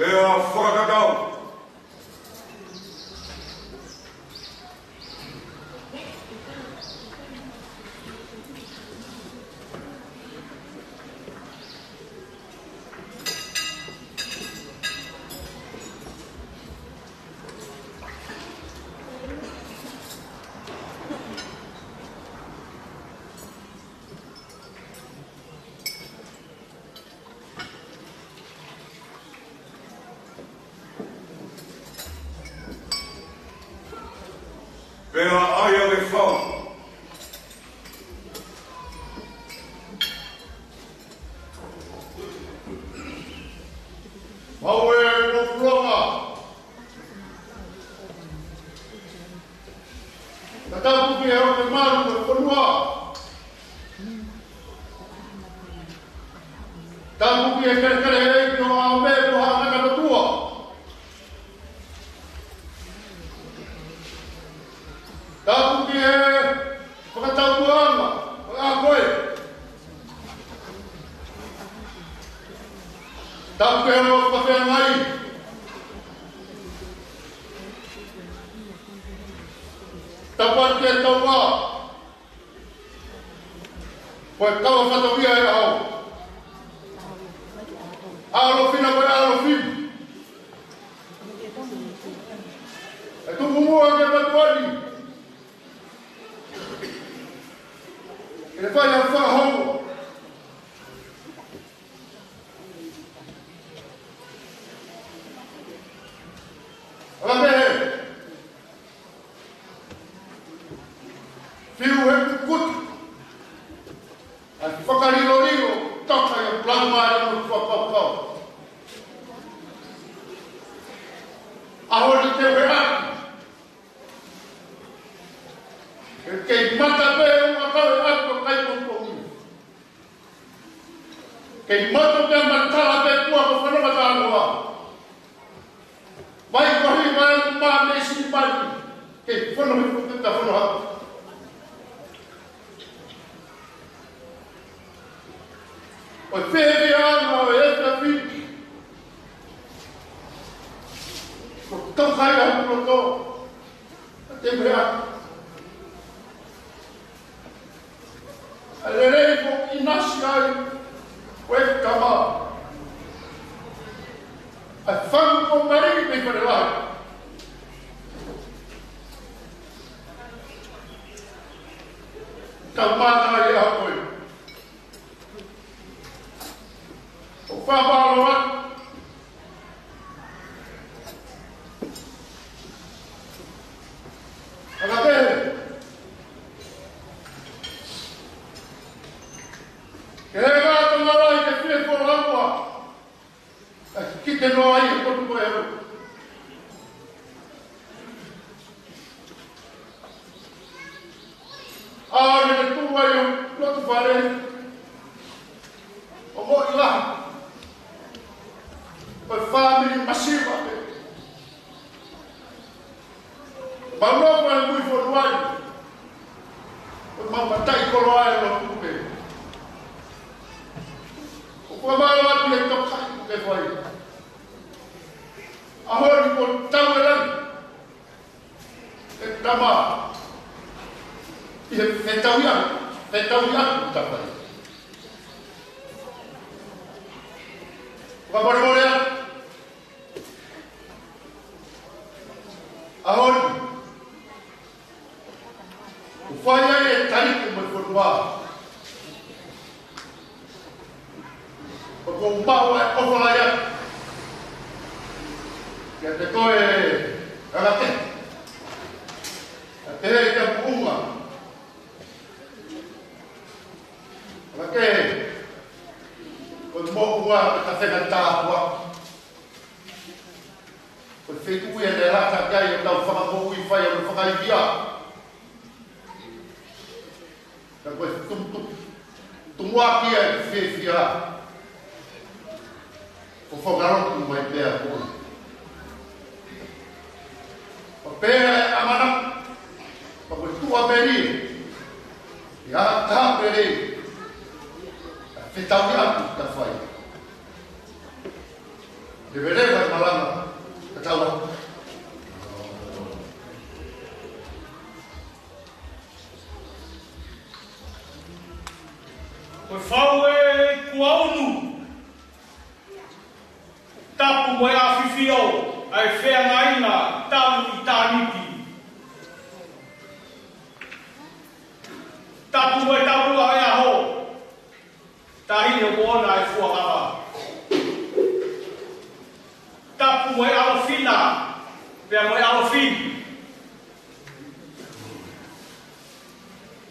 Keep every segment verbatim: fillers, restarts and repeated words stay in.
Pea fakatau. Pea ʻai ʻa e fau. Mau e mo Puloka. Ka tapu ki he ʻoku malu ʻo e fonua. Tapu ki he kelekele ʻeiki ʻo ʻAope mo Haʻa Ngata Motuʻa. Tapu ki he fakatauʻanga ʻo e ʻaho ko ē. Tapu ki he ʻofa feangai. Tapu atu ki he taua. Ko e kau fatongia ʻe au. ʻAlofina ko e ʻalofina. ʻE tuku muʻa ke matuʻaki. ʻE fai ha fakahou. ʻAla mehe. Fiu he kukutu. ʻA e fakalilolilo, toka ia pulanga mai ʻo fakakaukau. ʻAho ni te u ʻalu. ʻE kei mata pē ʻo kau e ʻalu ʻo kai pongipongi. Kei moto pē matala pē kua ko fano mata ʻalu ʻa. Vai ko hi vai ma me si mani. Kei fano he kukuta fano ha. ʻO e feheviʻanga ʻo e efiafi. Ko e taukai ʻa e loto. ʻA te mea. ʻA e lelei ko ʻinasi ai. Ko e kama. ʻA e fanga ko mari mei fare lahi. Tau mata ai ʻa koe. ʻO fakamālō atu. ʻAla kehe. Ke he ngā tangata i te fie fō lamua. ʻAi, ki te noa ai, ko tu ko e aro. ʻA, ne te tuʻu ai ʻo lotu fale. ʻO moʻui lahi. Ko e fāmili masiva pē. Mau nofo ai mui fonu ai. Ko e mau mataʻi koloa e lotu pē. ʻOku ou mālō atu e toka ke fai. ʻAho ni ko tau e langi. ʻE tama, ʻi he fetauʻia, fetauʻia ʻoku ta fai. Fakamolemole atu. ʻAho ni, ʻoku fai ai e taliki mo e fonua. ʻOku ou maʻu ʻa e ʻofa lahi atu kiate koe, ʻAla kehe. ʻA te he ka puʻunga. ʻAla kehe. Ko e moʻunga ka te fenga tāpua. Ko e feituʻu ia naʻe lata ki ai ʻetau fanga moʻui fai ʻo fakaivia. Ka ko e tumu, tumu, tumuaki ia e fiefia. Ko fokalotu mai pea ko. Ko pea e ʻamanaki. Ka ko e tuʻa pē ni. Ia tā pē ni. Fetauʻia ʻoku ta fai. Leveleva e malanga, ka tau ā. Ko e fau e kuaunu, tapu mo e ʻafifio, ʻa e feangainga talu ʻitāniti. Tapu mo e taumuʻa e ʻaho, tahi ʻoku ʻoʻona e fuakava. Tapu mo e ʻAlofina, pea mo e ʻAlofini.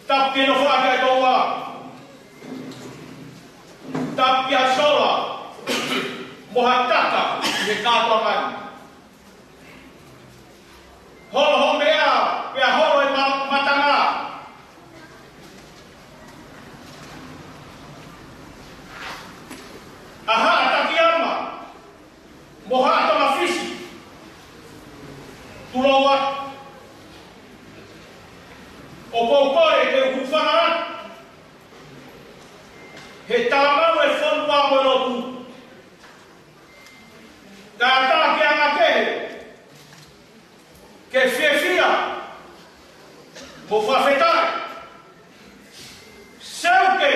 Tapu ke nofoʻaki ʻa e toua. Tapu ki ha sola mo ha taka ʻi he kātoanga ni. Holo ho meʻa, pea holo e ma-, matanga. ʻA Haʻa Takiyama mo Haʻa Tongafisi, tulou atu. ʻOku ou kole ke u hūfanga atu he talamau e fonua mo e lotu. Kātaki anga kehe ke fiefia mo fakafetaʻi. Seuke,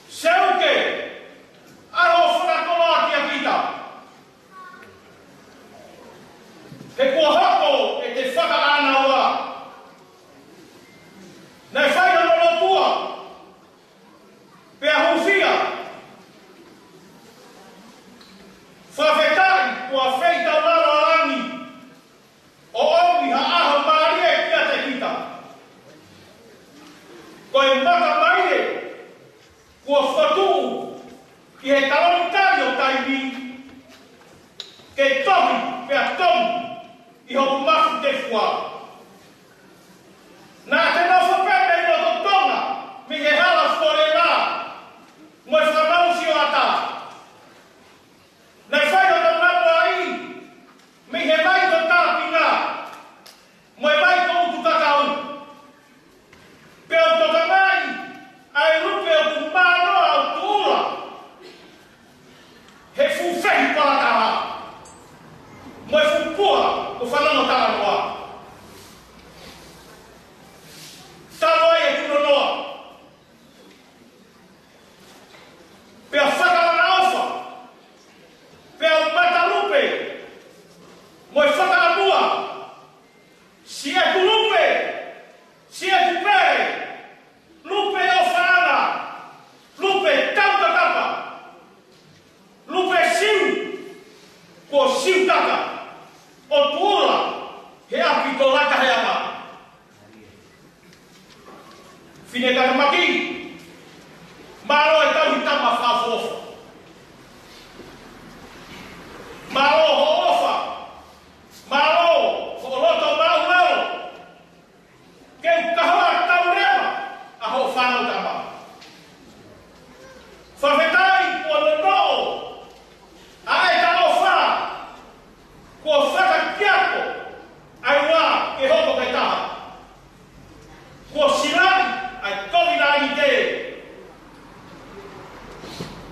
seuke, ʻaho fakakoloa kia kita. He kuo hoko ʻete fakaʻānaua. Naʻe fai hono lotua, pea hūfia. Fakafetaʻi kuo feitaulalo ʻa langi ʻo ʻomi ha ʻaho mālie kiate kita. Ko e maka maile kuo fotu ʻi he taloni tali ʻo taimi, ke tohi pea tonu ʻi hoku mafu tefua. Naʻa te nofo pē mei loto Tonga, mei he hala folela mo e fakamausi ʻo ʻatā. Naʻe fai hono napaʻi mei he vai ko Tāpinga mo e vai ko Utukakau. Pea u tokangaʻi ʻa e lupe ʻoku mānoa ʻo tuʻula he fuʻu fehi palataha mo e fuʻu pua ko Fanongo Talanoa. Talo ai e kunonoa. Pea fakalanga ʻofa, pea u mata lupe mo e fakaʻamua. Siʻeku lupe, siʻeku pele, lupe ʻofaʻanga, lupe taukakapa, lupe siu, kuo siutaka ʻo tuʻula he ʻapi ko Lataheanga. Fine Katamaki, mālō e tauhi tama fakaʻofoʻofa. Mālō hoʻo ʻofa, mālō hoʻo loto maumau. Ke u kahoa tau leva ʻa hoʻo fānau tama. Fakafetaʻi kuo nonoʻo ʻa e talaʻofa, kuo fakakiato ʻa e ua ke hoko ko e taha. Kuo silaʻi ʻa e Koviti-19.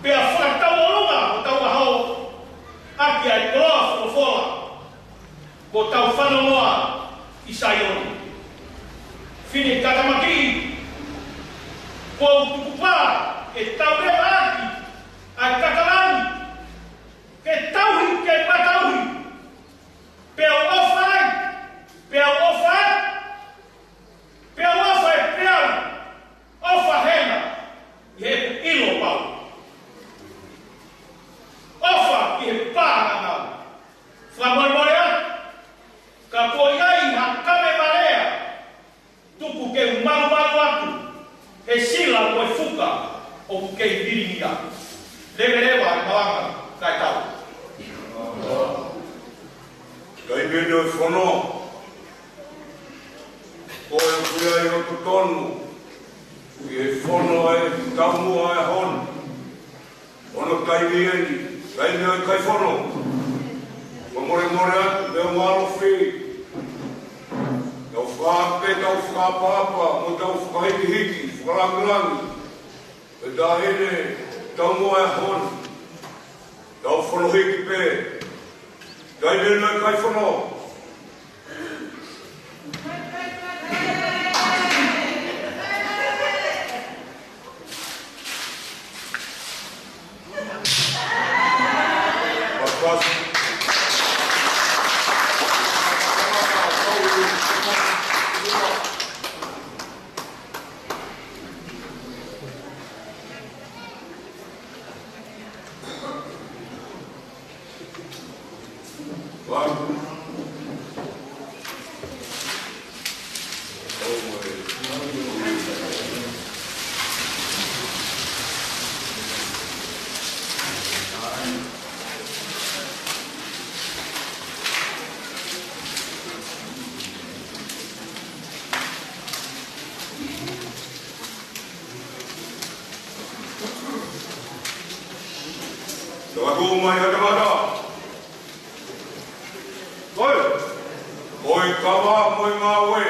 Pea fakatauʻolunga hotau ʻaho ʻaki ʻa e koloa folofola, ko hotau fanongoa ʻi Saione. Fine Katamaki, kuo u tukupā ke tau leva ʻaki ʻa e kakalani, ke tauhi, ke matauhi. Pea u ʻofa ai, pea u ʻofa ai, pea u ʻofa ai, pea u ʻofa hena ʻi heʻeku ʻilo pau. ʻOfa ki he pānganau. Fakamolemole atu, ka ko ia ʻi ha kame malea, tuku ke u malumalu atu he sila mo e fuka ʻoku kei vilingia. Leveleva e malanga kae tau. Kae pehē ʻo e fono. Ko e ʻuhinga ʻoku totonu ʻi he fono ʻa e taumuʻa ʻo e ʻaho ni. Hono taimi eni, taimi ʻo e kai fono. Fakamolemole atu, meʻa mālohi. Tau fakaʻapaʻapa, tau fakaʻapaʻapa, mo tau fakahikihiki, fakalāngilangi. Pea taʻahine, taumuʻa ʻo e ʻaho ni. Kau fono hiki pē. Kai lena kai fono. Tau atu mai ha tangata. Oi. Oi kava mo e ngāue.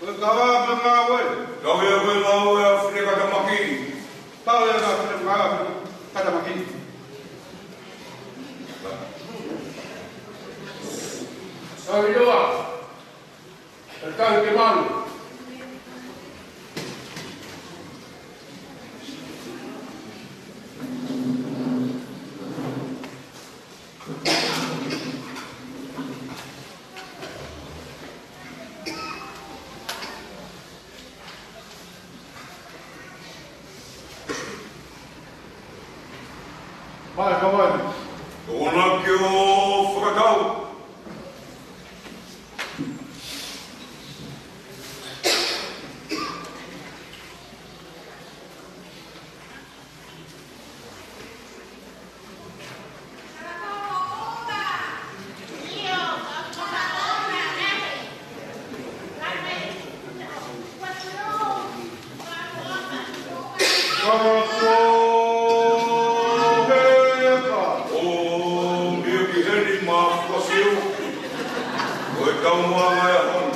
Oi kava mo e ngāue. Kau ia ko e ngāue ʻa Fine Katamaki. Kau ia ko e ngāue ʻa Fine Katamaki. Kau ia. Kau ke malu. Mai, ka mai. Ko ona ke ʻo fakatau. ʻO mio ki heni mā Fuasiu. Ko e taumuʻa mai ʻa hon.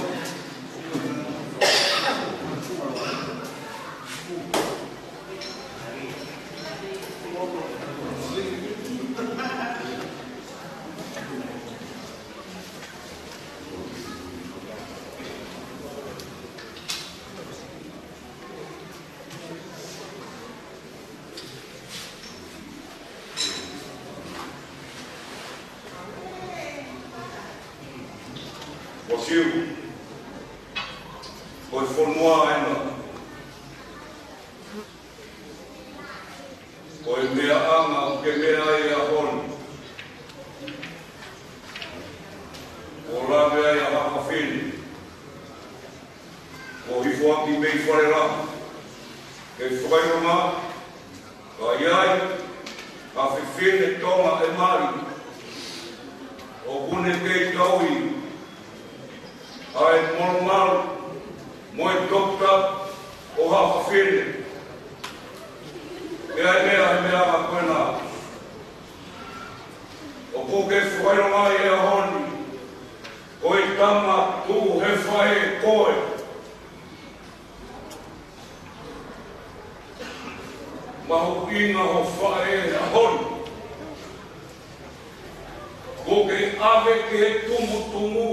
Fuasiu, ko e fonua ena. Ko e meʻa ʻanga ʻoku ke meʻa ai ʻa hon. Ko lave ai ʻa ha fafine. Ko hifo ʻaki mei fale la. Ke fakaʻilonga, ka ʻi ai ha fefine Tonga ʻe mali. ʻOku ne kei tauhi ʻa e malumalu mo e tokota ʻo ha fafine. Pea ʻi ai e meʻa, ʻi ai e meʻa ko ena. ʻOku ke fakaʻilonga ʻi he ʻaho ni, ko e tama tuʻu he faʻē koe. Mahuʻinga hoʻo faʻē he ʻaho ni. Kuo ke ʻave ki he tumutumu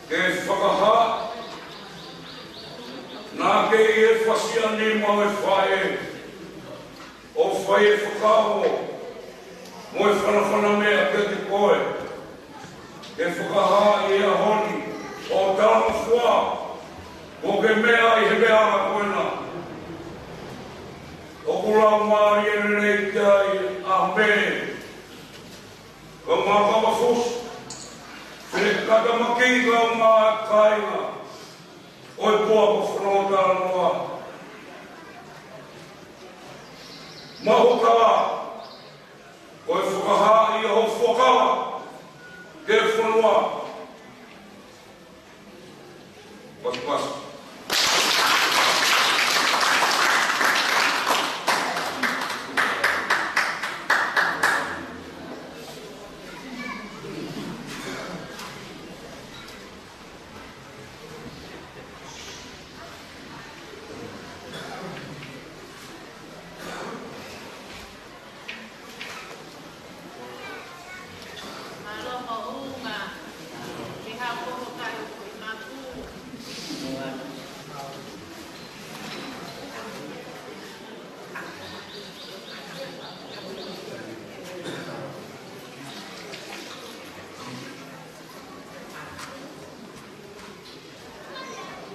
ke fakahā naʻa ke ʻi he fasianima ʻo e faʻē ʻo fai e fakaʻofoʻofa mo e fanafana meʻa kiate koe. Ke fakahā ʻi he ʻaho ni ʻo talangofua kuo ke meʻa ʻi he meʻa ko ena. ʻOku lau mālie lelei ki ai ʻa Mē, kae ʻumaʻā Kavafusi, Fine Katamaki kae ʻumaʻā e kāinga ʻo e Puaka Fonua Talanoa. Mahuʻinga, ko e fakahā ia hoʻo fuakava ki he fonua. Pasipasi.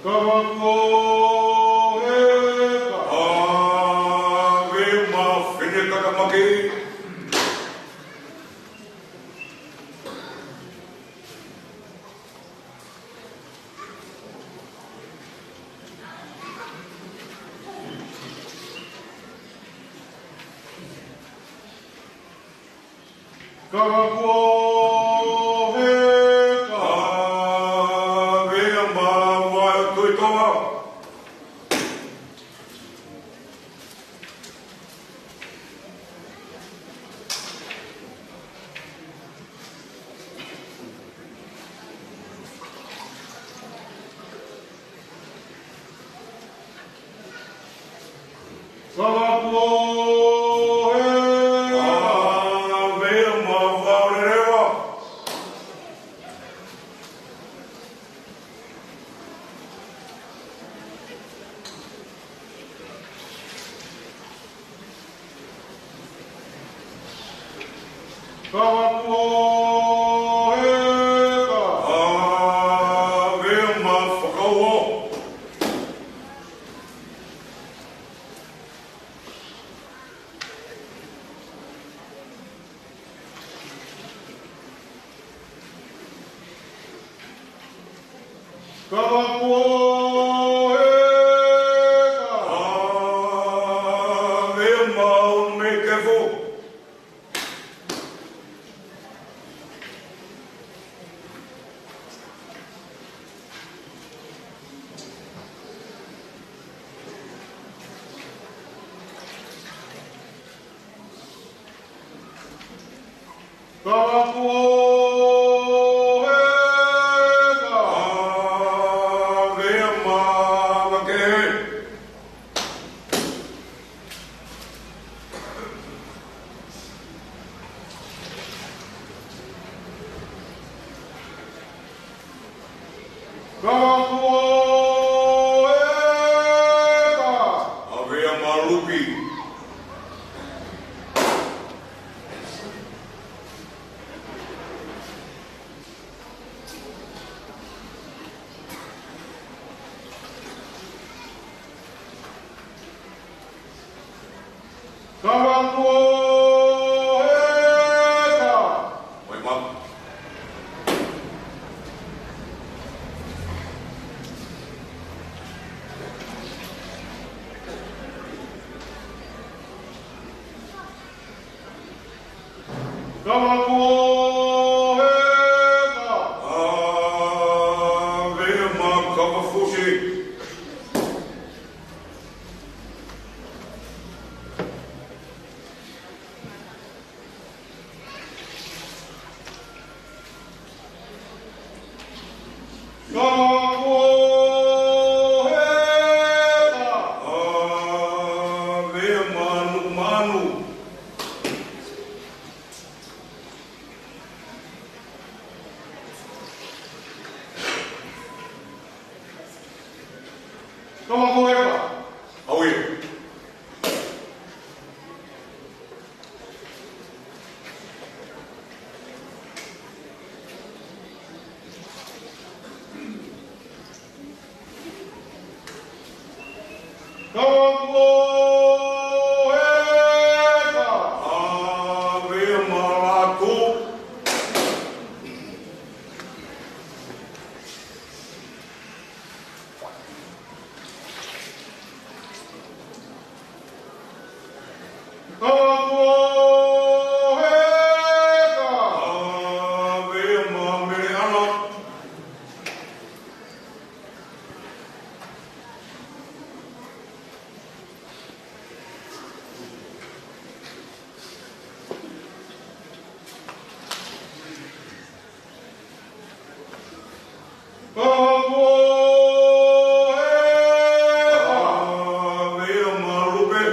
Kavaku ē ka. ʻAve ma fine kakamaki. Kavaku ē ka. ʻAve ma vai tui tonga. Kavaku ē ka. ʻAve ma vai leleva. Kavaku ē ka. ʻAve ma fakauo. Kavaku ē ka. ʻAve ma unu mei kefu. Kavaku ē ka. ʻAve ma vake. Kavaku ē ka. ʻAve ma lupi. Kavaku ē ka. Mai ma. Kavaku ē ka. ʻAve ma kavafusi. Kavaku ē ka. ʻAve ma nuku manu. Kavaku ē ka. ʻAve. Kavaku ē ka. ʻAve ma latu. Kavaku ē ka. ʻAve ma mele ʻana. Kavaku ē ka. ʻAve ma lupe.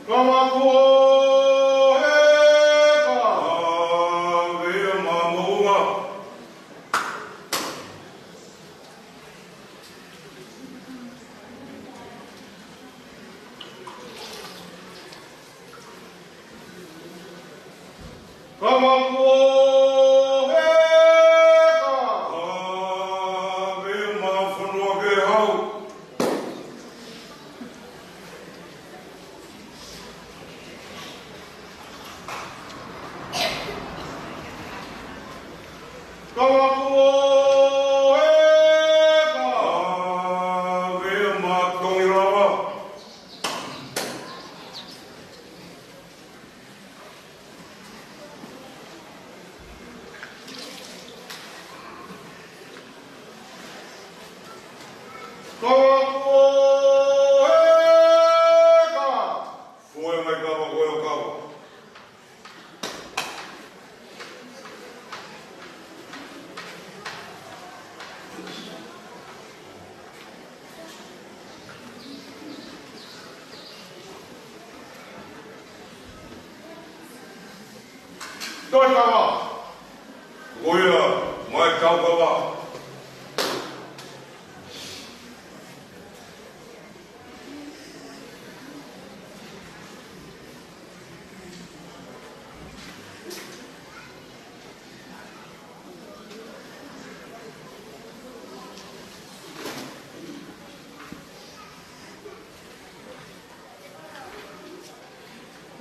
Kavaku ē ka. ʻAve ma moʻunga. Kavaku ʻo Heka! ʻA, meʻa mo e fonua ke hau. Kavaku ʻo Heka! ʻA, meʻa mo e tongi lava. Kavaku ʻo Heka! Fue mai kavaku ʻo Heka. Toe kava. Ko ia, mai kau kava.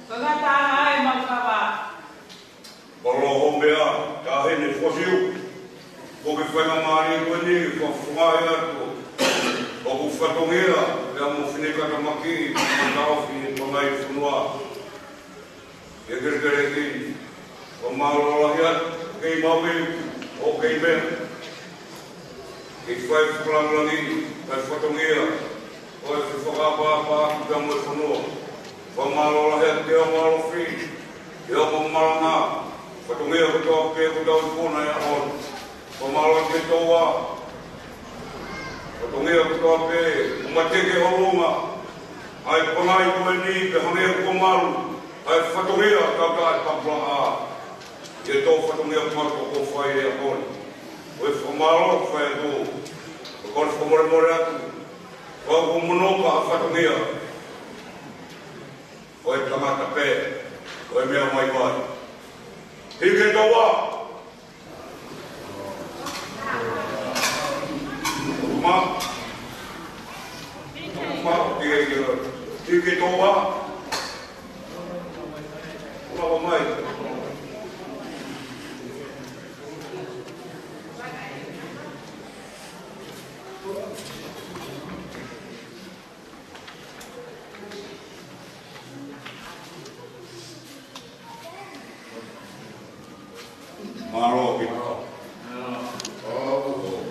Kaka taha e mau kava. Palo homea, taʻahine Fosiu. Ko e faingamālie ko eni, fakafofongaʻi atu ʻoku fatongia, pea mo fineʻeikatamakiʻi, mo taʻofi e pangai fonua. ʻI he kelekele ni, fakamālō lahi atu, kei maʻu ʻi, ʻo kei meʻa. Kei fai fakalāngilangi, fai fatongia, ʻo e fefakaʻapaʻapa ʻaki pea mo e fonua. Fakamālō lahi atu ki he ongo ʻalofi, ki he ongo malanga, fatongia kotoa pē kuo tau ikuna he ʻaho ni. Fakamālō ki he toa. Fatongia kotoa pē, ʻoku mate ke ʻolunga. ʻA e pangai ko eni, pea hangē kuo malu. ʻA e fatongia, kau ka e papua. ʻI he tō fatongia kuo malu ko fai e ʻaho ni. Ko e fakamālō, fai atu. Ko e kole fakamolemole atu. Ko e kuo mono ka fatongia. Ko e tangata pē. Ko e meʻa mai mai. Hiki toa. Uma. Uma, ʻio, ʻio. Hiki toa. Uma, uma mai. Mālō ki. Mālō. Mālō. Mālō.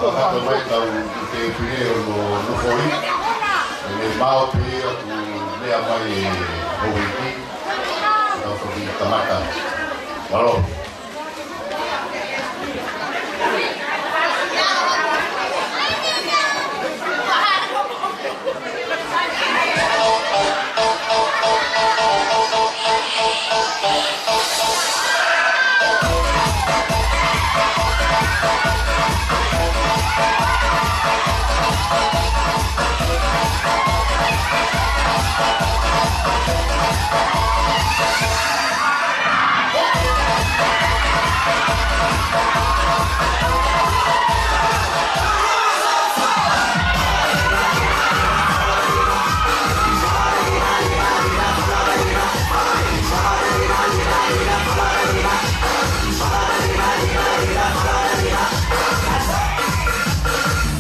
Kamata mai tau te pire o no no koi. Ne mau pē aku lea mai e houʻeiki. Tau toki kamata. Mālō.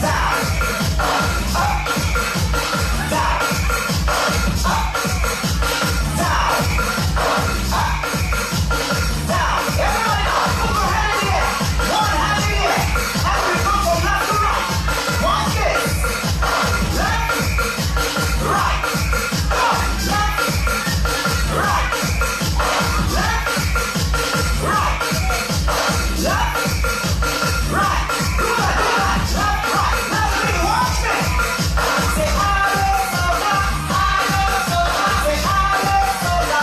Down. Everybody now, put your hand in the air. One hand in the air. And we go from left to right. Watch this. Left, right. Go. Left, right. Left, right. Left, right. Do that, do that. Left, right. Left, right. Watch this. Say, "Ave Sola, Ave Sola." Say, "Ave Sola."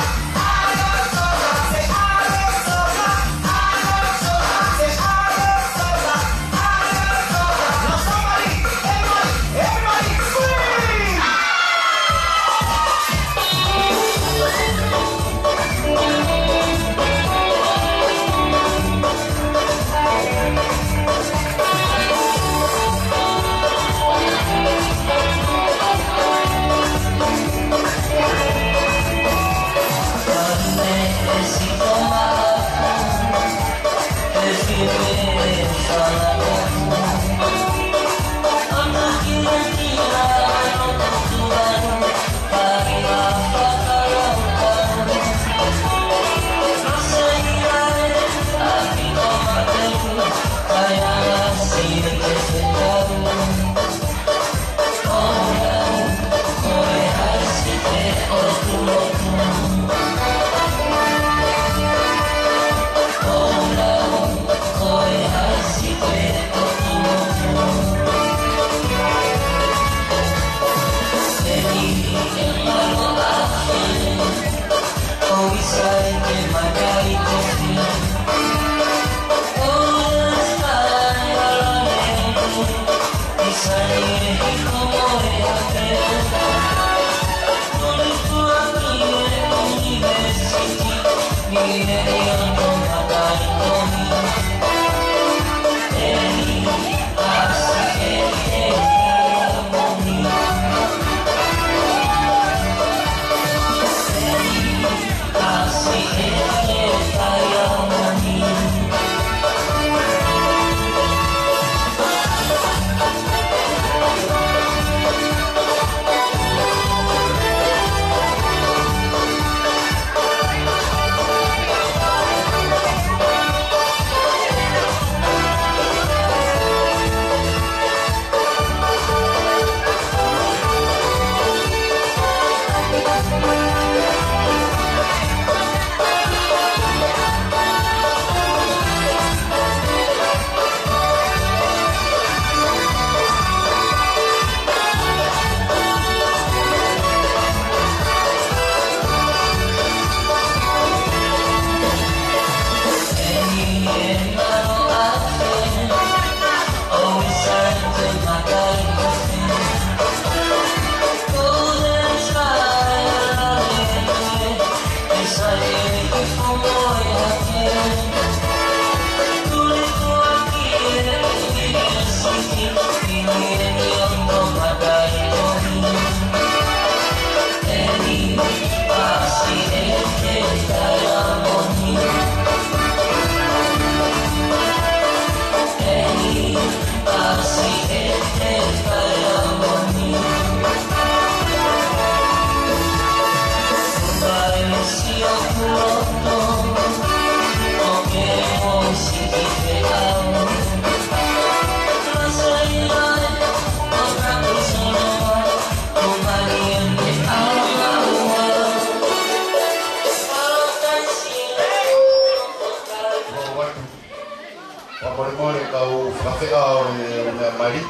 Mali,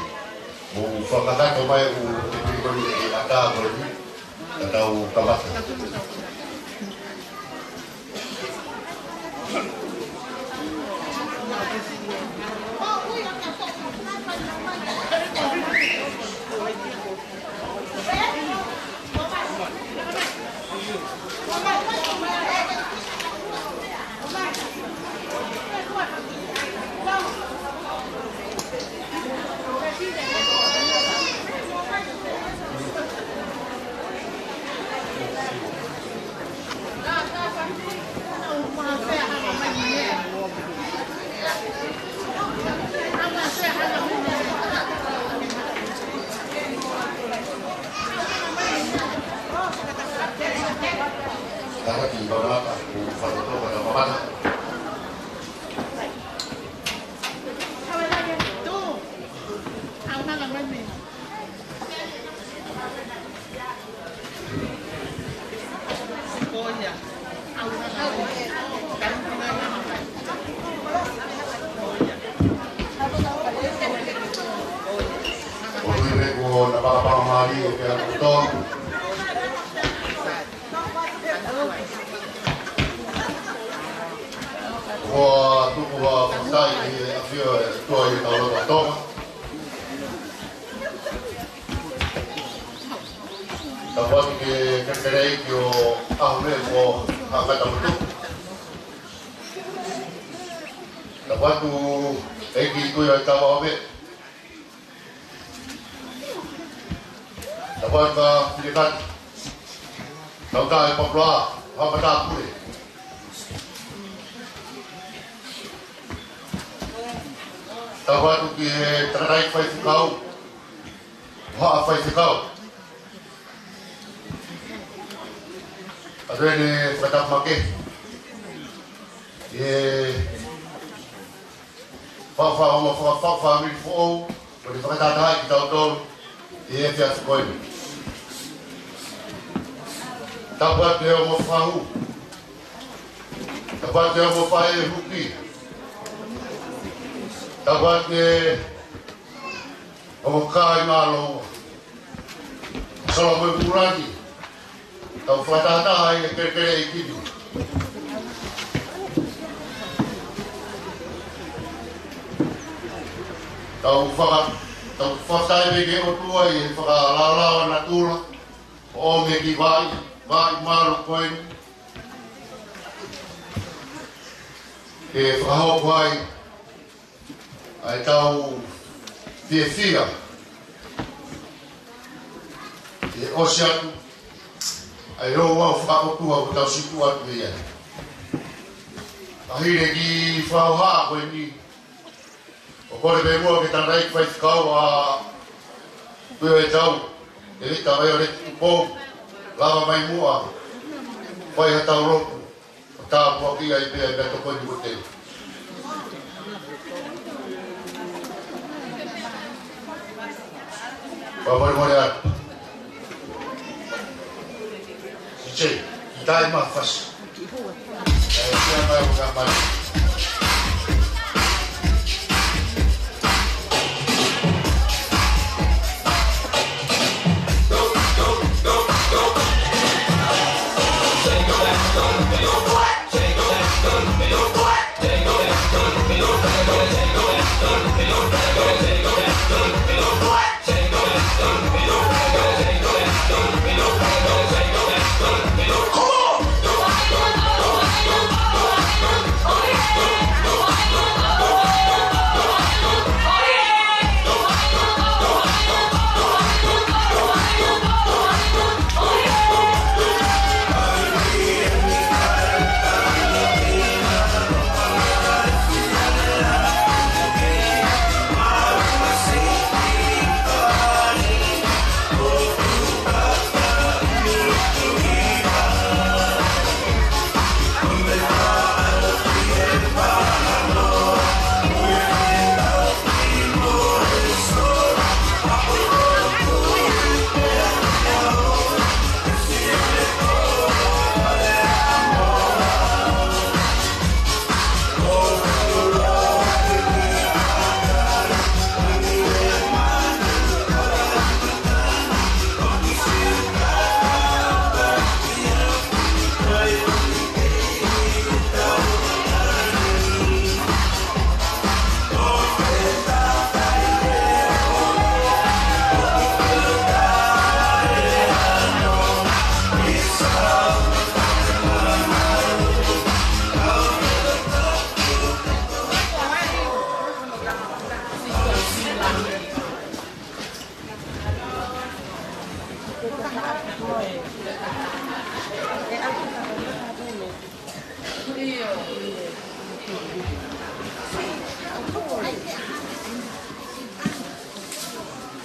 mou fakakakato mai ʻū tēpile ko eni ʻe ʻatā ko eni, ka tau kamata. Tara ki Bamata, ʻū fatoto ka Bamata. ʻO tui pē kuo na pakapakamālie pē ʻa koutou. Ko e tuku ʻa e fakafetaʻi ki he ʻafio ʻa e ʻOtua ʻi hotau lotolotonga. Tapu atu ki he kelekele ʻeiki ʻo ʻAhomeʻa mo Haʻa Ngata Motu. Tapu atu ʻEiki Tuʻi ʻo e Tau ʻAhomeʻa. Tapu atu kia Filikati. Tau tae papula, Haʻa Matāpule. Tapu atu ki he tangataʻeiki faifekau, Haʻa Faifekau. ʻA ʻene fakatapu makehe ʻi he fakafaʻahinga fakafaʻahinga fāmili foʻou, ʻo ne fakatahatahaʻi kitautolu ʻi he efiafi ko eni. Tapu atu ki he ongo fahu. Tapu atu ki he ongo faʻē huki. Tapu atu ki he ongo kāinga ʻa Loua. Solo mo e Kulani. Tau fakatahataha ʻi he kelekele ʻeiki ni. Tau faka-, tau fakatahataha pē ki he ʻOtua ʻi he fakalaolao ʻa natula, ʻo ʻomi e kiʻi vaʻi, vaʻi malu ko eni. Ke fakahoko ai ʻa ʻetau fiefia, ʻi he ʻosi atu ʻa e ouau fakaʻotua ʻoku tau sītuʻa atu mei ai. ʻA hili e kiʻi fakahoha ko eni, ʻoku ou kole pē muʻa ki he tangataʻeiki faifekau ʻa Tuʻi ʻo e Tau, ʻEletā Vaioleti Tupou, lava mai muʻa, fai haʻatau lotu. Tāpuakiʻi ai pē ʻa e meʻatokoni ko eni. Fakamolemole atu. Sise, kitai ma fasi. Eh, kia mai o ka mai.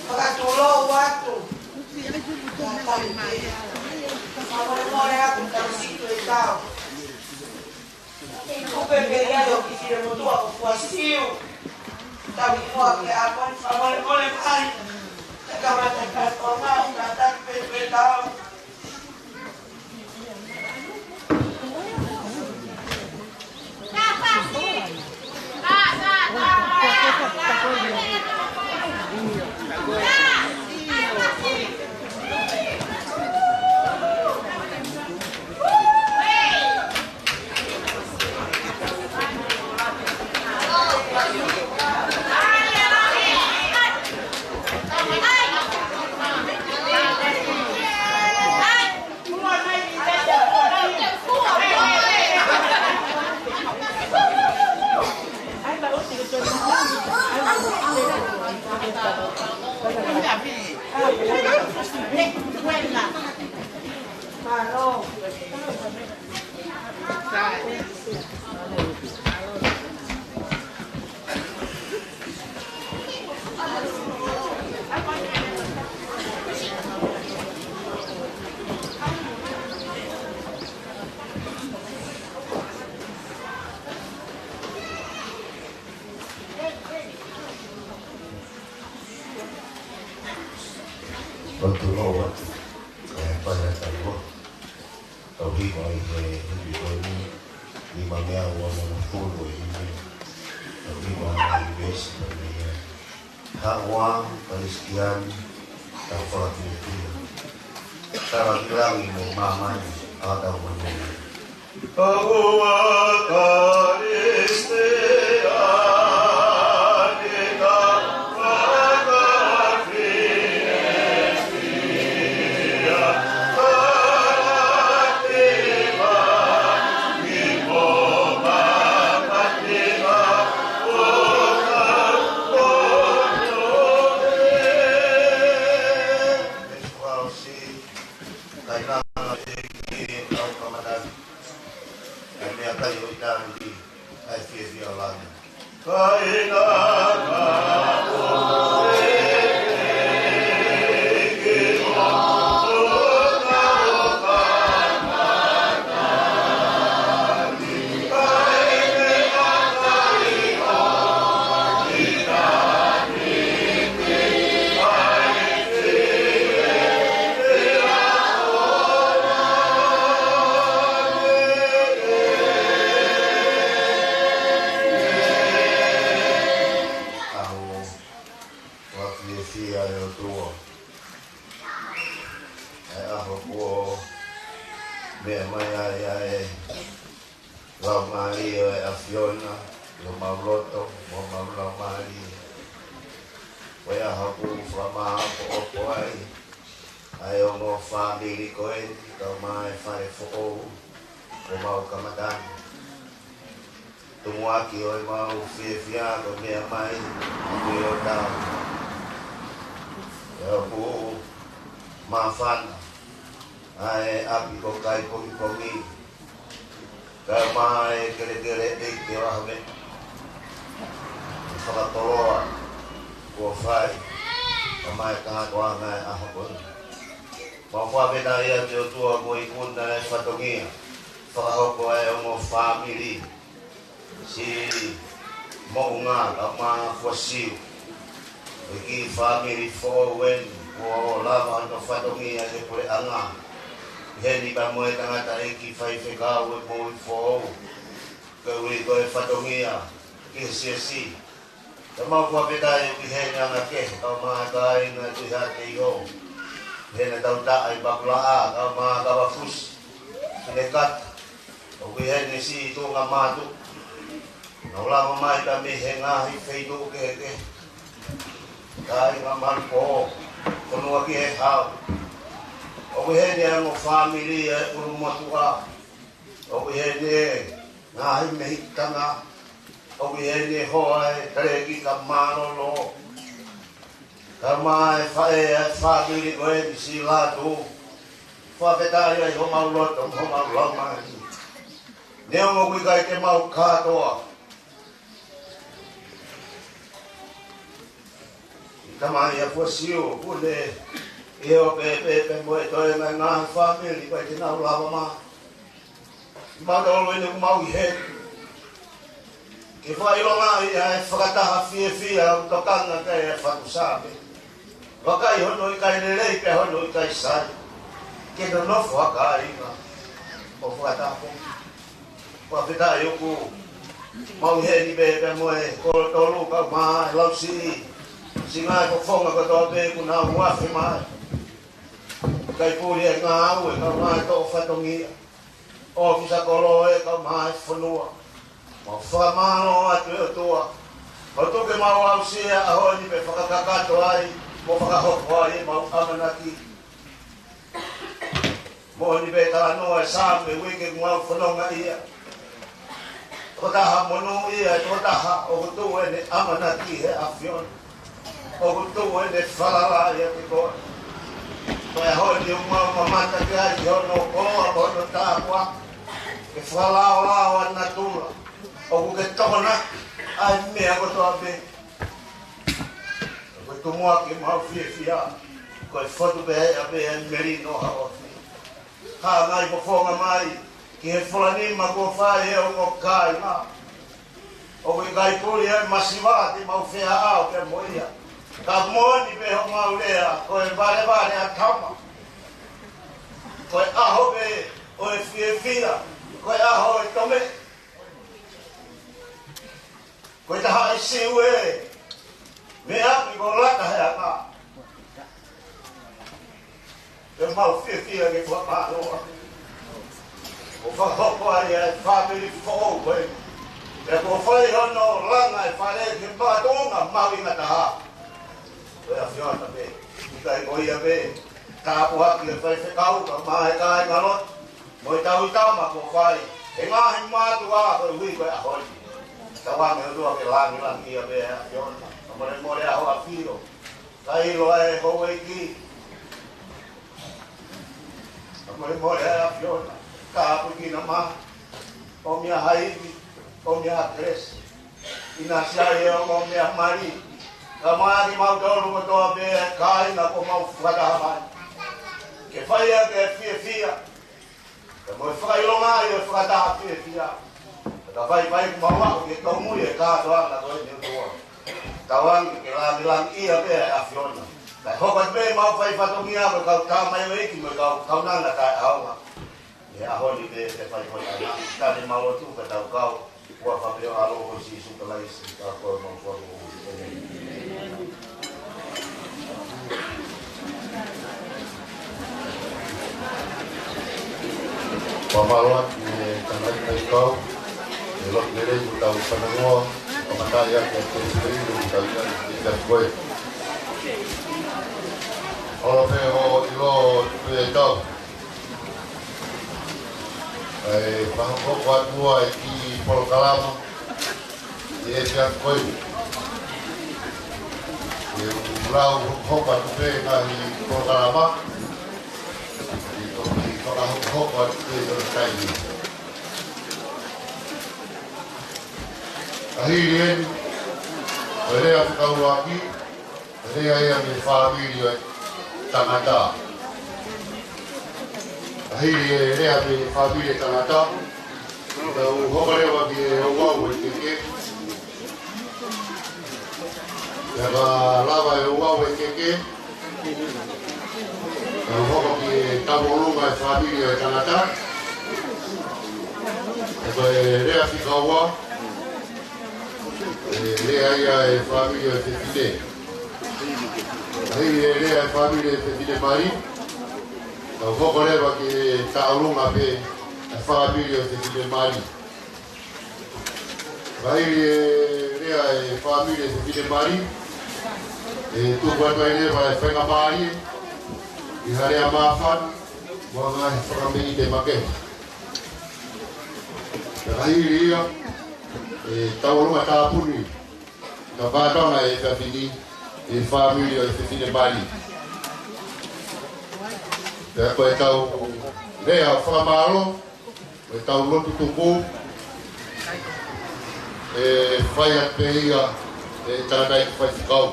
Fakatulou atu. Fakamolemole atu, tau siʻi tau. Kupe pē ia ʻo ki Filemotuʻa ko Fuasiu. Tau i mua ke a kon fakamolemole mai. Te kamata ka tau ngau, ka taki pē pē tau. Ko e tulou atu, ʻe, pea tau ō. Tau hiva ʻi he himi ko eni, nima mea ua mo fulu e himi. Tau hiva ʻi he veesi ko eni ia. Haʻu ā Kalisitiane, tau fakafiefia. Tau langilangi mo māmani, ʻa tau manene. Haʻu ā Kalisitiane, tau fakafiefia. Kainanga ʻEiki ʻo e kau kamata. ʻA e meʻakai ʻo ʻitāniti, ʻa e fiefia ʻo langi. Kainanga ʻEiki ʻo e kau kamata. ʻAho fakafiefia ʻe ʻOtua. ʻA e ʻaho kuo meʻa mai ai ʻa e Laumālie ʻo e ʻAfiona, ʻi homau loto, mo homau laumālie. Ko e ʻaho ʻoku fakamāʻopoʻopo ai ʻa e ongo fāmili ko eni, kau mai fale foʻou, ko mau kamata ni. Tumuʻaki ʻo ʻemau fiefia ko e meʻa mai, ʻa e kui ʻo tau. ʻE ʻoku māfana, ʻa e ʻapi ko Kaipongipongi, kae ʻumaʻā e kelekele ʻeiki ʻo Aho Mei. ʻE fakakoloa kuo fai, kae ʻumaʻā e kahakoanga e ʻaho ko eni. Mau fakafetaʻi atu ʻOtua ko e ikuna e fatongia, fakahoko e ongo fāmili. Siʻi Moʻunga kae ʻumaʻā Fuasiu. ʻEiki fāmili foʻou eni, kuo lava hono fatongia ʻe he puleʻanga. Heni pea mo e tangataʻeiki faifekau e moʻui foʻou. Koeʻuhi ko e fatongia ki he siasi. Ka mau fakafetaʻi ʻoku ʻi heni anga kehe, kae ʻumaʻā e kāinga Tuʻi Haʻateiho. Hena tau taʻa ʻi Pakulaʻa, kae ʻumaʻā Kavafusi. Finekata. ʻOku ʻi heni siʻi Tuʻunga Mātuʻa. Nau lava mai pea mei he ngaahi feituʻu kehekehe. Kāinga Malupō, Fonuakihehau. ʻOku ʻi heni e ongo fāmili ʻa e ʻulumotuʻa. ʻOku ʻi heni e ngaahi mehikitanga. ʻOku ʻi heni e hoa e talēkita mālōlō. Kae ʻumaʻā e faʻē ʻa e fāmili ko eni, Sīlatu. Fakafetaʻi ai homau loto, homau laumālie. Neongo ʻoku ʻikai ke mau kātoa. ʻI tamai ʻa Fuasiu, ʻoku ne ʻi he ʻope pē pē mo e toenga e ngaahi fāmili, ʻikai ke nau lava mai. Mautolu eni ʻoku mau ʻi heni ke fakaʻilongaʻi ʻa e fakataha fiefia ʻoku tokanga ki ai e fatu Saame. Vakai hono ʻikai lelei pea hono ʻikai sai ke nonofo ha kāinga ʻo fakataha foki. Fakafetaʻi ʻoku mau ʻi heni pē pea mo e kolo tolu, kae ʻumaʻā e lausiʻi siʻi ngaahi fofonga kotoa pē kuo nau afe mai. ʻIkai puli e ngāue, kae ʻumaʻā e toʻo fatongia, ʻōfisa kolo ē, kae ʻumaʻā e fonua. Mau fakamālō atu ʻe ʻOtua, ʻoku tuku ke mau aʻusia e ʻaho ni pea fakakakato ai mo fakahoko ai ʻemau ʻamanaki. Moʻoni pē talanoa e Saame uike kuo mau fononga ia. Tokotaha monūʻia, tokotaha ʻoku tuʻu ʻene ʻamanaki he ʻAfiona, ʻoku tuʻu ʻene falala ʻiate koe. Ko e ʻaho ni ʻoku mau mamata ki ai, ki hono koloa, ki hono tāpuaki, ke fakalaolao ʻa natula, ʻoku ke tokonaki ʻa e meʻa kotoa pē. Ko e tumuʻaki ʻemau fiefia, ko e fotu pē ʻa e ʻapi ʻa e melino ʻa e ʻAfiona. Ka ngai fofonga mai ki he folanima kuo fai ʻe he ongo kāinga. ʻOku ʻikai puli e masiva te mau feʻao pea mo ia. Ka moʻoni pē homau lea, ko e valevale ʻa tama, ko e ʻaho pē ʻo e fiefia, ko e ʻaho ʻo e tome. Ko e taha ʻi Siu ē, meʻa ʻi ko lata he anga. Pea mau fiefia ke fakamālō ʻo fakahoko ai e fāmili foʻou ko ē. Pea kuo fai hono langa e fale ke makatuʻunga mahuʻinga taha. Ko e ʻAfiona pē, ʻikai ko ia pē, tāpuaki e faifekau kae ʻumaʻā e kāingalotu, mo e tauhi tama kuo fai ʻe he ngaahi mātuʻa koeʻuhi ko e ʻaho ni. Tauange ʻOtua ke langilangiʻia pē ʻa e ʻAfiona. Kae molemole ʻa e ʻAfio, kae ʻilo ʻa e houʻeiki. Kae molemole ʻa e ʻAfiona, tāpuekina mai, ʻomi ha ivi, ʻomi ha kelesi. ʻInasi ai e ongo meʻa mali, kae ʻumaʻā kimautolu kotoa pē kāinga kuo mau fakataha mai ke fai ʻaki e fiefia, pea mo e fakaʻilongaʻi ʻo e fakataha fiefia. Ka fai fai kuo mau aʻu ki he tōmui e kātoanga ko eni ʻOtua. Tauange ke langilangiʻia pē ʻa e ʻAfiona. Kae hoko atu pē ʻemau fai fatongia ko e kau tamaioʻeiki mo e kau kaunanga taʻeʻaonga. ʻI he ʻaho ni pē, pea fai ko e ʻana, tali mau lotu ka tau kau. Ua fape ʻo ʻAlo ko Sīsū Kalaisi, ka ko e mau kua mo. ʻĒmeni. Fakamālō atu ki he tangataʻeiki kau, ʻe lotu lelei ko tau fanongoa, kamataʻi ʻaki e tēpile ʻi ko tau ia, ʻi ka koe. ʻOlo pē ʻo ʻilo pē tau. ʻE fakahoko atu ʻa e kiʻi polokalama ʻi he efiafi ko eni. ʻE lau hokohoko atu pē ngaahi polokalama ʻi toki fakahokohoko atu pē ʻi he taimi. Ka hili eni, ko e lea fika ʻuluaki, lea ia mei he fāmili ʻo e tangata. Ka hili e lea mei he fāmili ʻo e tangata, tau hoko leva ki he ouau ʻo e keke. Pea ka lava e ouau ʻo e keke, tau hoko ki he tauʻolunga e fāmili ʻo e tangata. Pea ko e lea fika ua, ʻe lea ia e fāmili ʻo e fefine. Ka hili e lea e fāmili ʻo e fefine mali, tau hoko leva ki he tauʻolunga pē e fāmili ʻo e fefine mali. Ka hili e lea e fāmili ʻo e fefine mali, ʻe tuku atu ai leva e faingamālie ʻi ha lea māfana mo ha ngaahi fakameʻite makehe. Ka hili ia, ʻe tauʻolunga tāpuni, ka pātona e efiafi ni, ʻi he fāmili ʻo e fefine mali. Pea ko ʻetau lea fakamālō, ko ʻetau lotu tuku, ʻe fai atu pē ia ʻe he tangataʻeiki faifekau.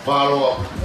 Mālō ʻaupito.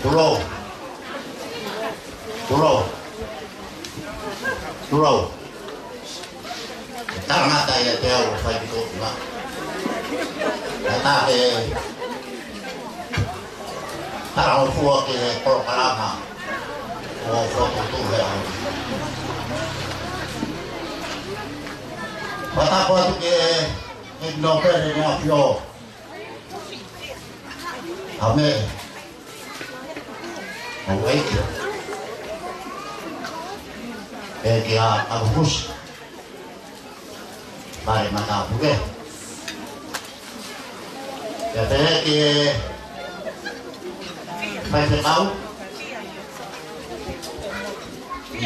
Tulou. Tulou. Tulou. Talangata ia te au fai ki tō ma. Tata ke talangofua ki he polokalama ʻo e fokotuʻu he ʻaho ni. Fakatapu atu ki he Nōpele ʻEne ʻAfio ʻa me ʻo ʻEiki. ʻEiki ʻa Kapukusi. Pale Matapuke. Pea pehē ki he faifekau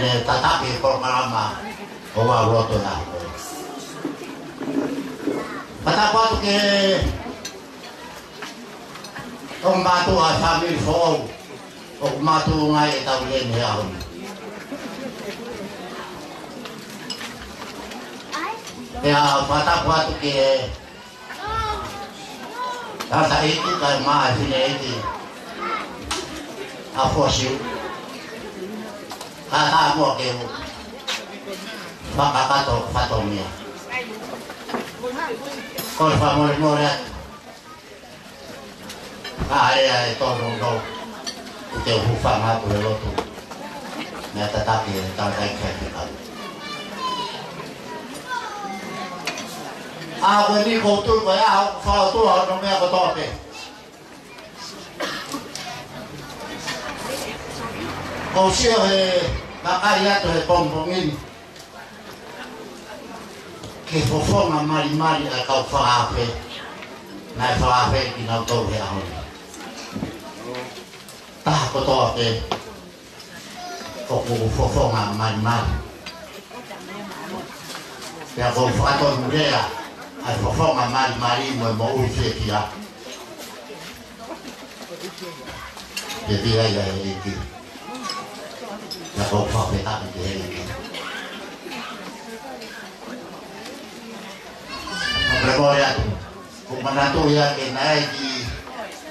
ne tataki polokalama ʻo e lotu na. Fakatapu atu ki he ʻo mātuʻa fāmili foʻou ʻoku mātuʻaki ʻi he tauleni he ʻaho ni. Pea fakatapu atu ki he tangataʻeiki kae ʻumaʻā e fineʻeiki ʻa Fuasiu. Ka tā mua ke u fakakakato fatongia. Ko e fakamolemole atu. Ka ʻe ʻi ai e tōnounou, ʻoku te u hūfanga atu he lotu. Meʻa tataki e tangataʻeiki faifekau. ʻA ko eni ʻoku ou tui ko e ʻaho ʻoku fakaʻotua hono meʻa kotoa pē. ʻOku ou sio he vakai atu he pongipongi ni ki he fofonga malimali ʻa e kau fakaafe, naʻe fakaafe kinautolu he ʻaho ni. Taha kotoa pē ʻoku fofonga malimali. Pea ʻoku ou fakatonulea ʻa e fofonga malimali mo e moʻui fiefia. Ke pia ia he ʻEiki. Pea ʻoku ou fakafetaʻi ki he ʻEiki. Fakamolemole atu. ʻOku ou manatuʻi ʻa e kiʻi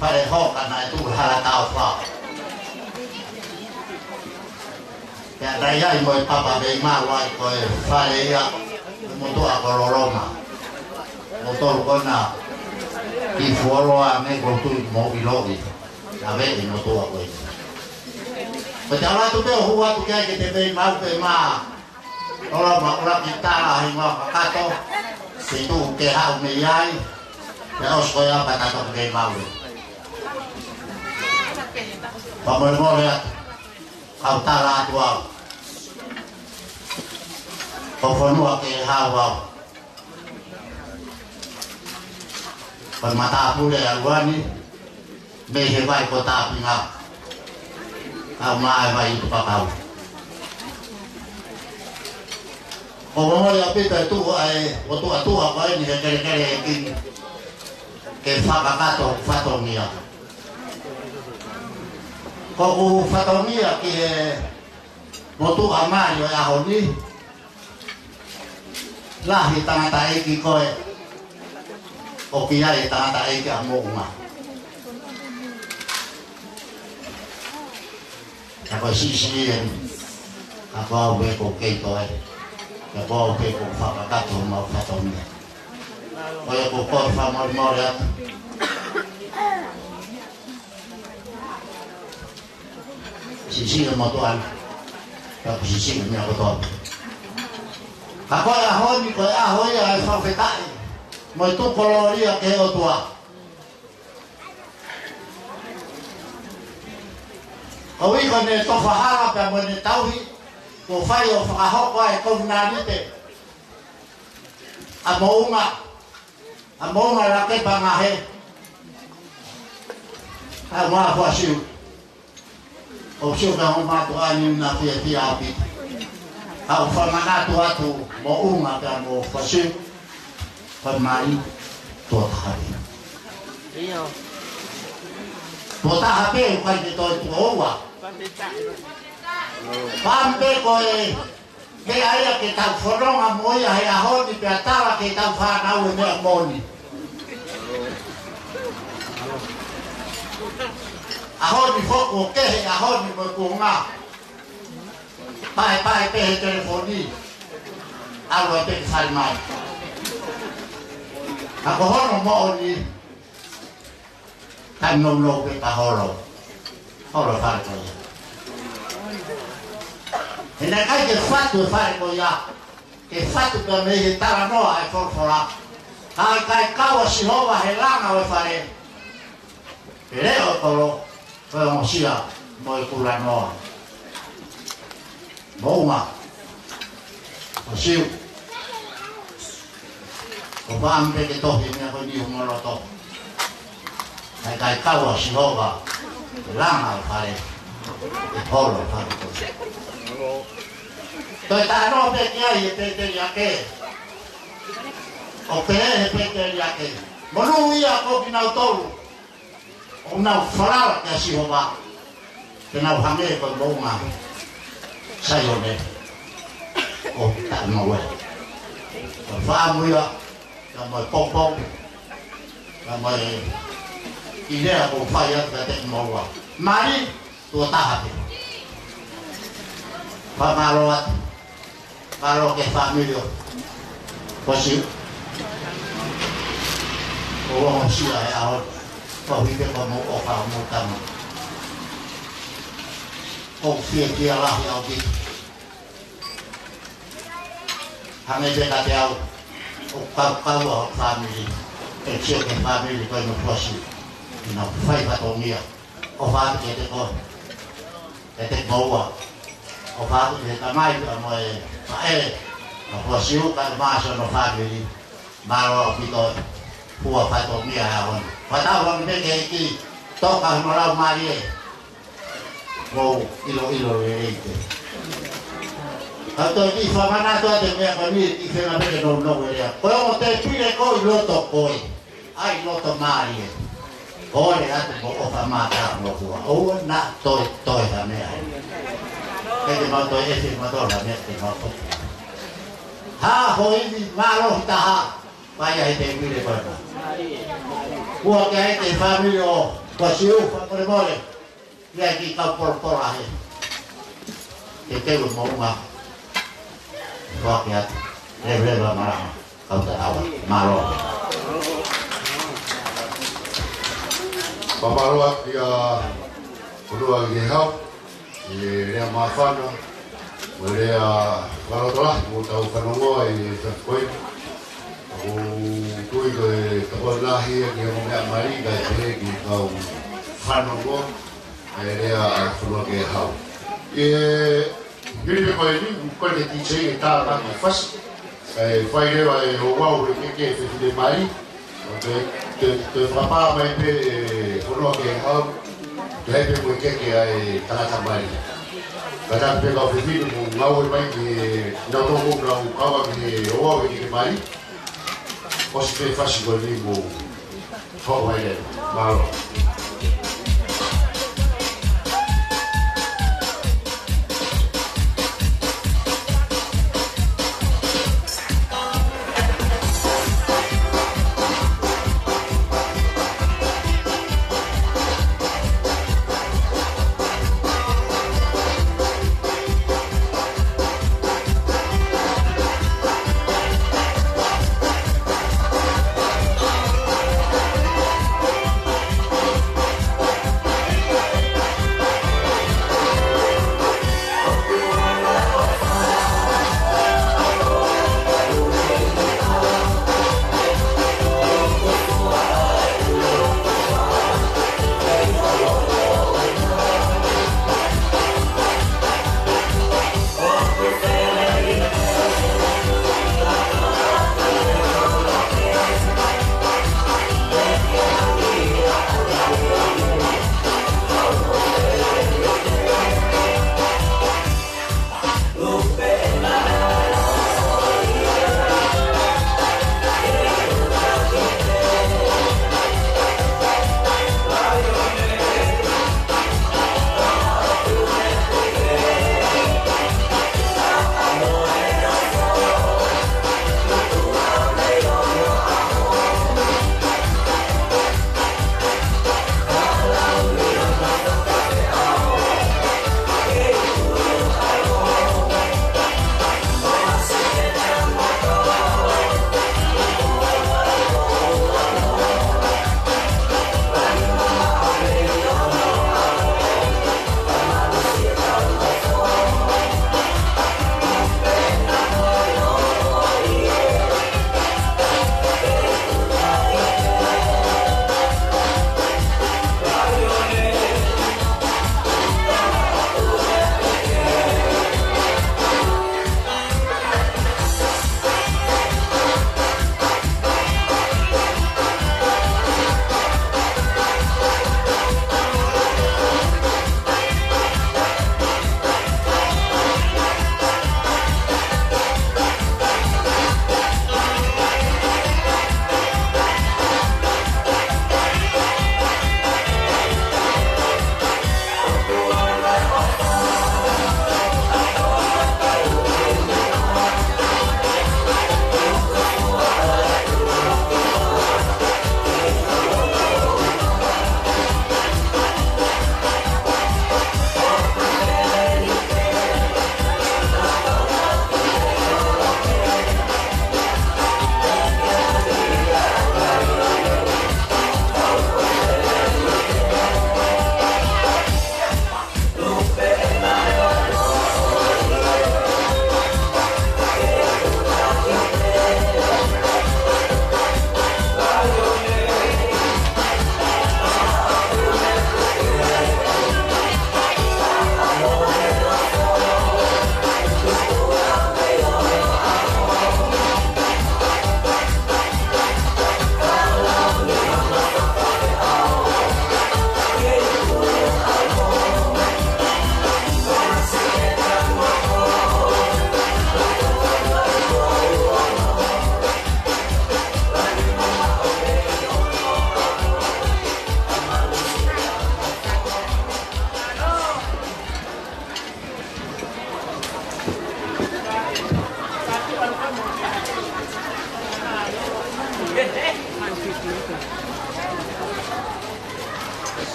fale hoka naʻe tuʻu he hala taufa. Pea naʻe ʻi ai mo e papa mei malu ai ko e fale ia ʻo e motuʻa ko Loloma. Mo tolu ko ena kiʻi fuoloa mei ko tui mo ʻiloʻi. Naʻe ʻi ai e motuʻa ko ē. Ko te ala atu pē ʻo hū atu ki ai ke te mei malu pē mā. Loloma ʻuluaki tala he ngā kakato. Situ ke hau mei ai. Pea ʻosi ko ia pea ta toki mei malu. Fakamolemole atu, kau tala atu au. Ko e fonua ke hau au. Ko e matāpule ʻa ʻUluaki, mei he vai ko Tāpinga. Kau mai vai i Tupakau. Ko e momoi ʻaupito e tuʻu ʻa e, ʻo tuʻa tuʻa ko eni he kelekele ʻe kini. Ke fakakakato fatongia. Ko ʻeku fatongia ki he motuʻa mali ʻo e ʻaho ni, lahi tangataʻeiki ko ē, ʻoku ʻi ai e tangataʻeiki ʻa Moʻunga. Ka ko e siʻisiʻi eni, ka ko au pē ʻoku kei toe, ka ko au pē ʻoku fakakakato homau fatongia. Ko ia ʻoku ou fakamolemole atu. Siʻisiʻi e motuʻa ni, ka ko e siʻisiʻi e meʻa kotoa. Ka ko e ʻaho ni, ko e ʻaho ia ʻa e fakafetaʻi mo e tuku kolōlia ki he ʻOtua. Ko e ʻuhi ko ʻene tofa hala pea mo ʻene tauhi, kuo fai ʻo fakahoko ai e kovinānite ʻa Moʻunga, ʻa Moʻunga Lakepa Ngahe, ʻa Moʻunga Fuasiu. ʻOku ou sio ki hoʻo mātuʻa ni, ʻoku na fiefia ʻaupito. Ka ʻoku ou fakamanatu atu, Moʻunga pea mo Fuasiu, ko e mali tuʻo taha pē. ʻIo. Tuʻo taha pē, ʻoku ʻikai ke toe tuʻo ua. Pam pē ko e meʻa ia ke tau fononga mo ia he ʻaho ni pea tala ki heʻetau fānau e meʻa moʻoni. ʻAho ni foki ʻoku kehe ʻaho ni mo e kuonga. Paepae pē he telefoni. ʻAlu ai pē ke fai mai. Ka ko hono moʻoni, taimi nounou pē ka holo. Holo e fale ko ia. He naʻe ʻikai ke fatu e fale ko ia. Ke fatu pē mei he talanoa e folofola. Ka ʻikai kau ʻa Sihova he langa ʻo e fale, he leʻo e kolo, ko e ongosia mo e kulanoa. Moʻunga Fuasiu, ʻoku pam pē ke tohi e meʻa ko eni ʻi homo loto. Naʻe ʻikai kau ʻa Sihova he langa ʻo e fale, he holo e fale ko ia. Toe talanoa pē ki ai e pēteliake. ʻO pehē he pēteliake, monūʻia ko kinautolu ʻoku nau falala kia Sihova, ke nau hangē ko Moʻunga Saione ʻo taʻemaue. Ko e fakamuia, ka mo e popo, ka mo e ʻi lea ʻoku fai atu kiate kimoua. Mali, tuʻo taha pē. Fakamālō atu. Mālō ki he fāmili ʻo Fuasiu. ʻOku ou ongosia he ʻaho ni, ko e ʻuhi pē ko hoʻomou ʻofa, hoʻomou tama. ʻOku ou fiefia lahi ʻaupito. Hangē pē kiate au, ʻoku kaukau ʻa hoku fāmili. ʻE sio ki he fāmili ko eni ʻo Fuasiu, ʻi heʻenau fai fatongia. ʻOfa atu kiate koe, kiate kimoua. ʻOfa atu ki he tamai pea mo e faʻē ʻa Fuasiu kae ʻumaʻā siʻono fāmili. Mālō ʻaupito e fua fatongia he ʻaho ni. Fakatauange pē ki he ʻEiki, toka hono laumālie. Mou ʻiloʻilo lelei pē. Ka u toe kiʻi fakamanatu atu e meʻa ko eni, ʻi he feinga pē ke nounou e lea. Ko e ongo tēpile ko ē ʻi loto ko ē, ʻai loto mālie. Kole atu mo ʻofa mātāmua, ʻoua naʻa toe toe ha meʻa. Ke te mau toe ʻefe mo toe ha meʻa te mau toe. Ha, ho ivi mālohi taha, ʻoku ʻi ai he tēpile ko ena. Kuo ke ʻai ki he fāmili ʻo Fuasiu, fakamolemole. ʻI ai e kiʻi kau polopola he teuteu e Moʻunga. Foaki atu. Leveleva malanga. Kau tau. Mālō. Fakamālō atu ia ʻUluaki Hau, ʻi he lea māfana, mo e lea fakalotolahi, mo ʻetau fanongoa ʻi he efiafi ko eni. ʻOku ou tui ko e tokoni lahi ia ki he ongo meʻa mali, kae pehē ki he kau fanongo. ʻE lea ʻa e fonua ke hau. ʻE, hili pē ko eni, ʻoku kole ke tī sei ke tā maki fasi. ʻE, fai leva ʻe ouau ʻa e keke fefine mali. ʻO te, te, te fakapā mai pē ʻe fonua ke hau. Te hai pē ko e keke ʻa e tangata mali. Kātaki pē kau fefine mo ngāue mai ke nau toko nau kava ke ouau ʻa e keke mali. ʻOsi pē fasi ko eni mo Hoko mai leva. Mālō.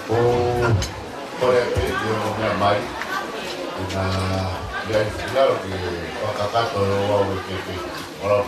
ʻO, ko e pē ke ʻomai mai, ʻi he ʻai finalo ke fakakakato ʻo au ke ke, ʻo lau.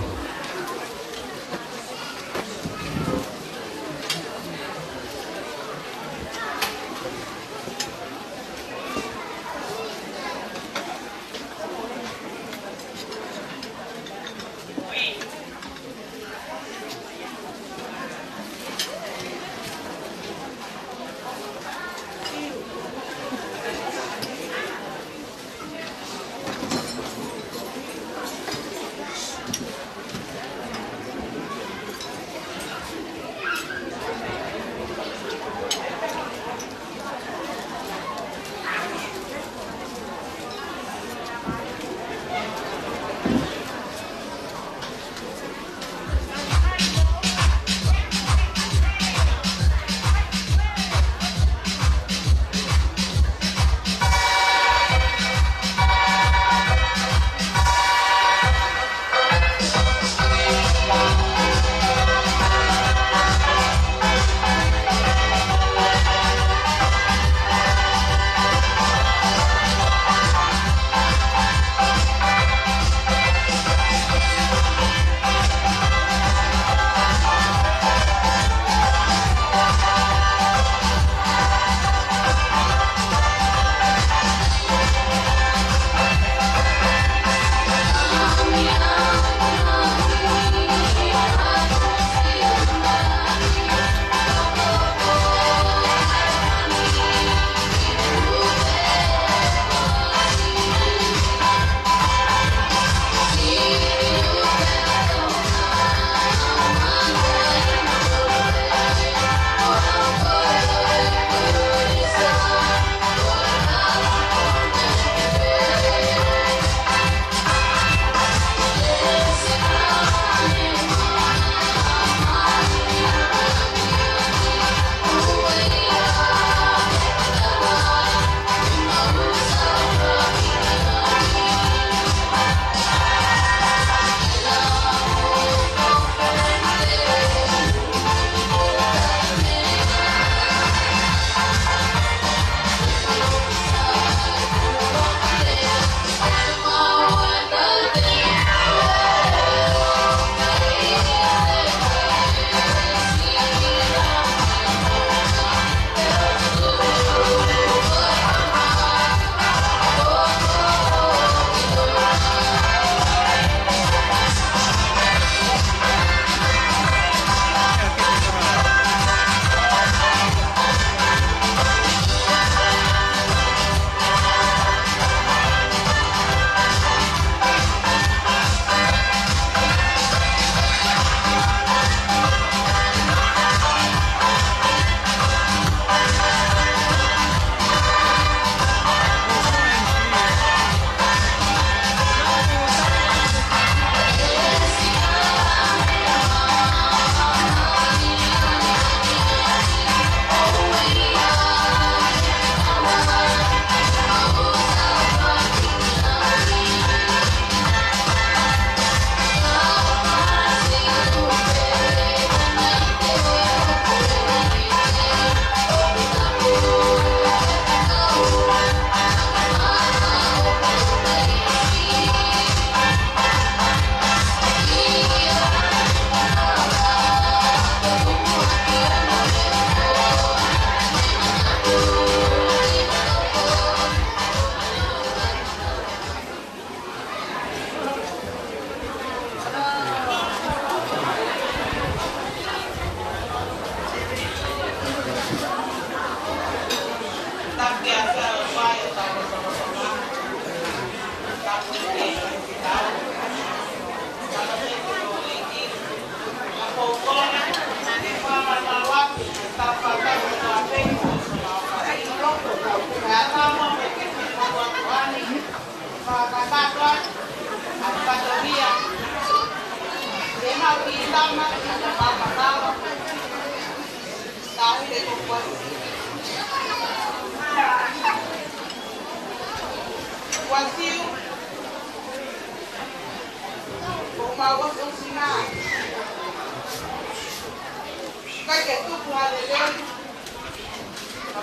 Ko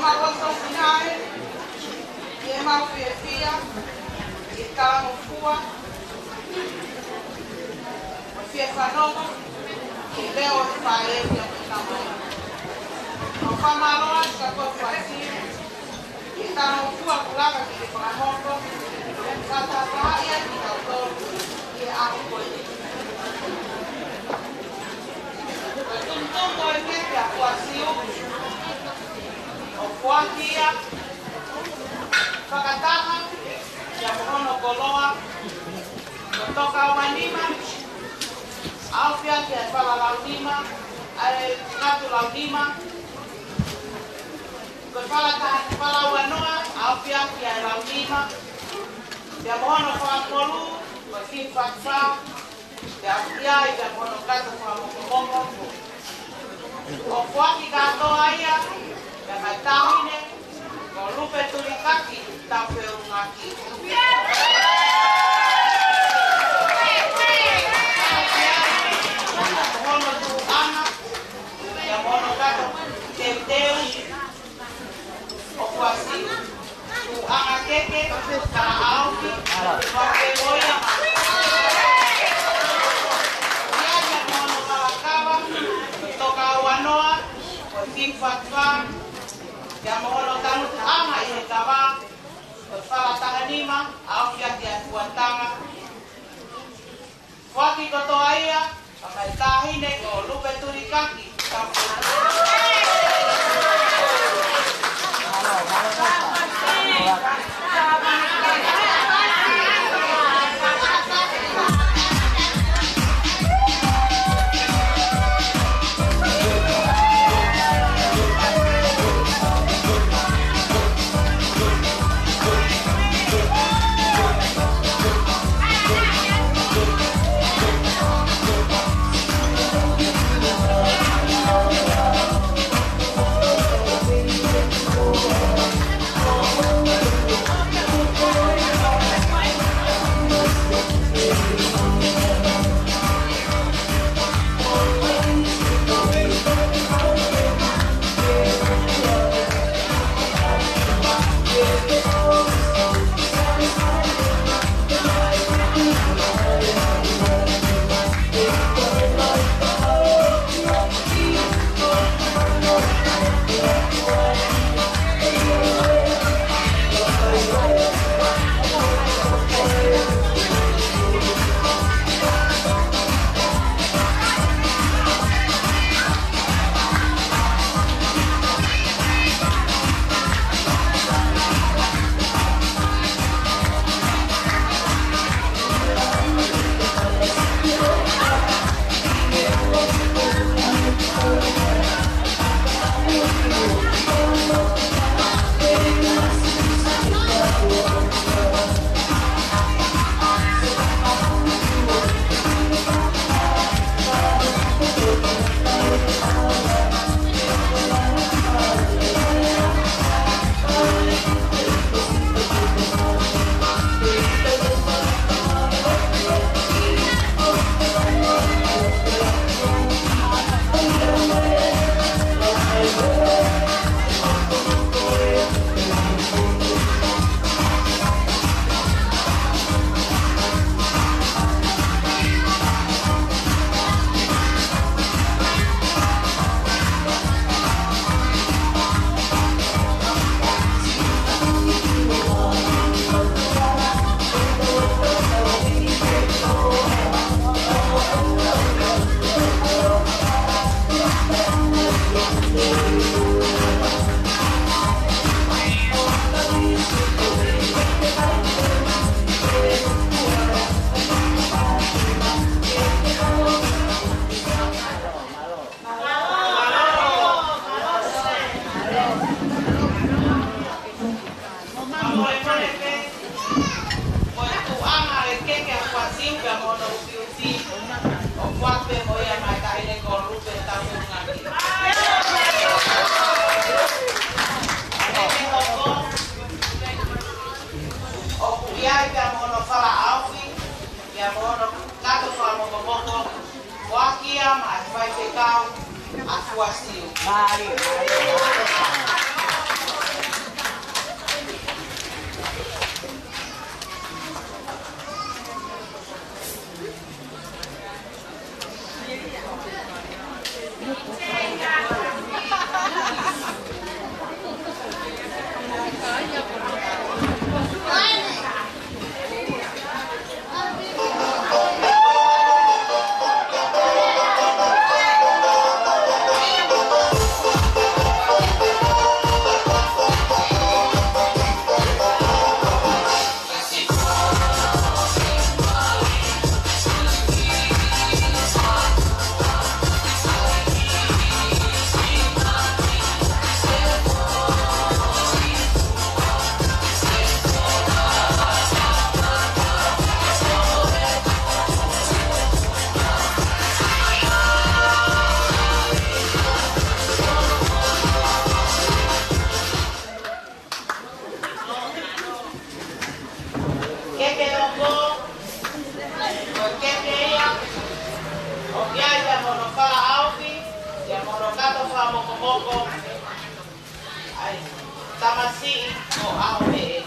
mau ʻosi ʻi ai, ʻi heʻemau fiefia, ʻi he talangofua, ʻo fie fanongo ki he leʻo ʻo e faʻē ʻi he ʻaho ni. ʻOku fakamālō atu kia Kuafiu, ʻi he talangofua kuo lava ke ke fakahoko, kae fakatahaʻi ai kitautolu ʻi he ʻaho ko eni. Ko e tumutumu ʻo e keke ʻa Kuafiu, ʻoku foaki ia fakataha ia mo hono koloa ko Tokauanima, ʻaofia ki he Falalaunima, ʻa e Ngatu Launima, ko Falataha, Falauanoa, ʻaofia ki he Launima, ia mo hono fanga kolu, ko Simu Fakafā, ia ʻaofia ia mo hono kato fakamokomoko. ʻOku foaki kātoa ia, ia kae taʻahine, ko Lupe Tulikaki Taufeulungaki. Hono tuʻunga, ia mo hono kato teuteu, ʻoku ʻasi tuʻunga keke, ka ʻaofi, ʻoku ʻi ai mo ia. Ia ia mo hono kalakava, Tokauanoa, ko Simu Fakafā, ia mo hono tanu tuʻunga ʻi he kava, ko Falataha Nima, ʻaofia ki he Fuataga. Foaki kotoa ia, kae taʻahine ko Lupe Tulikaki Taufeulungaki. Ko e tuʻunga ʻo e keke ʻa Kuafiu pea mo hono ufiufi, ʻoku foaki pē mo ia maʻa e taʻahine ko Lupe Taufeulungaki. Keke hoko, ʻoku ʻi ai pea mo hono fala ʻaofi, pea mo hono kato fakamokomoko, foaki ia maʻa e faifekau ʻAkuasiu. Mālie, mālie. Keke ʻoku, ko e keke ia, ʻoku ʻi ai ʻa mono fala ʻaofi, ʻi ai mono kato fakamokomoko, ʻa e tamasiʻi ʻo ʻAhopeʻe.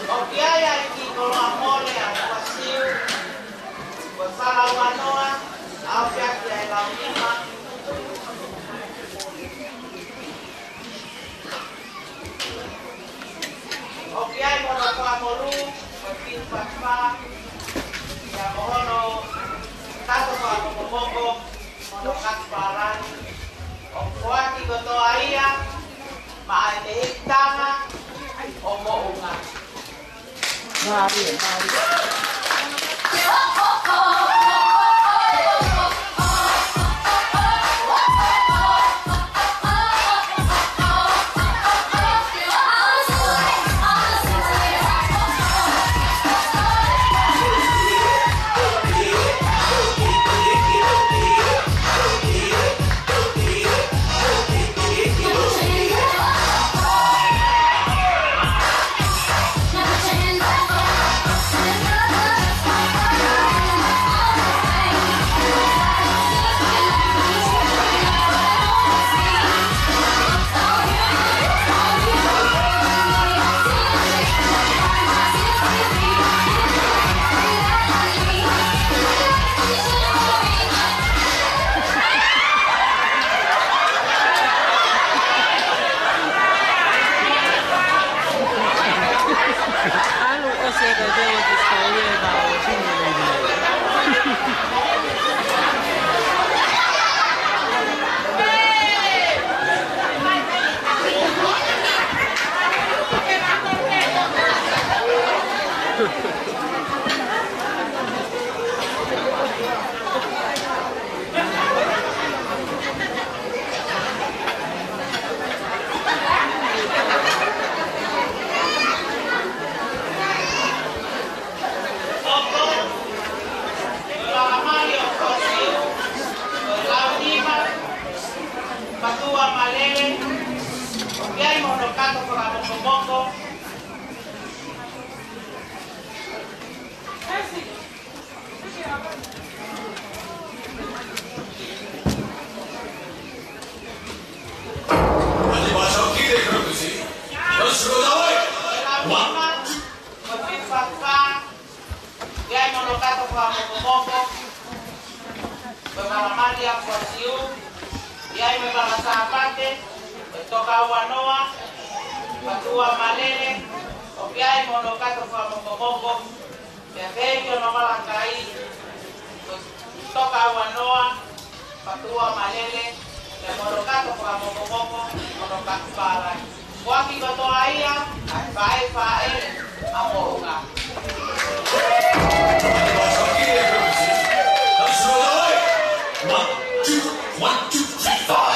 ʻOku ʻi ai ʻa e kiʻi koloa mole ʻa Kuasiu, ko Salaua Noa, ʻaofi ʻaki ʻa e launima. ʻOku ʻi ai mono fakamoʻui, mo e fiu fakafā, ʻi ai mo hono kato fakamokomoko, mo hono kato fakalangi. ʻOku foaki kotoa ia maʻa e mehekitanga ʻo Moʻunga. Mālie, mālie. Fatua Malele, ʻoku ʻi ai mo hono kato fakamokomoko. One, two. Ko Tuʻifafa, ʻi ai mo hono kato fakamokomoko. Ko Malamalia Kuasiu, ʻi ai mo Malasāpate, ko Tokaua Noa, Fatua Malele, ʻoku ʻi ai mo hono kato fakamokomoko. Pea pehē ki hono malakai, ko Tokaua Noa, Fatua Malele, pea mo hono kato fakamokomoko, mo hono kato pālangi. Ko e kiʻi kotoa ia ʻa e faʻē fāʻele ʻa Moʻunga. One, two, one, two, three, four.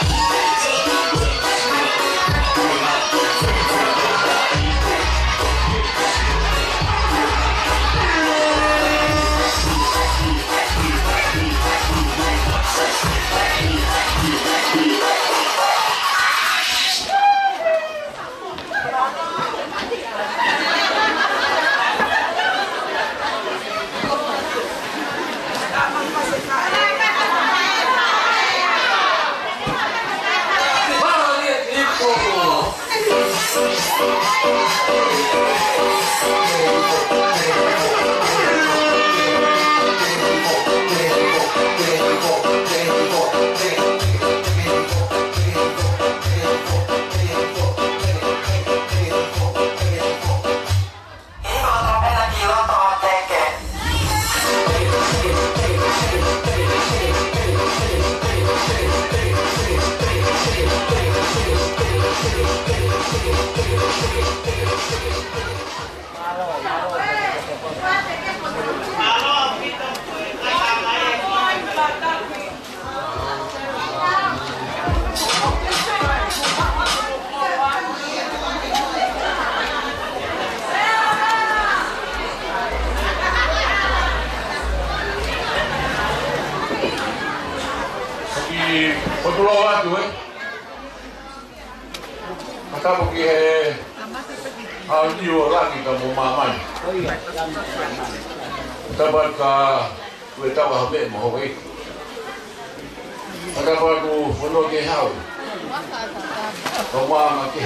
Ki Potulou atu, ē? Matapu ki he ʻaho ni ʻo langi ka mo māmani. Matapu ka ʻoku ʻi ai ha meʻa mo hoki. Matapu ʻoku fonua ke hau. Ka māmani ke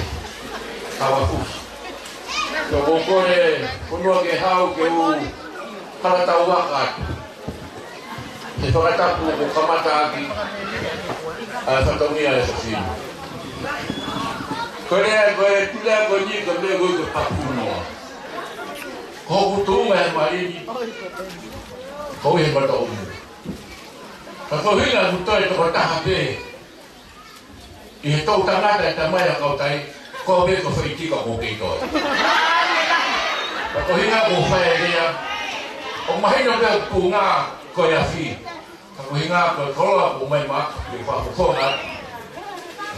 hau aku. Ka ʻoku ou kole fonua ke hau ke u hala tau aka atu. He fakatapu ʻoku kamata ʻaki ʻa e fatongia ʻa e fafine. Ko e lea, ko e lea ko eni, ko e lea ko e papu noa. Ko hoku tuʻunga he mali ni, ko e he mata ʻoku. Ka ko e ʻuhinga ʻoku toe tokotaha pē ʻi he toʻutangata e tamai ʻa e kau tai, ko au pē ko Faitika ʻoku kei toe. Ka ko e ʻuhinga ʻoku ou fai e lea, ʻoku mahino pē ʻoku tuʻunga ko e afi. Ka ko e ʻuhinga ko e koloa ʻoku mai maʻaku, ke fakafofonga,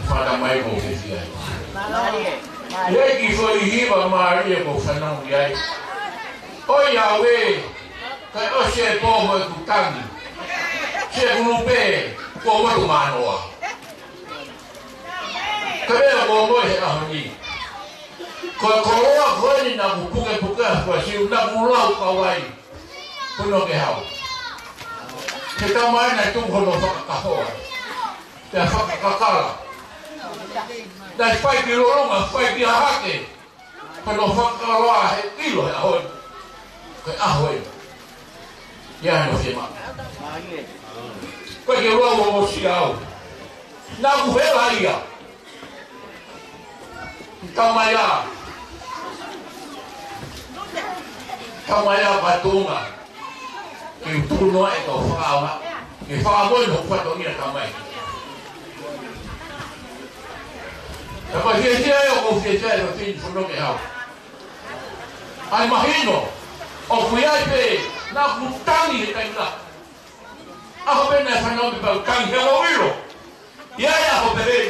fakatamai ʻoku ou fiefia ai. ʻI ai e kiʻi foʻi hiva mālie ʻoku ou fanongo ki ai. ʻOiauē, kae ʻosi e pō mo ʻeku tangi. Siʻeku lupe, kuo motu mānoa. Ka lea ʻoku ou ʻomai he ʻaho ni. Ko e koloa ko eni naʻa ku pukepuke ʻa Kuasiu, naʻa ku lau kau ai. Ko hono ke hau. He tamai naʻe tuku hono fakakahoa. Pea fakakakala. Naʻe fai ki lolonga, fai ki hahake. Ko hono fakakoloa he ʻilo he ʻaho ni. Ko e ʻaho eni. ʻI ai hono fiemaʻu. Ko e ke lau ʻo mosi au. Naʻa ku hela ia. Tamai ā. Tamai ā, ka tuʻunga. Ke u tuku noa e kau fakaʻaonga. Ke fakamoʻoni hoku fatongia tamai. Ka ko e fiefia ē ʻoku ou fiefia ʻi he fafine fonua ke hau. ʻA e mahino. ʻOku ʻi ai pē, naʻa ku tangi he taimi lahi. ʻAho pē naʻe fanongo pē pau tangi he ʻilo. ʻI ai ʻaho pehē ni.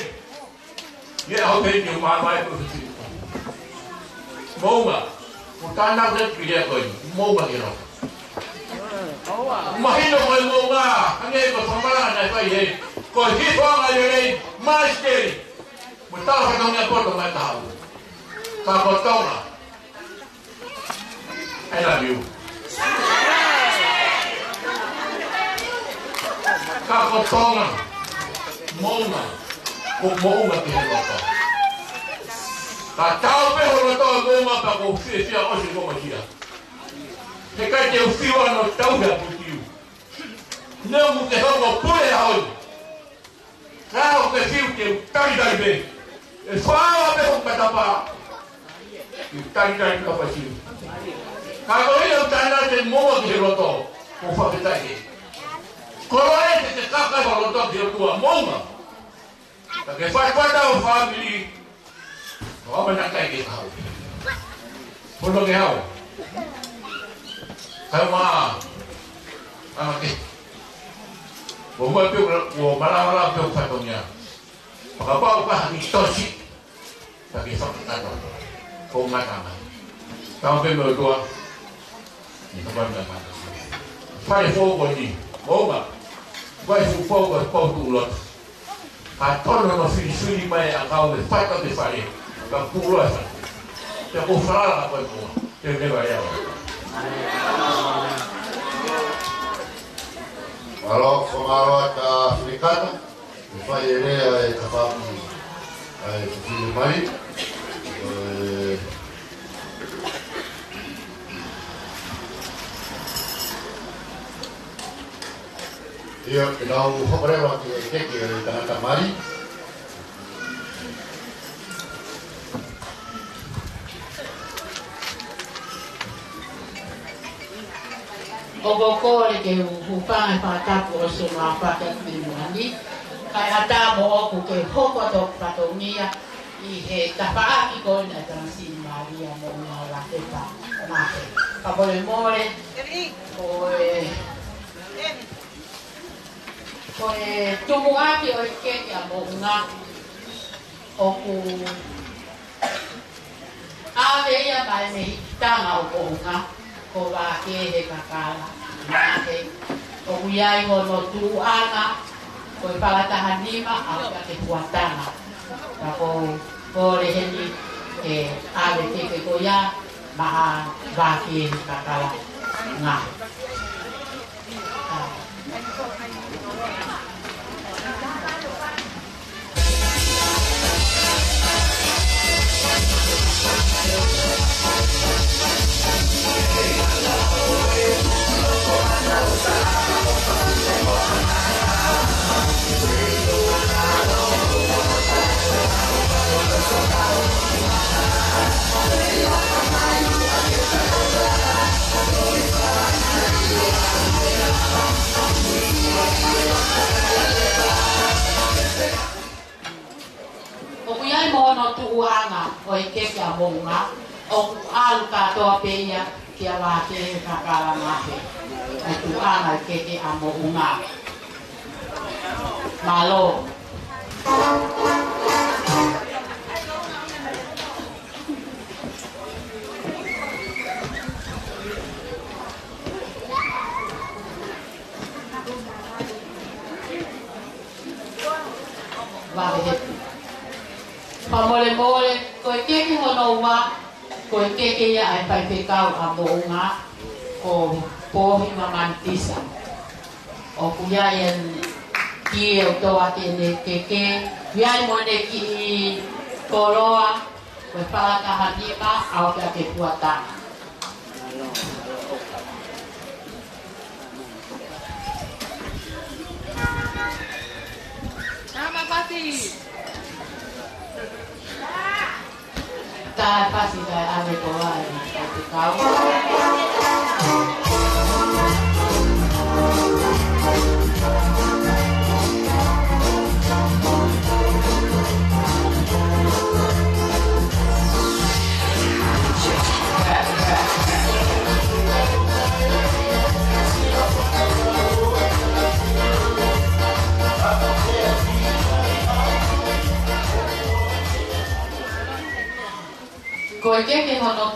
ʻI ai ʻaho pehē ni ʻoku māvae ko e fiti. Moʻunga. Ko e tānaki atu ki he lea ko eni. Moʻunga ki he loto. Mahino ko e moʻunga. Hangē ko e fakamatala naʻe fai he. Ko e hifo anga lelei. Maʻasiteli. Mo e tala fatongia poto mai taha ua. Ka ko Tonga. I love you. Ka ko Tonga, moʻunga, ko moʻunga ki he loto. Ka tau pē ho loto moʻunga pea ko e fiefia ʻosi ko e masia. He ʻikai te u fiu ʻo tauhi ʻa Putiu. Neongo ke hoko pule ʻa hoi. Ka ʻoku ke fiu ke u talitali pē. ʻE fāua pē hoku matapā. Ke u talitali ka fasiu. Ka ko ia ʻoku tānaki moʻunga ki he loto. Ko fakataʻi. Koloa ē ke ke kaka ho loto ki he ʻOtua moʻunga. Ka ke fai fata ʻo fāmili. Ko ama nakai ke kau. Pono ke hau. Kai ma. Ama ke. Ko mua pio, ko malawala pio fatongia. Fakapau ka haki tosi. Taki fakatato. Ko ngata mai. Tau pe mo tua. Ni ka pami ka. Fale fou ko ni. Moʻunga. Vai fu fou ko pau tu lot. Ka tono no fili fili mai ʻa kau me fata ke fale. Ka kulo e fale. Te ko fala ka ko e mua. Te ne vai ava. Alo, fomaro ata filikata. ʻE fai e lea e tafaʻaki ʻa e fifili mai. ʻE, ia, ʻe nau hoko leva ki he keke ʻa e tangata mali. ʻOku ou kole ke u hūfanga he fakatapu ʻo Sumā Pāketi Mimani, kae ʻatā moʻoku ke hoko atu hoku fatongia ʻi he tafaʻaki ko ena ʻa e tamasiʻi mali ʻa Moʻunga Lakepa Mahe. Fakamolemole, ko e, ko e tumuʻaki ʻo e keke ʻa Moʻunga ʻoku ʻave ia mai mei tanga ʻo Moʻunga, ko Vākehe Kakala Mahe. ʻOku ʻi ai hono tuʻuʻanga, ko e fala taha nima ʻo aʻu ki he fua tanga. Ka ʻoku ou kole heni ke ʻave keke ko ia maʻa Vākehe Kakala Mahe. ʻOku ʻi ai mo hono tuʻuʻanga ʻo e keke ʻa Moʻunga, ʻoku ʻalu kātoa pē ia kia Vākehe Kakala Mahe. ʻA e tuʻuʻanga ʻo e keke ʻa Moʻunga. Mālō. Vale he. Fakamolemole, ko e keke hono ua, ko e keke ia ʻa e faifekau ʻa Moʻunga, ko Pohi Mamanitisa. ʻOku ʻi ai ʻene kiʻi ʻotoa ke ne keke, ʻi ai mo ʻene kiʻi koloa, ko e fala taha nima, ʻo aʻu ki he fua tanga. Nama pati. Tae pasi tae ave ko ai, ʻo te kau.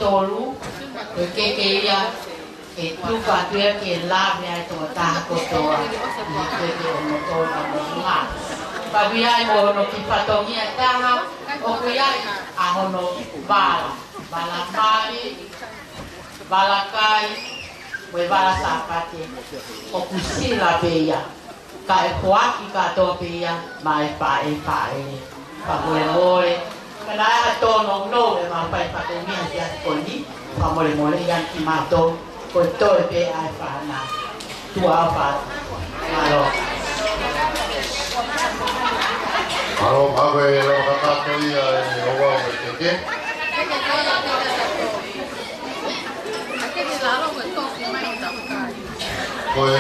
Tolu, ko e keke ia, ʻe tuku atu ia ke lave ai tokotaha kotoa, ʻi he keke hono tolu ʻa Moʻunga. Pea ʻi ai mo hono kiʻi fatongia ʻe taha, ʻoku ʻi ai ʻa hono vala, vala mali, vala kai, mo e vala Sāpate, ʻoku sila pē ia. Kae foaki kātoa pē ia maʻa e faʻē faʻē. Fakamolemole. Ka naʻe ʻi ai ha tōnounou ʻe maʻu pē fatongia he efiafi ko eni. Fakamolemole ia kimautolu. Ko e toe pē ʻa e fānau. Tuʻa ʻofa atu. Mālō. Mālō, mālō e lau kātoa ia ʻe Ovau e keke. Ko e,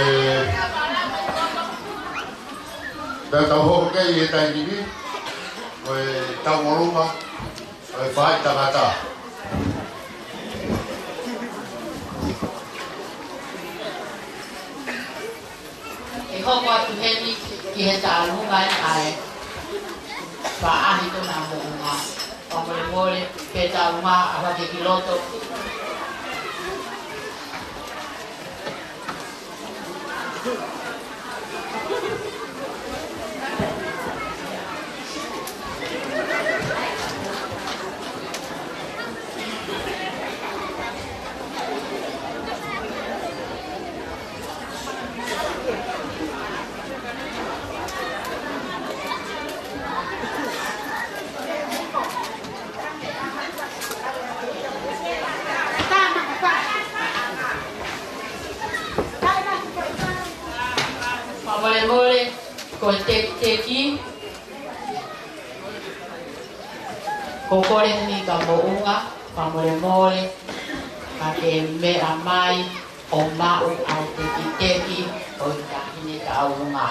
pea tau hoko ki he taimi ni, ko e tau ʻolunga, ko e faʻahi tangata. ʻE hoko atu heni ki he taʻaluma ʻa e faʻahi tona Moʻunga. Fakamolemole, pea taʻaluma ʻa vake ki loto. Fakamolemole, ko e tekiteki, ko Koleni ka Moʻunga, fakamolemole, ka ke meʻa mai ʻo maʻu ʻa e tekiteki ʻo e Taʻahine Taʻaluma.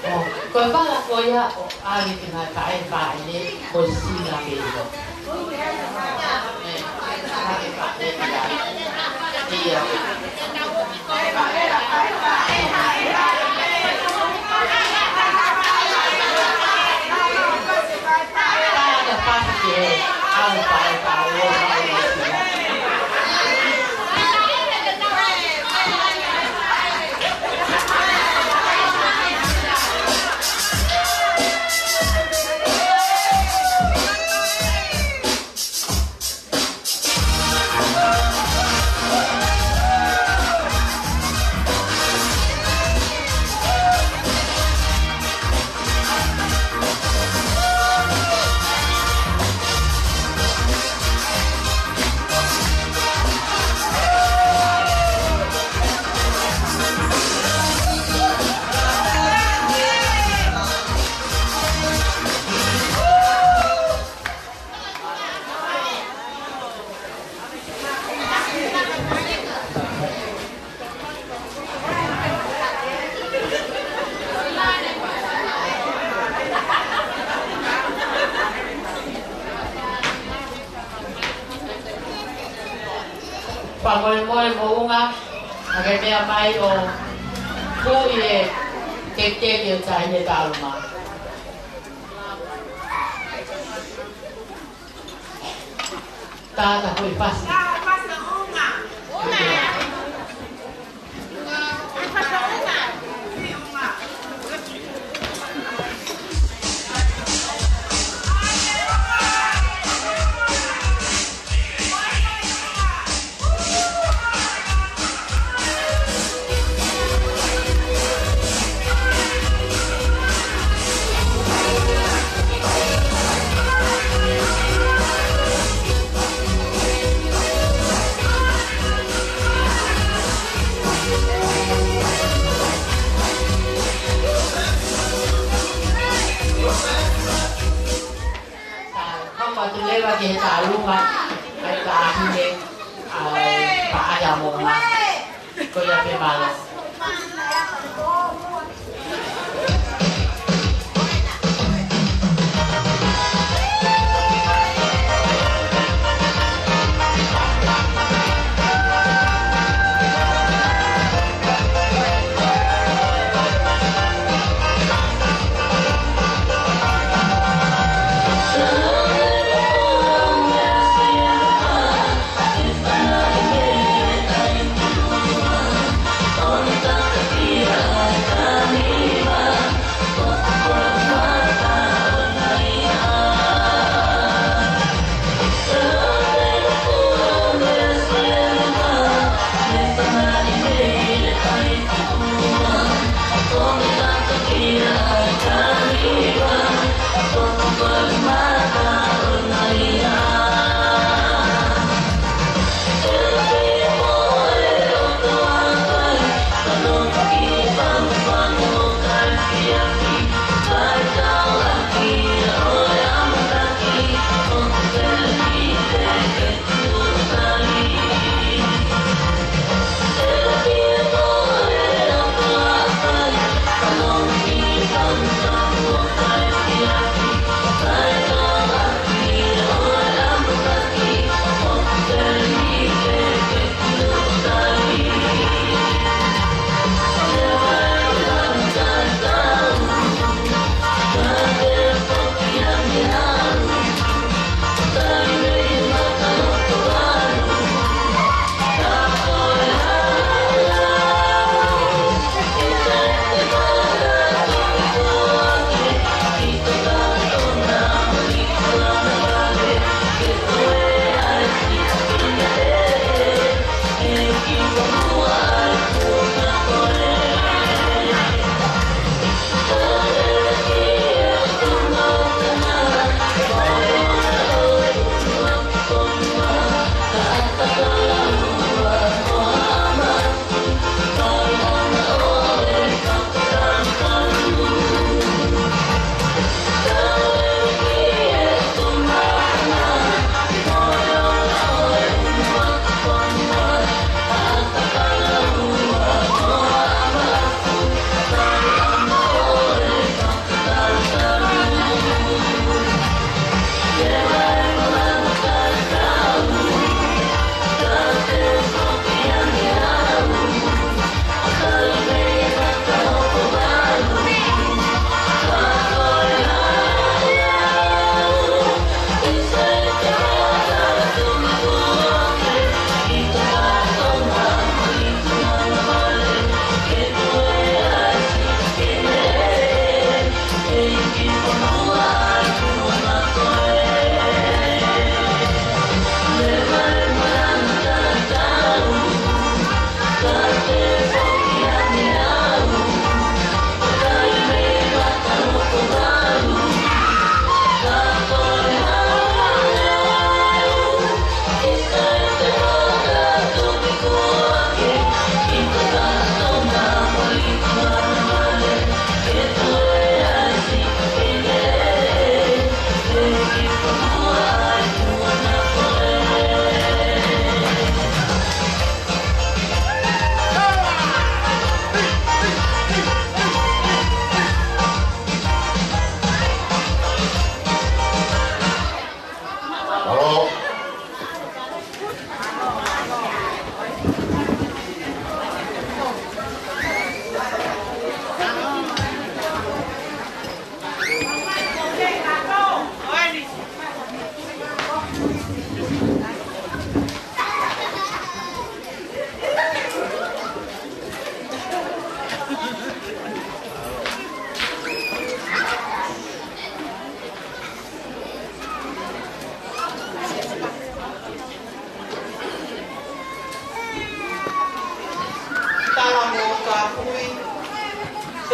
ʻO, ko e vala ko ia ʻo ʻAli ki he ngaahi faʻē faʻē, ko e sila pē ia. ʻE, faʻē faʻē ia. Ia. Fakamolemole Moʻunga, ka ke meʻa mai ʻo hū ʻi he tekiteki ʻo e Taʻahine Taʻaluma. Tata Huipasi. Ka, ka matu leva ki he taʻaluma, ʻa e Taʻahine, ʻa e Faʻahi ʻa Moʻunga. Ko ia pē, mālō.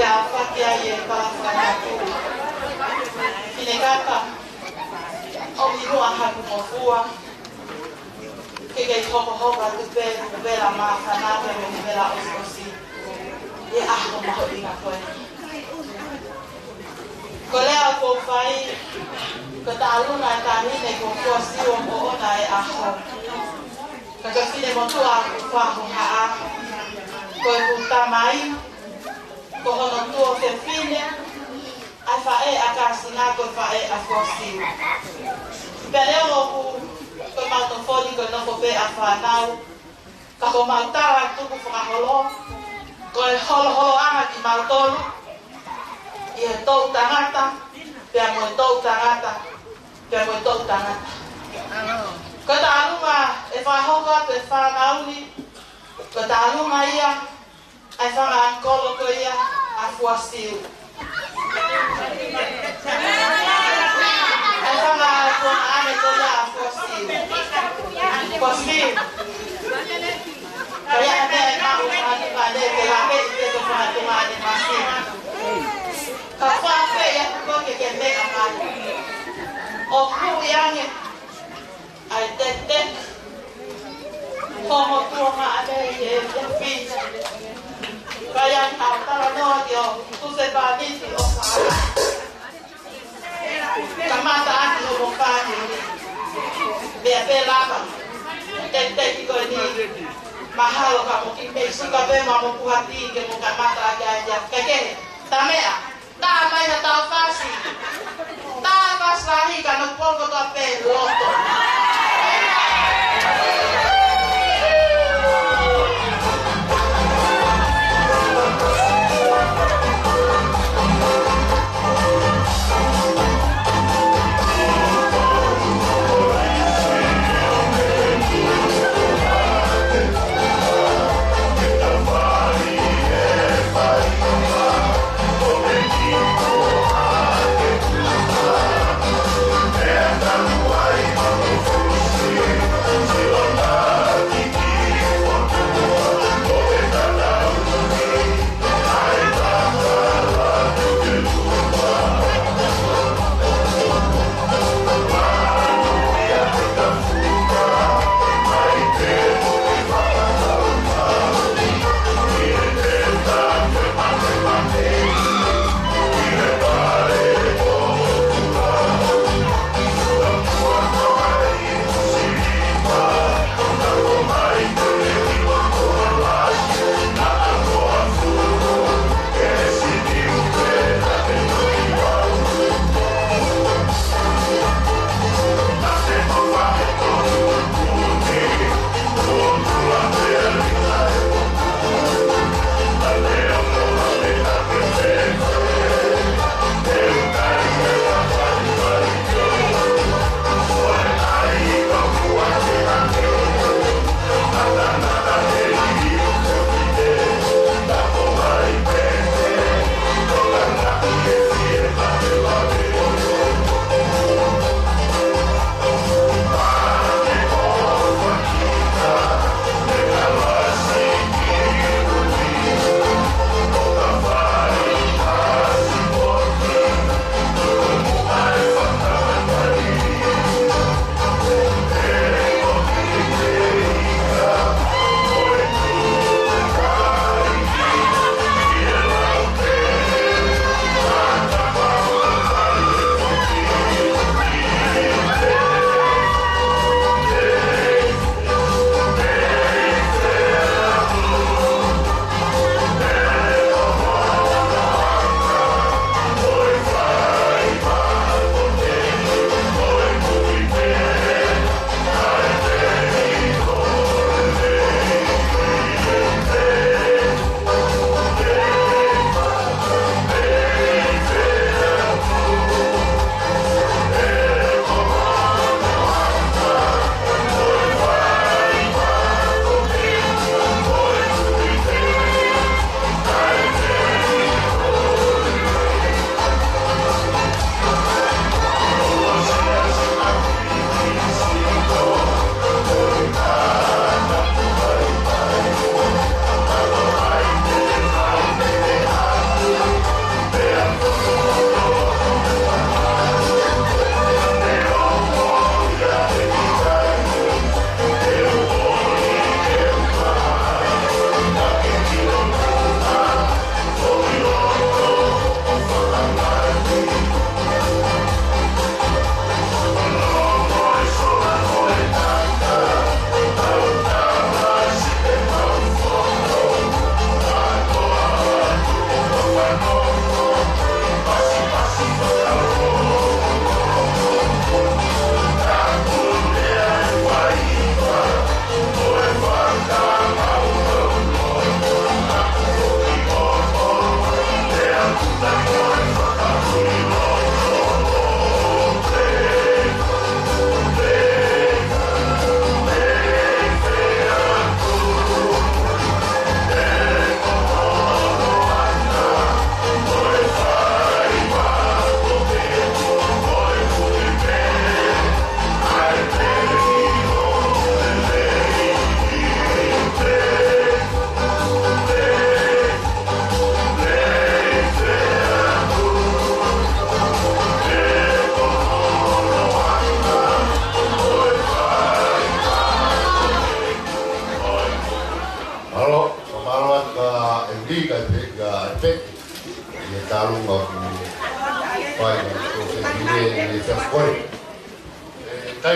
ʻAfaki ai e palafanatu. Finekata, ʻomi muʻa haku ngofua. Ke kei hokohoko atu pē ʻeku vela māfana pea mo ʻeku vela ʻosiʻosi ʻi he ʻaho mahuʻinga ko eni. Ko e lea ʻoku ou fai, ko e taʻalunga e taʻahine ko Fuasiu ʻoku ʻoʻona e ʻaho. Ka ko e finemotuʻa ʻoku fakahohaʻa, ko ʻeku tamai, ko hono tuofefine, ʻa e faʻē ʻa Kāsinga ko e faʻē ʻa Fuasiu. Pea leo ʻoku, ko e mau tofoni ko e nofo pē ʻa fānau, ka ko mau tala tukufakaholo, ko e holoholoʻanga kimautolu, ʻi he toʻutangata, pea mo e toʻutangata, pea mo e toʻutangata. Ko e taʻalunga ʻe fakahoko atu e fānau ni, ko e taʻalunga ia, ʻa e fanga ʻangikolo ko ia ʻa Fuasiu. ʻA e fanga tuongaʻane ko ia ʻa Fuasiu. Fuasiu. Ka ʻi ai e meʻa ʻe maʻu ʻa e fanga tuongaʻane ke laveʻi pē ko e fanga tuongaʻane masi. Ka fakaafeʻi atu koe ke ke meʻa mai. ʻO huʻi ange ʻa e tekiteki homo tuongaʻane ʻi he efiafi ni. Ka ʻi ai haʻo talanoa ki hoʻo husepāniti ʻo fānau. Kamata ʻaki homo fānau ni. Meʻa pē lava. Tekiteki ko eni. Mahalo ka mo kiʻi meʻi suka pē mo ha puha tī ke mo kamata ʻaki ʻa e ia. Kehe. Tameʻa. Taʻa mai ha tau fasi. Tau fasi lahi ka no poko ta pe loto.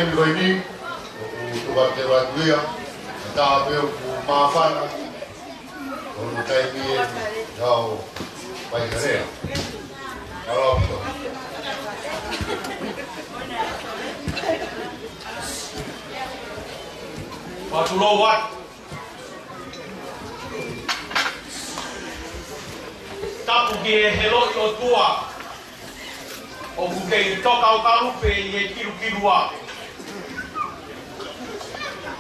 Ko eni, ʻoku tuku atu ia, tā pē ʻoku māfana, ʻo no taimi eni, tau pai ka lea. Alo, alo. Fakatulou atu. Tapu ki he ʻEiki ʻOtua, ʻoku kei tokaukalu pē ʻi he kilukilua.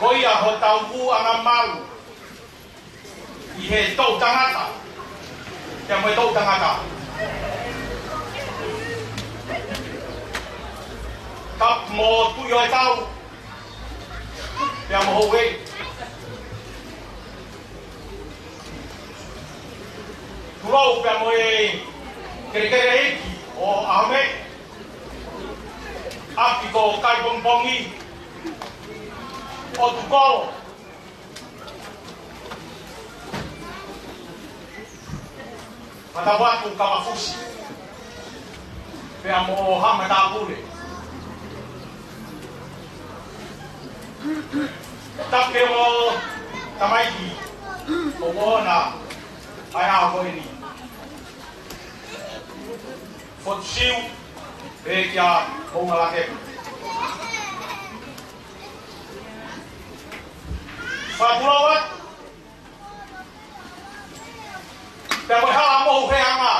Ko ia hotau ʻulungaanga malu ʻi he toʻu tangata, pea mo e toʻu tangata. Tapu mo Tuʻi ʻo e Tau, pea mo Houʻeiki. Tulou pea mo e kelekele ʻeiki ʻo ʻAhome, ʻapi ko Kaipongipongi, ʻo Tukolo, Matavatu Kavafusi, pea mo Haʻa Matāpule. Tapu ki he ongo tamaiki ʻoku ʻoʻona ʻa e ʻaho ko eni. Fotu Siu, pea kia Houngalake. Fakatulou atu. Pea ko e hala mohu he anga.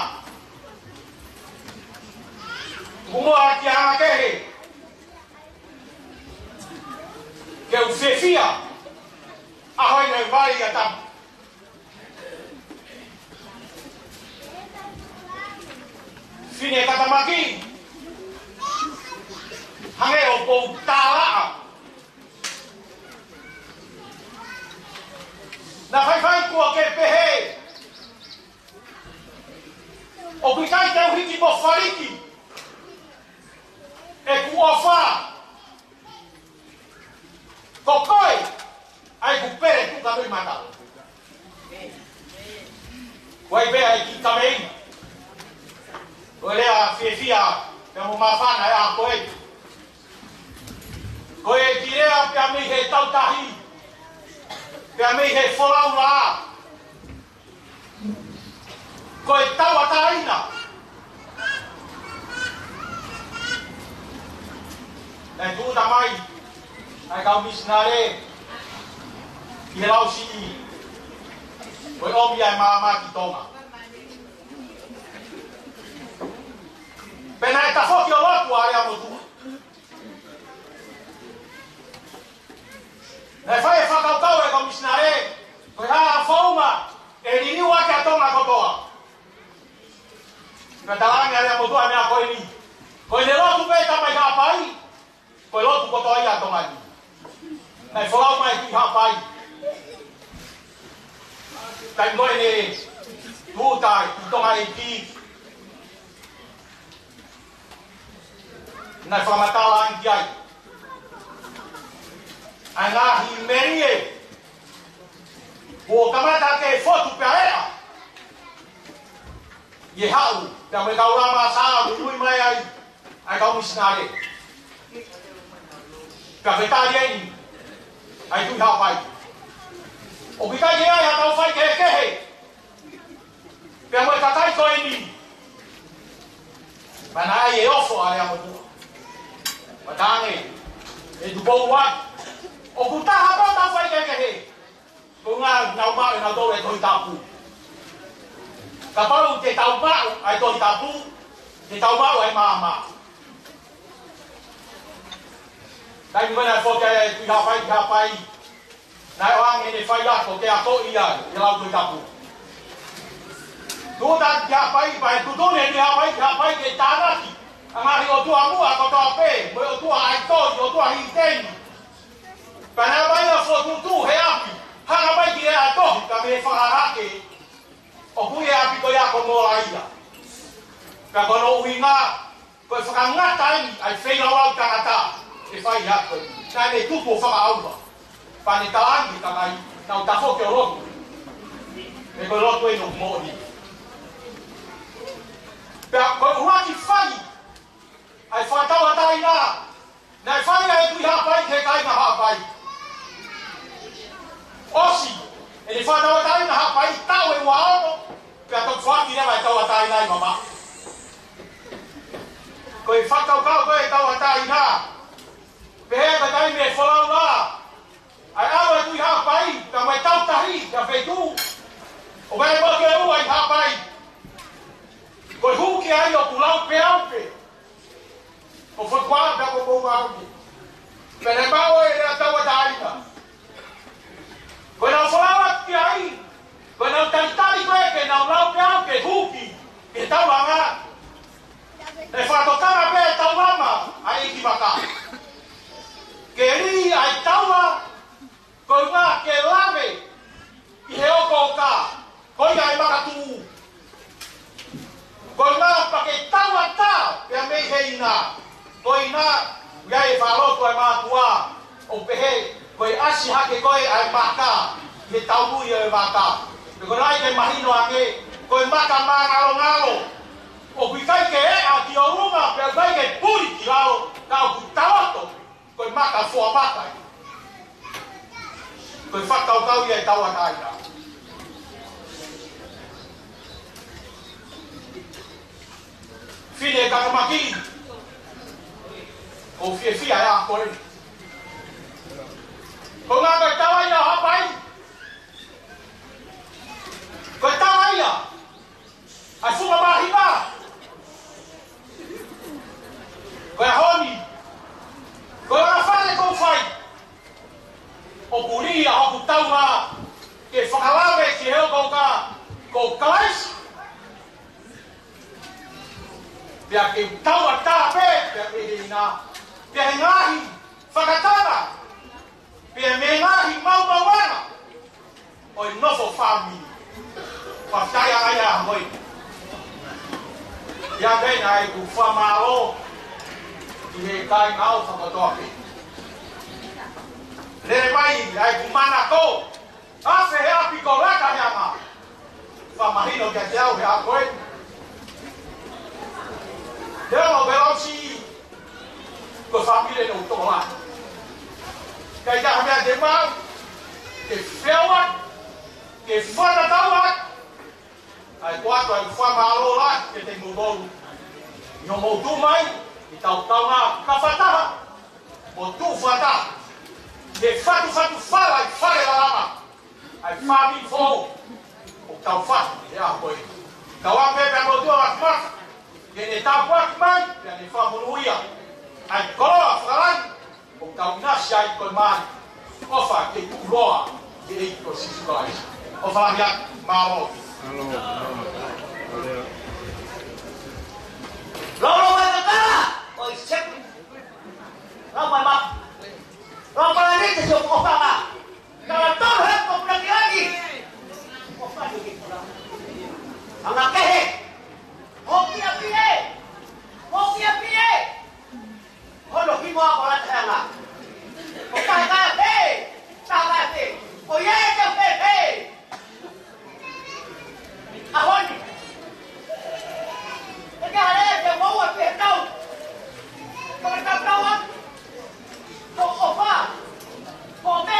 Kumoa ki anga kehe. Ke u fiefia, ʻaho eni ʻe vai ʻa Tapu. Fine katamaki, hangē ʻoku ou tālaʻa. Naʻa faifai kuo ke pehē, ʻoku ʻikai te u hiki mo faliki ʻeku ʻofa. Ko koe, ʻa ʻeku pele tuʻu ka nui mata. Ko ai pē ʻa e kiʻi kaveinga. Ko e lea fiefia, pea mo māfana ʻa e ʻaho ko ē. Ko e kiʻi lea pea mei he tautahi, pea mei he folau lā. Ko e tauʻatāina. Naʻe tūʻuta mai ʻa e kau misinale ʻi he Lausiʻi, ko e ʻomi ʻa e maama ki Tonga. Pea naʻe tafoki ʻo lotu ʻa Lea Motuʻa. Naʻe fai e fakakaukau ʻa e kau misinale, ko e hā ha founga ʻe liliu ʻaki ʻa Tonga kotoa. Naʻe talaange ʻe Lea Motuʻa ʻa e meʻa ko eni. Ko ʻene lotu pē ʻa e tamai Haʻapai, ko e lotu kotoa ia ʻa Tonga ni. Naʻe folau mai ki Haʻapai. Taimi ko ē ne tūʻuta ʻi Tonga ʻEiki, naʻe fakamatala ange ki ai ʻa e ngaahi melie kuo kamata ke fotu pea ʻea ʻi he haʻu, pea mo e kau lama sā ʻoku ui mai ai ʻa e kau misinale. Pea fetali eni ʻa e Tuʻi Haʻapai. ʻOku ʻikai ke ʻi ai ha kau faikehekehe pea mo e kakai ko eni. Pea naʻe ʻi ai e ofo ʻa Lea Motuʻa. Pea talaange ʻe Tupou Ua, ʻoku taha pē ʻetau faikehekehe. Ko e ʻuhinga naʻa nau maʻu ʻe nautolu e Tohi Tapu. Kapau te tau maʻu ʻa e Tohi Tapu, te tau maʻu ʻa e maama. Taimi ko ē naʻe foki ai e Tuʻi Haʻapai ki Haʻapai, naʻe ʻoange ʻene faiako ke akoʻi ia ʻi he lau Tohi Tapu. Tūʻuta ki Haʻapai, pea tuʻutuʻuni ʻe he Tuʻi Haʻapai ki Haʻapai ke tānaki ʻa e ngaahi ʻotua muʻa kotoa pē, mo e ʻotua ʻaitoi, ʻotua hiteni. Pea naʻe ʻomai ʻa e fokotuʻutuʻu he ʻapi, hanga mai ki he ʻa e tohi, ka mei he fakahahake, ʻoku ui e ʻapi ko ia ko Molaia. Pea ko hono ʻuhinga, ko e fakangata eni ʻa e feilaulau tangata ʻe fai atu. Naʻa ne tupu ʻo fakaʻauha. Pea ne talaange ki he kakai, naʻa nau tafoki ʻo lotu. He ko e lotu eni ʻoku moʻoni. Pea ko e ʻuluaki fai ʻa e fakatauʻatāina, Naʻe fai ʻa e Tuʻi Haʻapai ki he kāinga Haʻapai. ʻOsi ʻene fakatauʻatāina Haʻapai, taʻu ʻe ua ono, pea toki foaki leva e tauʻatāina ʻi mamaʻo. Ko e fakakaukau ko e tauʻatāina, pehē ʻe he taimi ʻe folau lā ʻa e ʻalu ʻa e Tuʻi Haʻapai, pea mo e Tautahi, ki ha feituʻu, ʻo ka ʻe moke ua ʻi Haʻapai, ko e hū ki ai ʻoku lau peau pē. Ko Fotuaʻa pea ko Moʻungaloki. Pea ne maʻu e lea tauʻatāina. Ko ʻenau folau atu ki ai, ko ʻenau talitali ko ē ke nau lau peau ke hū ki he taulanga. ʻE fakatokanga pē taulama ʻa e ʻeikivaka. Ke lī ʻa e taula, ko e ʻuhinga ke lave ʻi he okooka, ko ia e makatuʻu. Ko e ʻuhinga pea ke tauʻatā pea mei he ina, ko e ina ia e fakalotu ʻa e mātuʻa, ʻo pehē, ko e ʻasi hake ko ē ʻa e maka ʻi he taumuʻa ʻo e maka. Pea ko e lahi ke mahino ange, ko e maka māngalongalo, ʻoku ʻikai ke ʻeʻa ki ʻolunga, pea ʻikai ke puli ki lalo, ka ʻoku taoto. Ko e maka foa maka ia. Ko e fakakaukau ia e tauʻatāina. Fine Kakamaki, ʻoku fiefia ʻa e ʻaho ko eni. Ko e ʻuhinga ko e tauʻa ia ʻo Haʻapai. Ko e tauʻa ia ʻa e funga māhina. Ko e ʻaho ni, ko e langa fale ʻoku ou fai, ʻoku lī ʻa hoku taunga ke fakalave ki he okooka ko Kalaisi. Pea ke tauʻatā pē, pea mei he ina, pea he ngaahi fakatanga, pea mei he ngaahi maumauʻanga ʻo e nofo fāmili. Fakafetaʻi ʻa e ʻaho ko eni. ʻIo, pea naʻe ʻoatu ʻeku fakamālō ki he kāinga ʻo fakatoa pē. Lele mai ʻa ʻeku manako, afe he ʻapi ko Lata he anga. Fakamahino kiate au he ʻaho ko ē. Leo mo Belosi, ko e fāmili ʻoku tokolahi. ʻIkai ha meʻa te mau, ke feoa, ke fakatatau atu. ʻA ia ko e ʻoatu ʻa e fakamālō lahi kiate kimoutolu. ʻI hoʻomou tuʻu mai, ʻi he tautau na, ka fakataha, mo tuʻu fakataha. Ke fatufatu fala ʻi Fale Lalama. ʻA e fāmili foʻou ʻoku tau fatu he ʻaho ko ē. Tau ʻalu pē pea mo e ʻOtua Mafimafi ke ne tāpuaki mai, pea ne fakamonūʻia ʻa e koloa fakalangi ʻoku tau ʻinasi ai ko e mali. ʻOfa ke tuʻuloa ki he ʻEiki ko Sīsū Kalaisi. ʻOfa lahi atu, mālō. Lolo mai kakala, ʻo i sepu. Lau mai ma. Lau mai ni te sio ko fanga. Kala tau he ko puna ki lagi. Ko fani ki puna. Anga kehe. Hoki a pie. Hoki a pie. Hono himo a kola te anga. Ko kae kae pe. Kae kae pe. Ko ia e te pe pe. ʻAho ni. ʻE ke hale te mau a pie tau. Ko ka tau a. Ko ʻofa. Ko me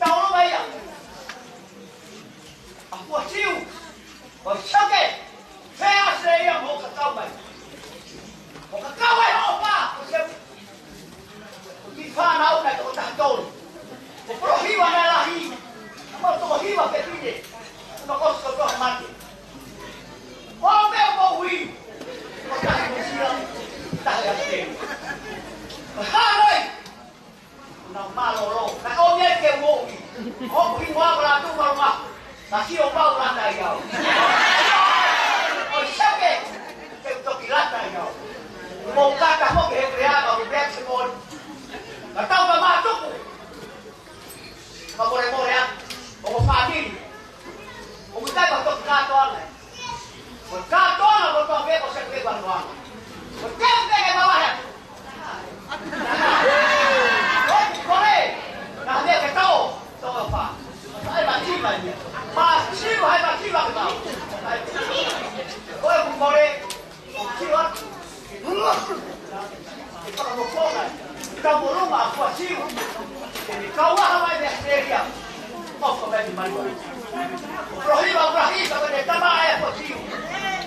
Taulunga ia. ʻA Fuasiu, ʻo Siaoke, fea se ia mo ka kau mai. Mo ka kau mai hoʻo pā, ʻo Siaoke. Ko e kiʻi fānau naʻe toko taha tolu. Ko Polohiva naʻe lahi, mo Tokohiva pē pine. Naʻe ʻosi kotoa mate. Ko au pē ʻoku ou ui. Ko tahi mo Sila, tahi ʻa Teu. Ko Hāloi, naʻe mālōlō. Naʻe ʻomi ai ke u ui. ʻOku hingoa ko Lātū Malunga. Ka sio pau lata ai au. ʻOi Siaoke, te u toki lata ai au. Mo kata mo ke he pea ka u pea se mori. Ka tau ka mātuku. Ka mole mole a. ʻO ko fāmili. ʻO mo tai ka toki kātoanga. Ko e kātoanga ko tō pē ko Siaoke ka noa. Ko te u pē ke mavahe atu. Ko e kole, na mea ke tau, tau e fā. Ai mativa ni. Mativa, ai mativa ke tau. Ko e kole, ko Siaoke. Ka mo kona, ka mo luma a Fuasiu. Ke ni kau aha mai mea seria. Mo ko mai ni mai. Rohiva, Rohiva, ko te tama ai a Fuasiu.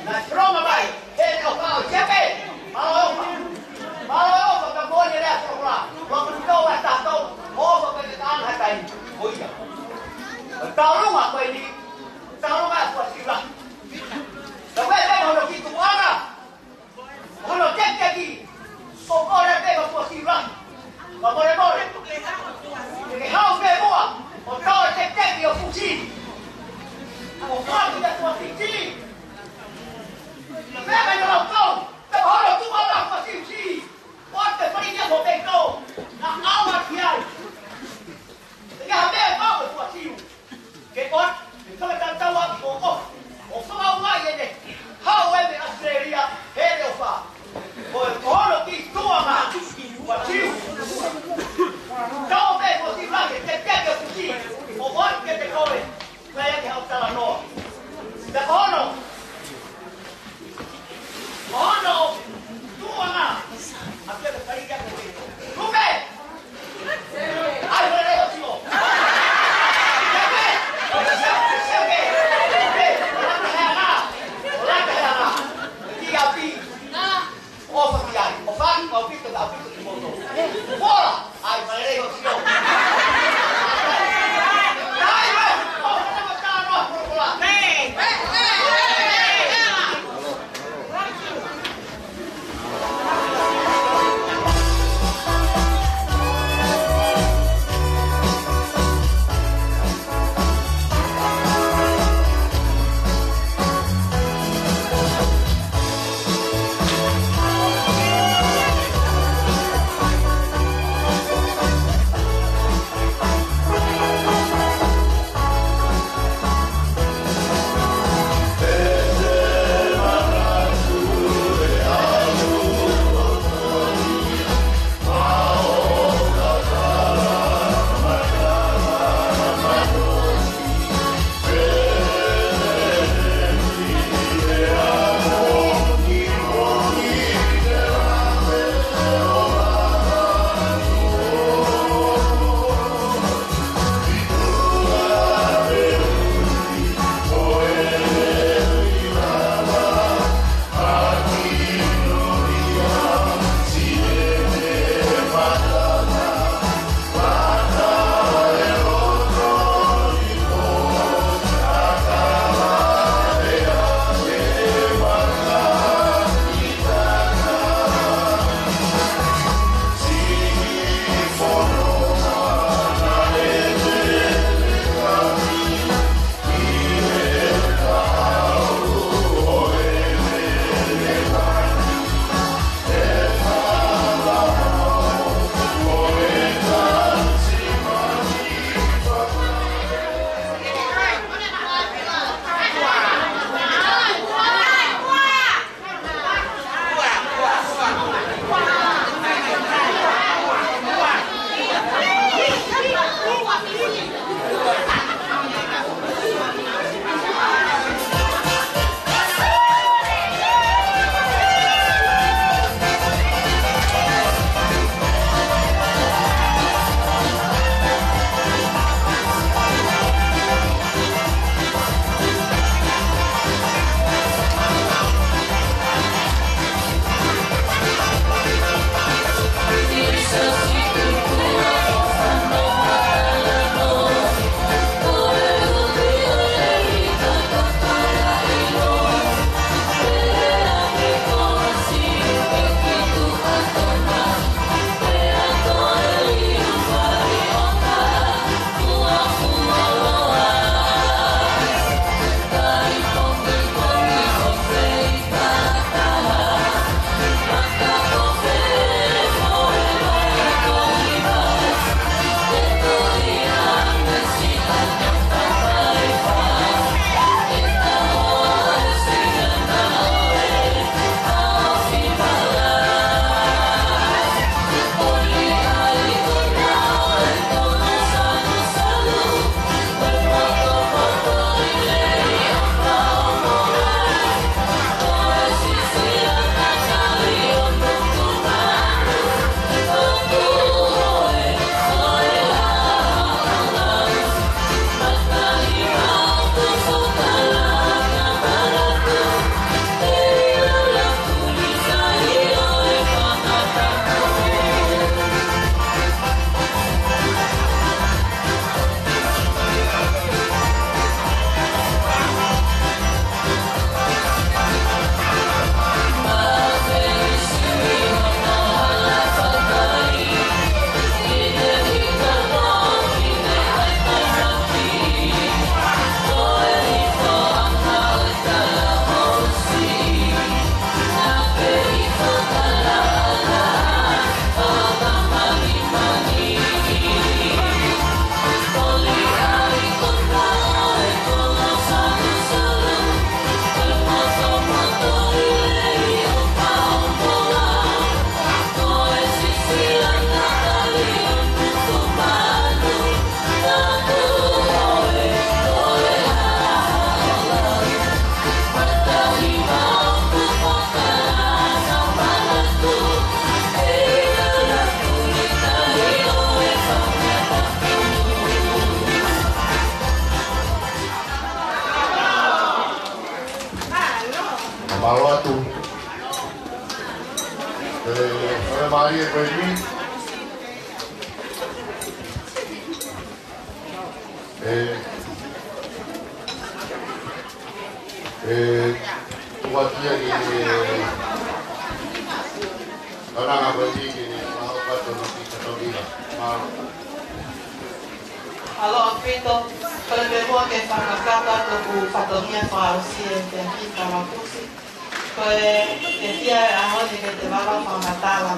Na strong mai. He ne ʻofa ʻo Siaoke. Mālō ʻofa. Mālō ʻofa ka moʻoni lea sokula. Ua kuni tau ʻa tatou. ʻOfa ka te tāna hatai. Ko ia. Taulunga ko eni. Taulunga ko Sila. Ka ko e te hono kitu ana. Hono tekiteki. Ko kore te ko Sila. Ka mole mole. Ke hau pē muʻa. ʻO tau tekiteki ʻo Fusi. ʻO fatu te ko Fusi. Pea ka lau kau, te mahalo tuʻu ala Fuasi Ko e mālie ko eni. ʻE, ʻe, ʻoatu ia ke, ʻe, ʻananga ko eni ke ne maho pato no ki katolia. Mālō. ʻAlo ʻaupito, ko e pē muʻa ke fakakakato atu ʻeku fatongia fakaʻosi ʻi he efiafi Kalakusi. Ko e, ke fai ʻa e ʻaho ni ke te vava fakamatala.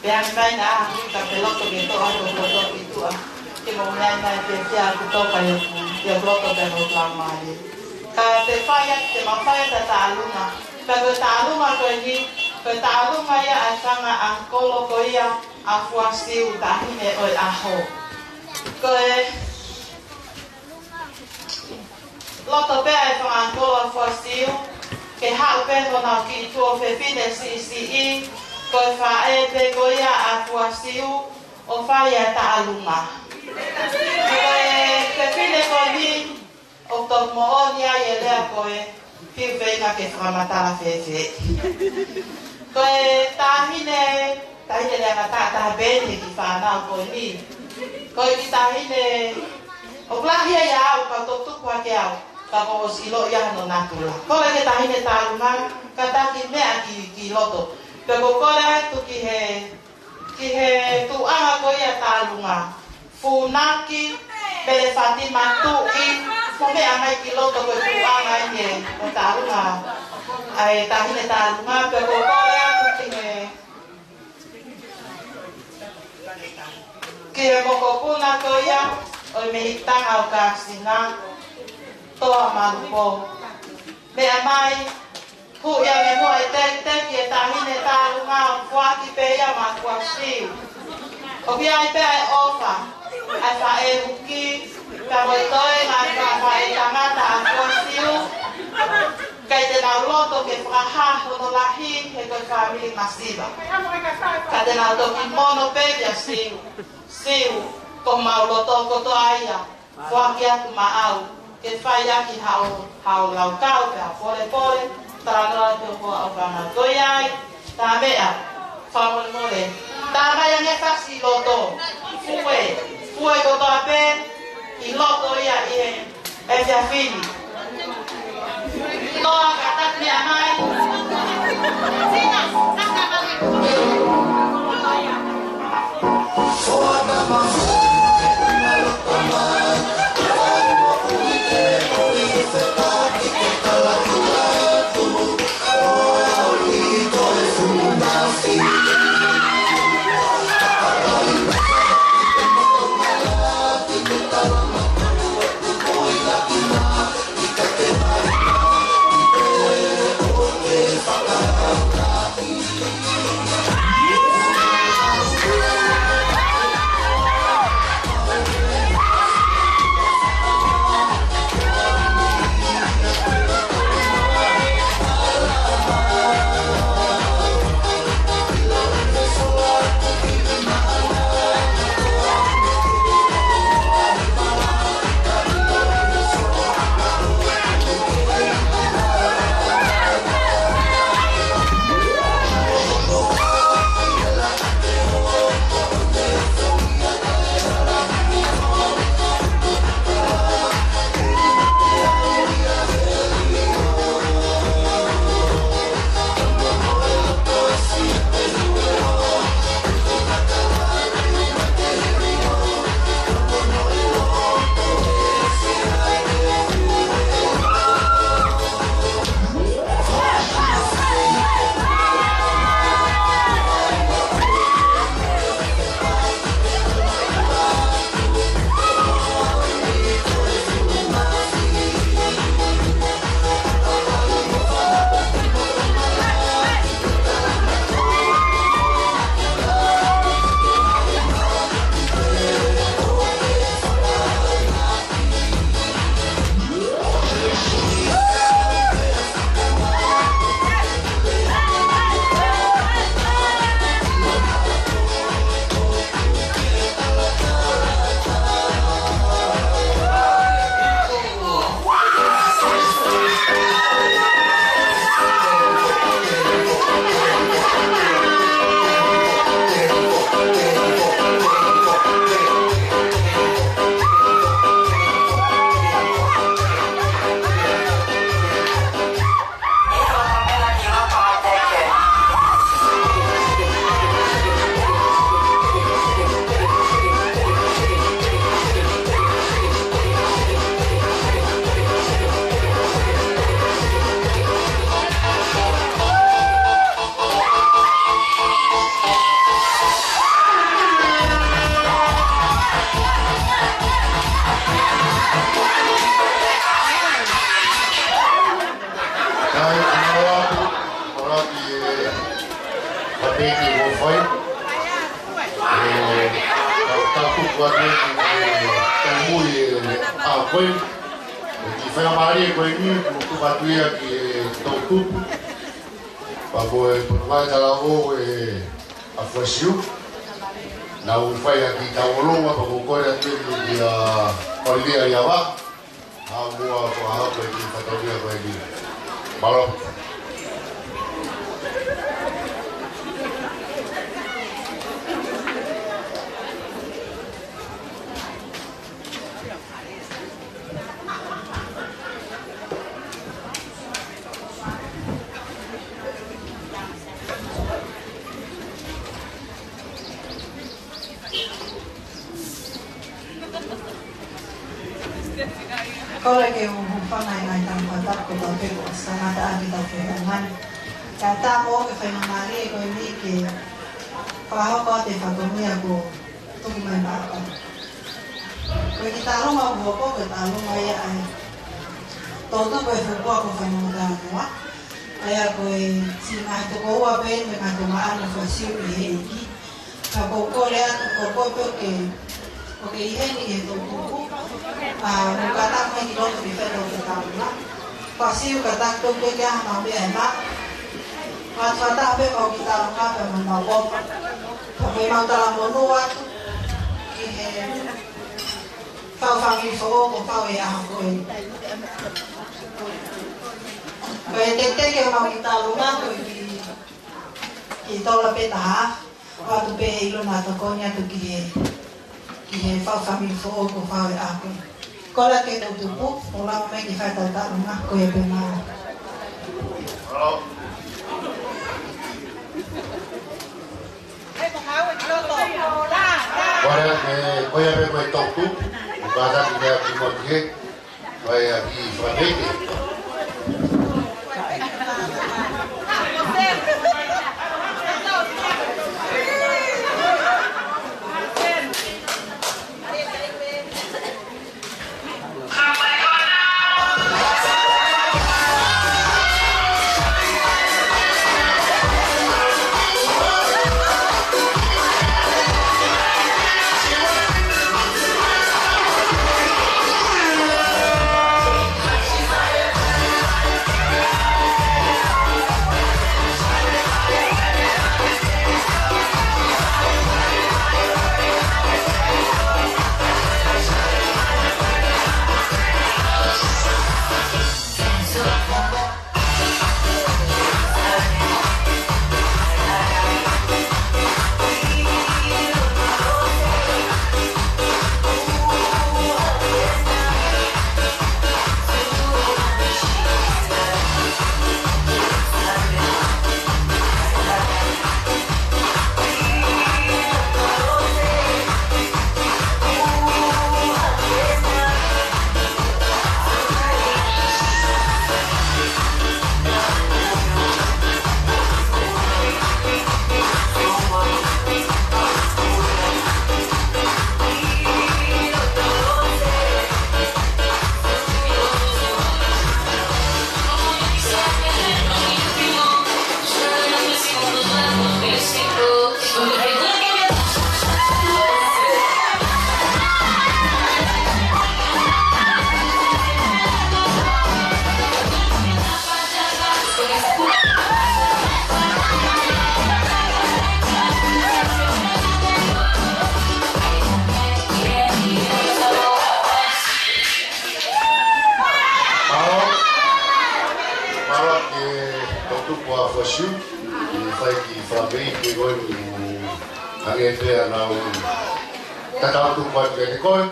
Pea mai na, ka te loto ke toʻo atu ʻeku loto ki tuʻa. Ke mo meʻa mai ke fai ʻeku toka ʻi ʻeku, ʻi ʻeku loto pea mo e laumālie. Ka te fai atu, te mau fai atu ʻa e taʻalunga. Pea ko e taʻalunga ko eni, ko e taʻalunga ia ʻa e fanga ʻangikolo ko ia ʻa Fuasiu, taʻahine ʻo e ʻaho. Ko e, loto pē ʻa e fanga ʻangikolo ʻa Fuasiu, ke haʻu pē honau kiʻi tuofefine siʻisiʻi, ko e faʻē pē ko ia ʻa Fuasiu, ʻo fai ʻa e taʻalunga. Ko e fefine ko eni, ʻoku tau moʻoni ai e lea ko e, fiu feinga ke fakamatala fēfē. Ko e taʻahine, taʻahine lea ngata taha pē eni ki he fānau ko eni. Ko e kiʻi taʻahine, ʻoku lahi ia ʻiate au, ka u toki tupu hake au, ka kuo u ʻosi ʻilo ia hono natula. Kole ke taʻahine taʻalunga, kātaki meʻa ki, ki loto. Pea ko e kole atu ki he, ki he tuʻunga ko ia taʻalunga. Funaki, pele fati matuʻi, mo meʻa mai ki loto ko e tuʻunga eni ʻo e taʻalunga. ʻA e taʻahine taʻalunga, pea ko e kole atu ki he Ki he mokopuna ko ia ʻo e mehikitanga ʻo Kasina, Toa Malupo. Meʻa mai, huʻi ʻa e meʻa ʻi he teitei ki he taʻahine taʻalunga ʻo foaki pē ia maʻa Fuasiu. ʻOku ʻi ai pē ʻa e ʻofa, ʻa e faʻē huki, ka mo e toenga ʻa e faʻē tangata ʻa Fuasiu. ʻIkai te nau loto ke fakahā hono lahi he ko e fāmili masiva. Ka te nau toki mono pē kia Siu. Siu, ko homau loto kotoa ia. Foaki atu maʻau. Ke fai ʻaki haʻo, haʻo laukau, pea polepole. Talanoa ki ho hoa ʻo fānau. Ko ia ai. Tā meʻa, fakamolemole. Tā mai ange fasi loto. Fue, fue kotoa pē, ʻi loto ia ʻi he efiafi ni. Toa ka tau meʻa mai. Tuku atu e kiʻi tau mui e a koe. Ko e kiʻi faingamālie ko eni, kuo tuku atu ia ki he toʻutupu. Pea ko e potungāue talavou ʻa Fuesiu. Naʻa ku fai ʻa e kiʻi tauʻolunga, pea ʻoku ou kole atu eni kia Olivia Liava. ʻA mua ko e hako e kiʻi fatongia ko eni. Mālō. Kole ke u hūfanga he ngaahi tangata ko tau pē ko e tangata ʻa kitautolu ʻi he ngaahi. Kae ʻatā moʻoku e faingamālie ko eni ke fakahoko atu e fatongia kuo tuku mai maʻatautolu. Ko e kiʻi taʻalonga ʻoku hoko ko e taʻalonga ia ʻa e toʻutupu e fuakava ko Faingamālie ʻa e Talanoa. ʻA ia ko e siʻi ngaahi tokoua pē mo e ngaahi toʻonga ʻa Fuesiu ʻi he ʻEiki. Ka ʻoku ou kole atu ko koe pē ʻoku ke, ʻoku ke ʻi heni ʻi he toʻutupu. ʻA, mo kātaki mai ki loto ke fai ʻetau kiʻi taʻalonga. Fuesiu kātaki pē ʻoku ke ʻi ai haʻamau meʻa ʻe maʻu. Fakataha pē ʻemau kiʻi taʻalonga pea mo ʻemau ʻofa. Pea mo ʻemau talamonū atu ki he fau fāmili foʻou kuo fau he ʻaho ko eni. Ko e teketeke ʻemau kiʻi taʻalonga ko e kiʻi, kiʻi tola pē taha. ʻOatu pē he ʻilo naʻa tokoni atu ki he, ki he fau fāmili foʻou kuo fau he ʻaho ko eni. Kole ke toʻutupu, ʻo lava mai ke fai ʻetau taʻalonga, ko ia pē, mālō. Kole ke, ko ia pē ko e toʻutupu, ʻo kātaki ke ʻaki mo ke, ko ia ki Farameike. Mālō, mālō ki he toʻutupu ʻa Fuesiu, ʻi he fai ki Farameike ko eni, hangē pē ʻa naʻa ku tatau tuku atu kiate koe,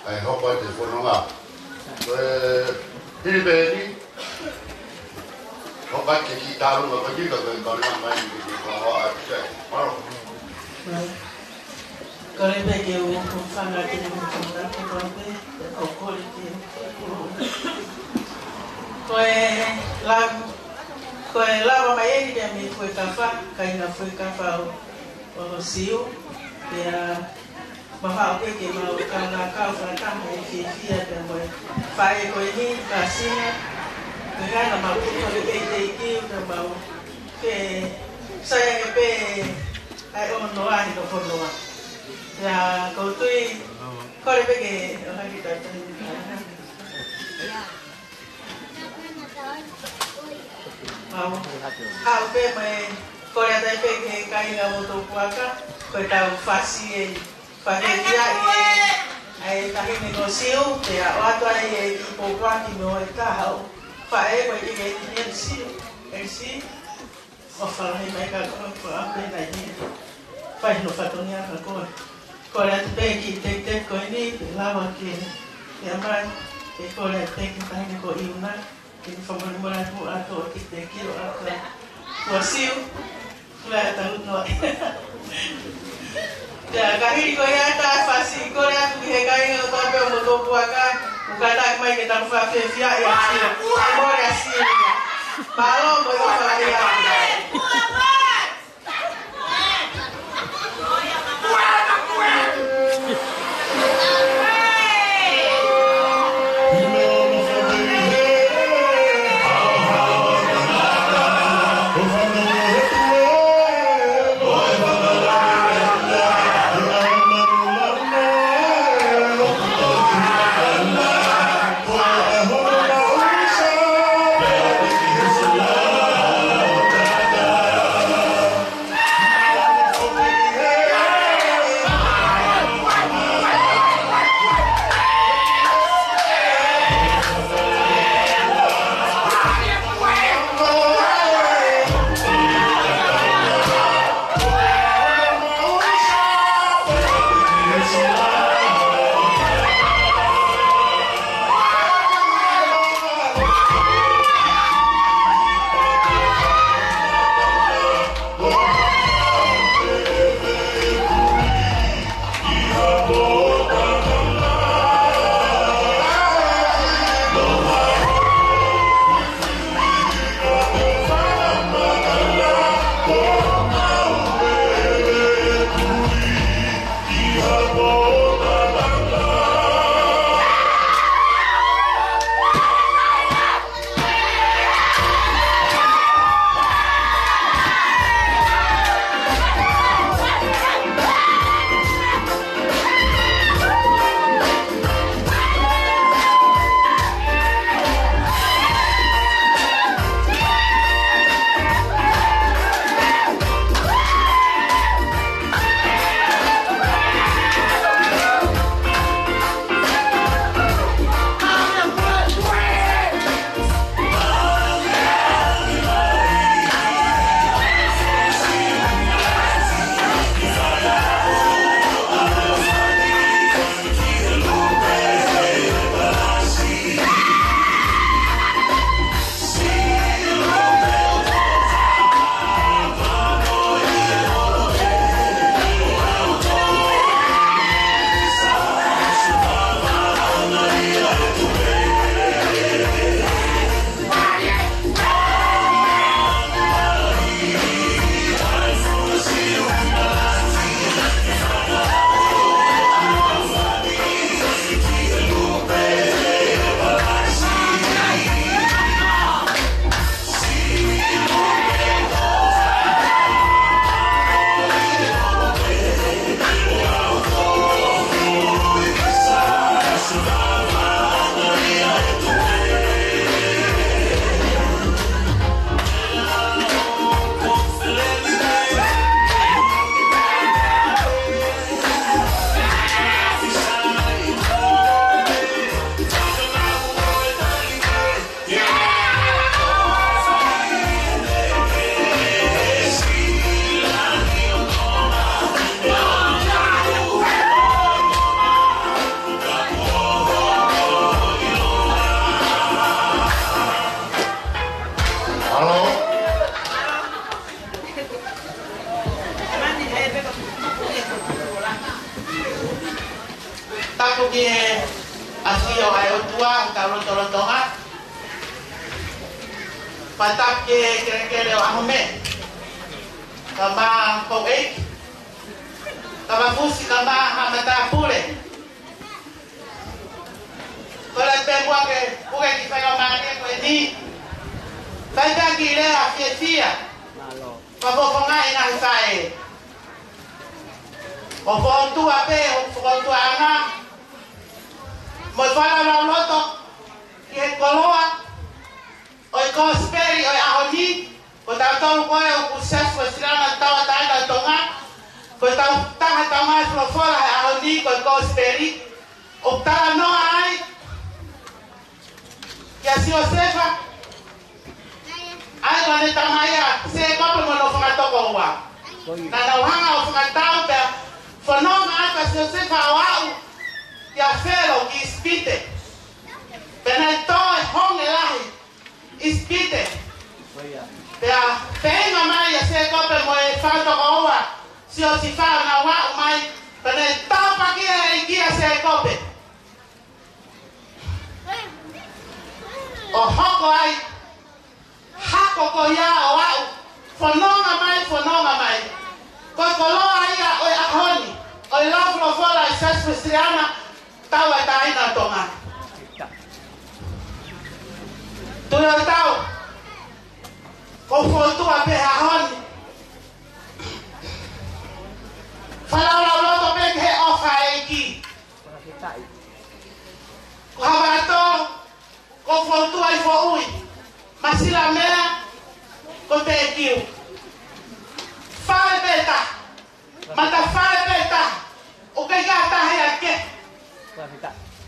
ʻa e hoko atu e fononga. Ko e hili pē eni, hoko atu e kiʻi taʻalonga ko eni ka ko e kaunanga mai ni ke ke kau atu ai. Mālō. Kole pē ke u hūfanga ki he ngaahi tangata ko tau pē, ʻo kole ke u. Ko e lava, ko e lava mai eni pē mei Fuekafa, kāinga Fuekafa ʻo, ʻo Siu, pea mafao pē ke mau kākā fakataha ʻi he fiefia pea mo e faʻē ko eni, kāsinga, pea ʻikai ngata pē ke mau kole pē teitei kiu pea mau ke sai ange pē ʻa e ʻonoa ʻi he fononga. Ia, ʻoku ou tui, kole pē ke ʻohake tautolu ni ka. Mau, haʻu pē mai, kole atu ai pē ki he kāinga ʻo Motuʻapuaka, ko ʻetau fasi ē, fakafiefia ʻi he, ʻa e taʻahine ko Siu, pea ʻoatu ai e kiʻi pōpoaki mo e taha ʻo e faʻē ko ē ki he M C, M C. ʻOfa lahi mai ka ko e ko a pe na i. Fai no fatongia ka ko e. Kole atu pē ki he tekiteki ko eni, pe lava ke, ke ʻomai, ke kole atu pē ki he taʻahine ko Iuna, ke ne fakamolemole atu ʻo ʻoatu e tekiteki ʻo ʻoatu ʻa Siu, kole atu ʻo ʻoatu. Ia, ka hili ko ia ʻeta fasi, kole atu ki he kāinga kotoa pē ʻo Motuʻapuaka, ʻoku kātaki mai ke tau fakafiefia ʻa Siu. Kae mole ʻa Siu ia. Mālō mo e ʻofa lahi atu. Tapu ki he ʻafio ʻa e ʻOtua ʻi hotau lotolotonga. Pea tapu ki he kelekele ʻo ʻAhome, kae ʻumaʻā houʻeiki, kae ʻumaʻā fusi, kae ʻumaʻā haʻa matāpule. Kole pē muʻa ke puke e kiʻi faingamālie ko eni. Fai pē ha kiʻi lea fiefia. Fakafofongaʻi e ngaahi faʻē. ʻOku ou fokotuʻu pē, ʻoku ou fokotuʻu ʻa e ngaahi, mo e fakalaulauloto ki he koloa ʻo e kosipeli ʻo e ʻaho ni, ko tautolu ko ē ʻoku Siasi Uēsiliana Tauʻatāina ʻo Tonga, ko e tau taha ʻetau ngaahi folofola he ʻaho ni ko e kosipeli, ʻoku talanoa ai kia Siosefa, ʻa ia ko ʻene tamai ʻa Sēkope mo hono fanga tokoua. Naʻa nau hanga ʻo fakatau pea fononga atu ʻa Siosefa ʻo aʻu kia Felo ki ʻIsipite. Pea naʻe tō e honge lahi ʻIsipite. Pea feinga mai ʻa Sēkope mo e fanga tokoua, Siosefa, ʻo nau aʻu mai, pea naʻe tāpuakiʻi ʻe he ʻEiki ʻa Sēkope ʻo hoko ai hako ko ia ʻo aʻu, fononga mai, fononga mai. Ko e koloa ia ʻo e ʻaho ni ʻo e lau folofola ʻa e Siasi Uēsiliana Tauʻatāina ʻo Tonga. Tui ʻo tau, ʻoku ou fokotuʻu pē he ʻaho ni, fakalaulauloto pē ki he ʻofa ʻa e ʻEiki. Ko Haʻapai, ʻoku ou fokotuʻu ai foʻui, Masilamea, ko Tekiu. Fale pē taha, matafale pē taha, ʻoku ʻikai ha taha ia ke.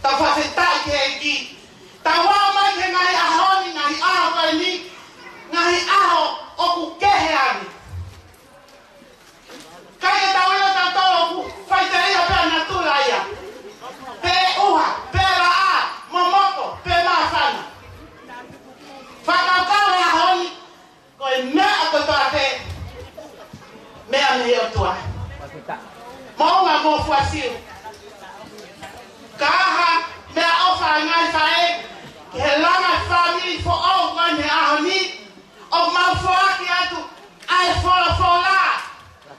Tau fakafetaʻi ki he ʻEiki. Tau aʻu mai ki he ngaahi ʻaho ni, ngaahi ʻaho ko eni, ngaahi ʻaho ʻoku kehe ange. ʻIkai ke tau ʻilo tautolu ʻoku faʻiteliha pē ʻa natula ia. Pe ʻuha, pe laʻā, momoko, pe māfana. Fakakaukau he ʻaho ni, ko e meʻa kotoa pē, meʻa mei he ʻOtua. Moʻunga mo Fuasiu. Ka ʻi ai ha meʻaʻofa ʻa e ngaahi faʻē ki he langa fāmili foʻou ko eni he ʻaho ni, ʻoku mau foaki atu ʻa e folofola,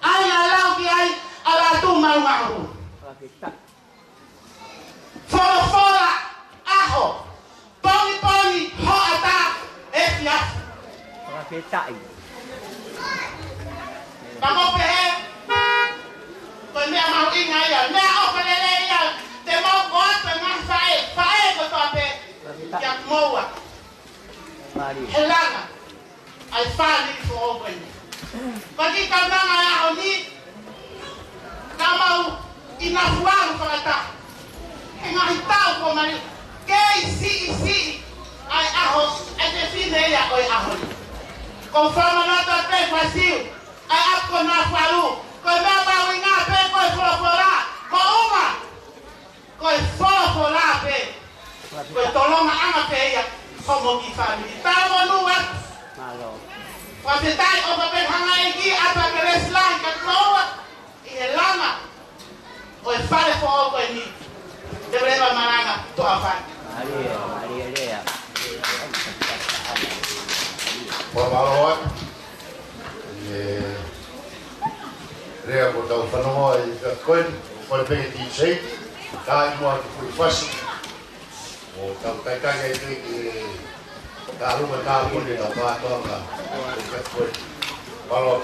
ʻa ia naʻe lau ki ai ʻa Lātū Maungahū. Folofola ʻaho, pongipongi, hoʻatā, efiafi. Fakafetaʻi. Pea ʻoku ou pehē, ko e meʻa mahuʻinga ia, meʻaʻofa lelei ia, te mau ʻoatu e ngaahi faʻē, faʻē kotoa pē, kia moua. Mālie. He langa ʻa e fāmili foʻou ko eni. Ko e kiʻi kaunanga ʻo e ʻaho ni, ka mau ʻi Nafualu fakataha he ngaahi taʻu kuo maliu, kei siʻisiʻi ʻa e ʻaho, ʻa e fefine ia ʻo e ʻaho ni. ʻOku ou fakamanatu pē Fuasiu, ʻa e ʻapi ko Nafualu, ko e meʻa mahuʻinga pē ko e folofola, moʻunga. Ko e folofola pē. Ko e tolongaʻanga pē ia hoʻomo kiʻi fāmili. Tau monū atu. Mālō. Fakafetaʻi, ʻofa pē, hanga ʻe he ʻEiki ʻo ʻoatu e kelesi lahi kia kimoua ʻi he langa ʻo e fale foʻou ko eni. Te u leva malanga, tuʻa fai. Mālie, mālie lea. Fakamālō atu. ʻI he lea kuo tau fanongo ai ʻi he efiafi ko eni, ʻoku ou kole pē ki he D J, ka ʻi muʻa ki he fuʻu fasi, ʻo tau kaikai ai pē ki he tālunga tāpuni ʻetau kātoanga ʻi he efiafi ko eni. Mālō.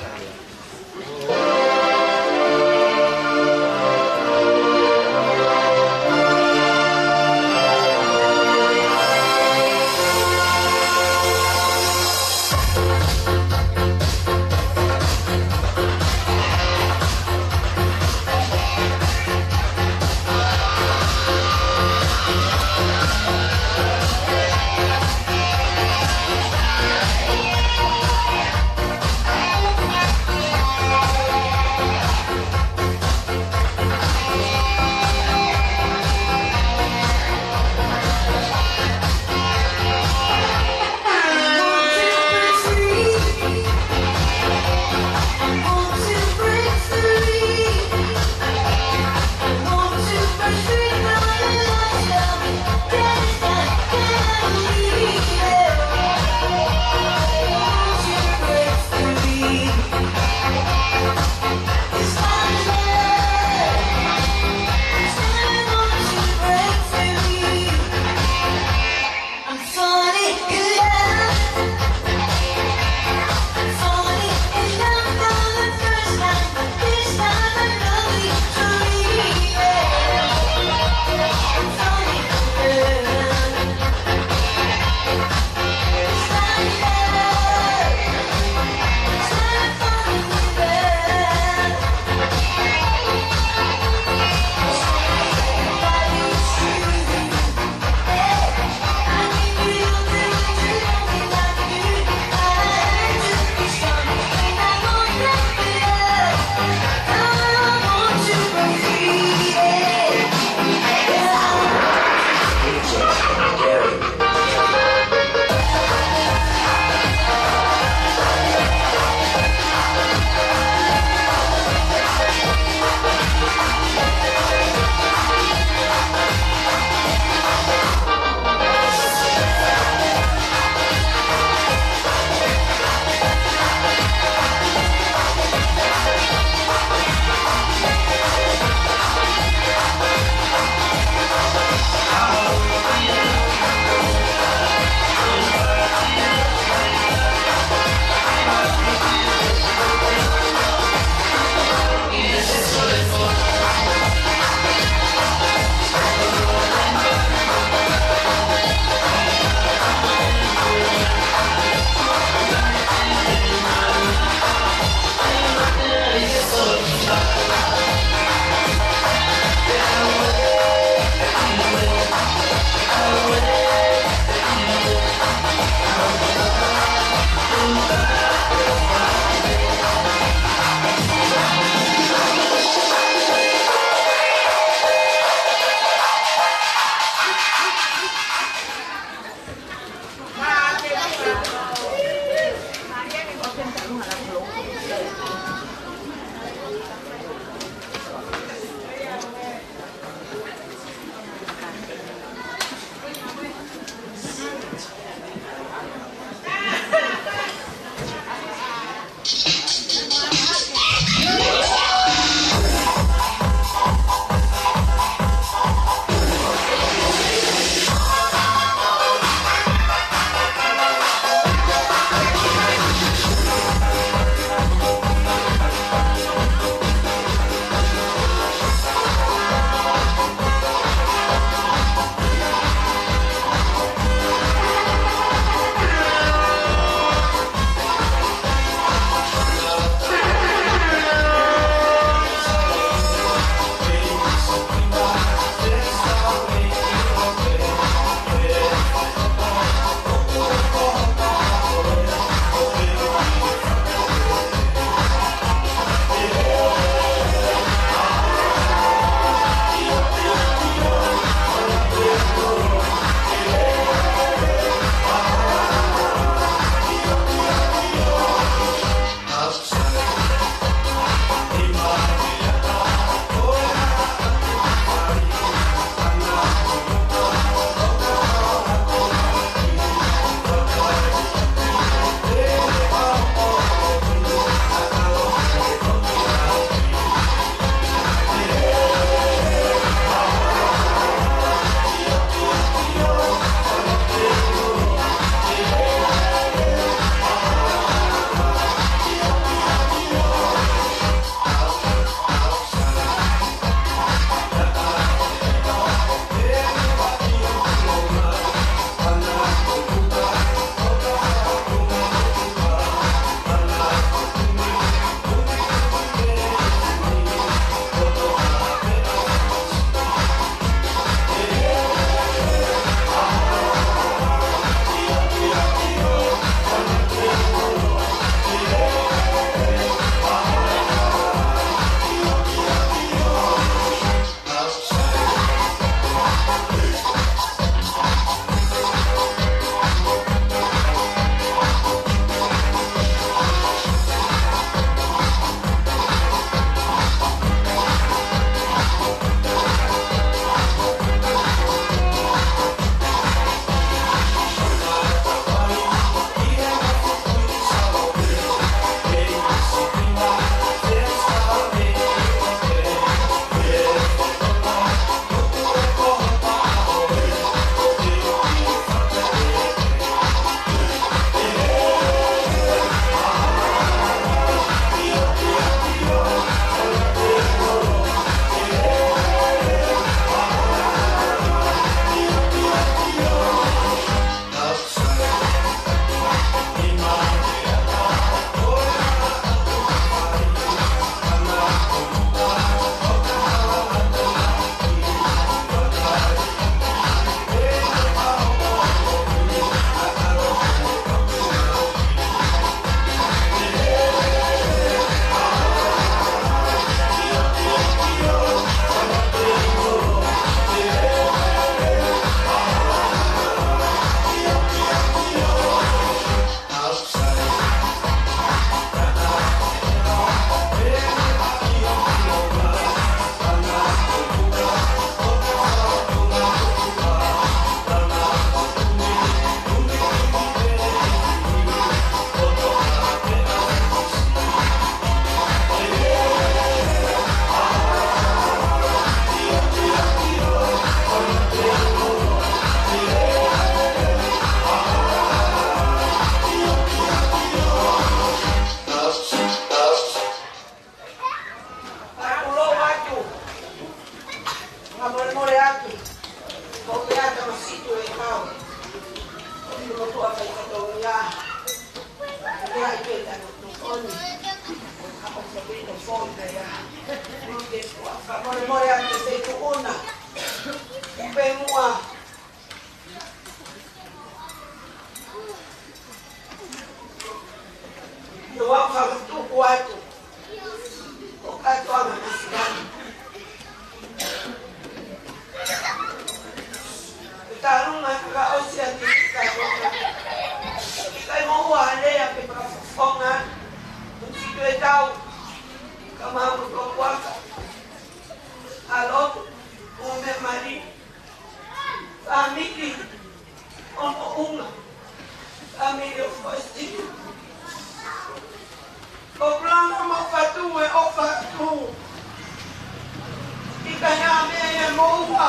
ʻE moʻua.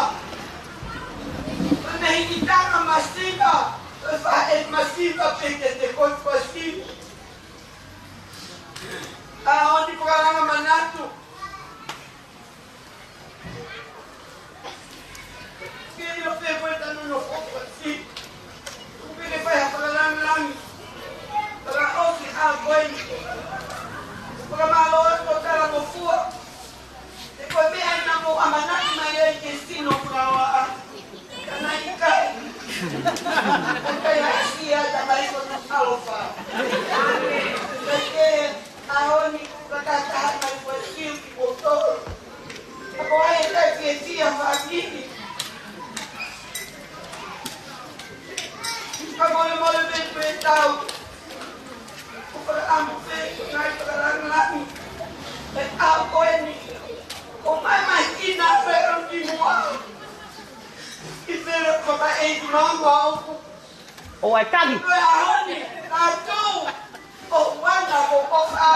Ko e mehikitanga masiva. Ko e faʻē masiva pē kiate koe Fuasiu. ʻAho ni fakalanga manatu. Ke ʻilo pē ko e tanu no fo Fuasiu. Kuo pē ke fai ha fakalangilangi. Fakaʻosi ʻa koe ni. Fakamālō atu ʻo talangofua. He ko e meʻa ʻena mo ʻamanaki mai ai ke sino fakaoa. Ka naʻe ʻikai. ʻIkai ha sia ka mai ko na alofa. Ka ke ʻaho ni kuo kakataha mai Fuasiu kimoutolu. Ka ko hai ʻe ʻikai fiefia fāmili. Ka molemole pē pē tau. Ko fakaʻamu pē, ko e ngaahi fakalangilangi. Pea ko eni. Ko mai mai kina pē ʻo ki muʻa. ʻI fere ko mai e ki mau mau. ʻO ai kani. Ko e ʻaho ni, ka tau. ʻO wana ko ko fa.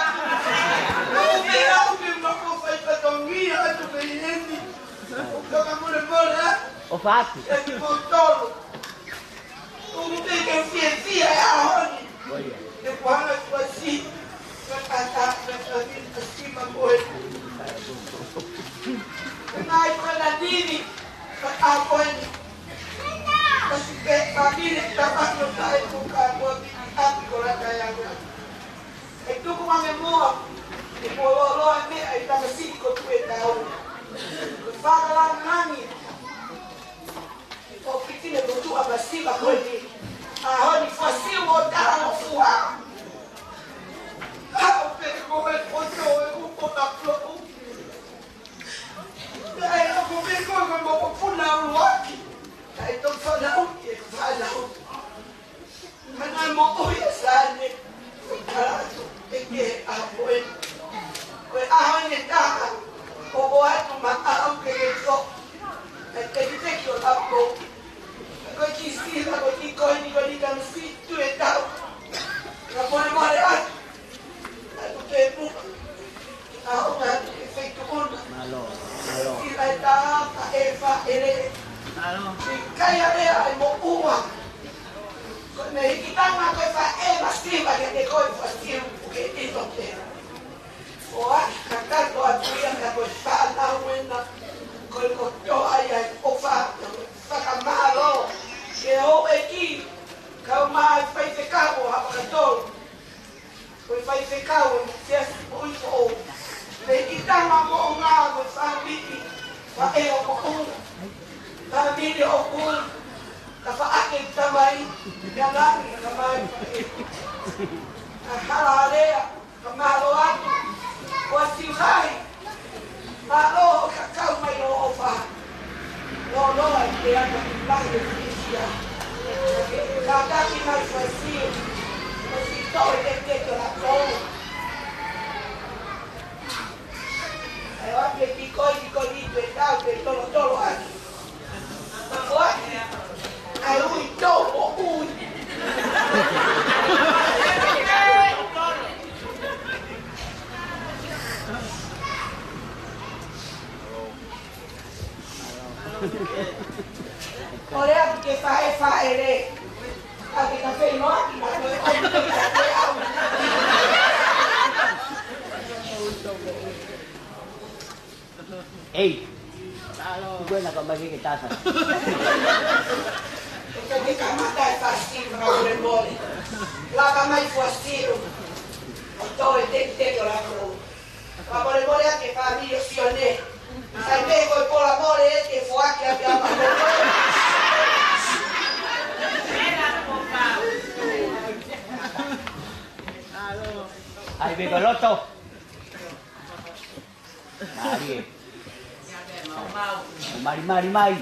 Ko pē au ke ma ko fai fatongia atu pē eni. Ko ka molemole atu. ʻO fa atu. E ki mo tolo. Ulu pē ke fiefia e ʻaho ni. Ke kuanga Fuasiu. Ka ka ka ka ka ka sima koe. Ka ngai ko na nini. Ka ka koe ni. Ka si ke fāmili ka pa no ka e ko ka ko mi api ko la ka ya. E tuku ma me moa. E ko lo lo e me ai ta si ko tu e tau. Fakalangilangi. Ko fitine ko tu a masiva ko ni. ʻAho ni Fuasiu mo talangofua. Ka ʻo pē ko e ko to e upo na plo. Ka e ko pē ko e mo ko puna uluaki. Ka e to fanau ke fanau. Mana mo ko ia sane. Ko karato e ke a ko e. Ko e ʻaho ni taha. Ko ko atu ma a au ke ke to. E te ki te ki o tapo. Ko e ki sila, ko e ki ko ni, ko ni ka misi tu e tau. Ka molemole atu. Atu ke puka. Ka o ka atu ke fai tu kona. Mālō, mālō. Sila e taha, ka e fa, e le. Mālō. Ki kai a lea e moʻua. Ko e mehikitanga ko e faʻē masiva ke te ko e Fuasiu, ke ʻilo pē. ʻO ʻai ka kato atu ia ka ko e fānau ena, ko e kotoa ia e ʻofa, fakamālō, ke houʻeiki, kau mai faifekau ʻo Haʻapai Tolu, ko e faifekau ʻo Matiasi Moʻui Foʻou, mehikitanga moʻunga ko e fāmili, faʻē ʻo Moʻunga, fāmili ʻo Kulu, ka faʻake tamai, ia nani ka mai faʻē. Ka hala alea, ka mālō atu, ua siu hai. Mālō hoʻo kakau mai ʻo ʻofa. Lōloa i te anga ki lahi e fisia. Ka taki mai Fuasiu. ʻO si tō e te te te la tō. ʻE ua pe ki koi, ki koi ni te tau, te tolo tolo aki. Ai, ui, tau, ui. Ko lea ke faʻē, faʻē lē. Ka ke ka fei noa ki ma ko e ʻomi ke ka fei au. Ei. Ko ena ka mai ke tasa. Ke ke kamata e Fuasiu, ka molemole. Laka mai Fuasiu. ʻO tō e teki teki ʻo lako. Ka molemole ake fāmili ʻo Sione. Sai pē ko e pola mole e ke foaki ake a ma. Ai, pē ko loto. Mālie. Mali, mali, mai.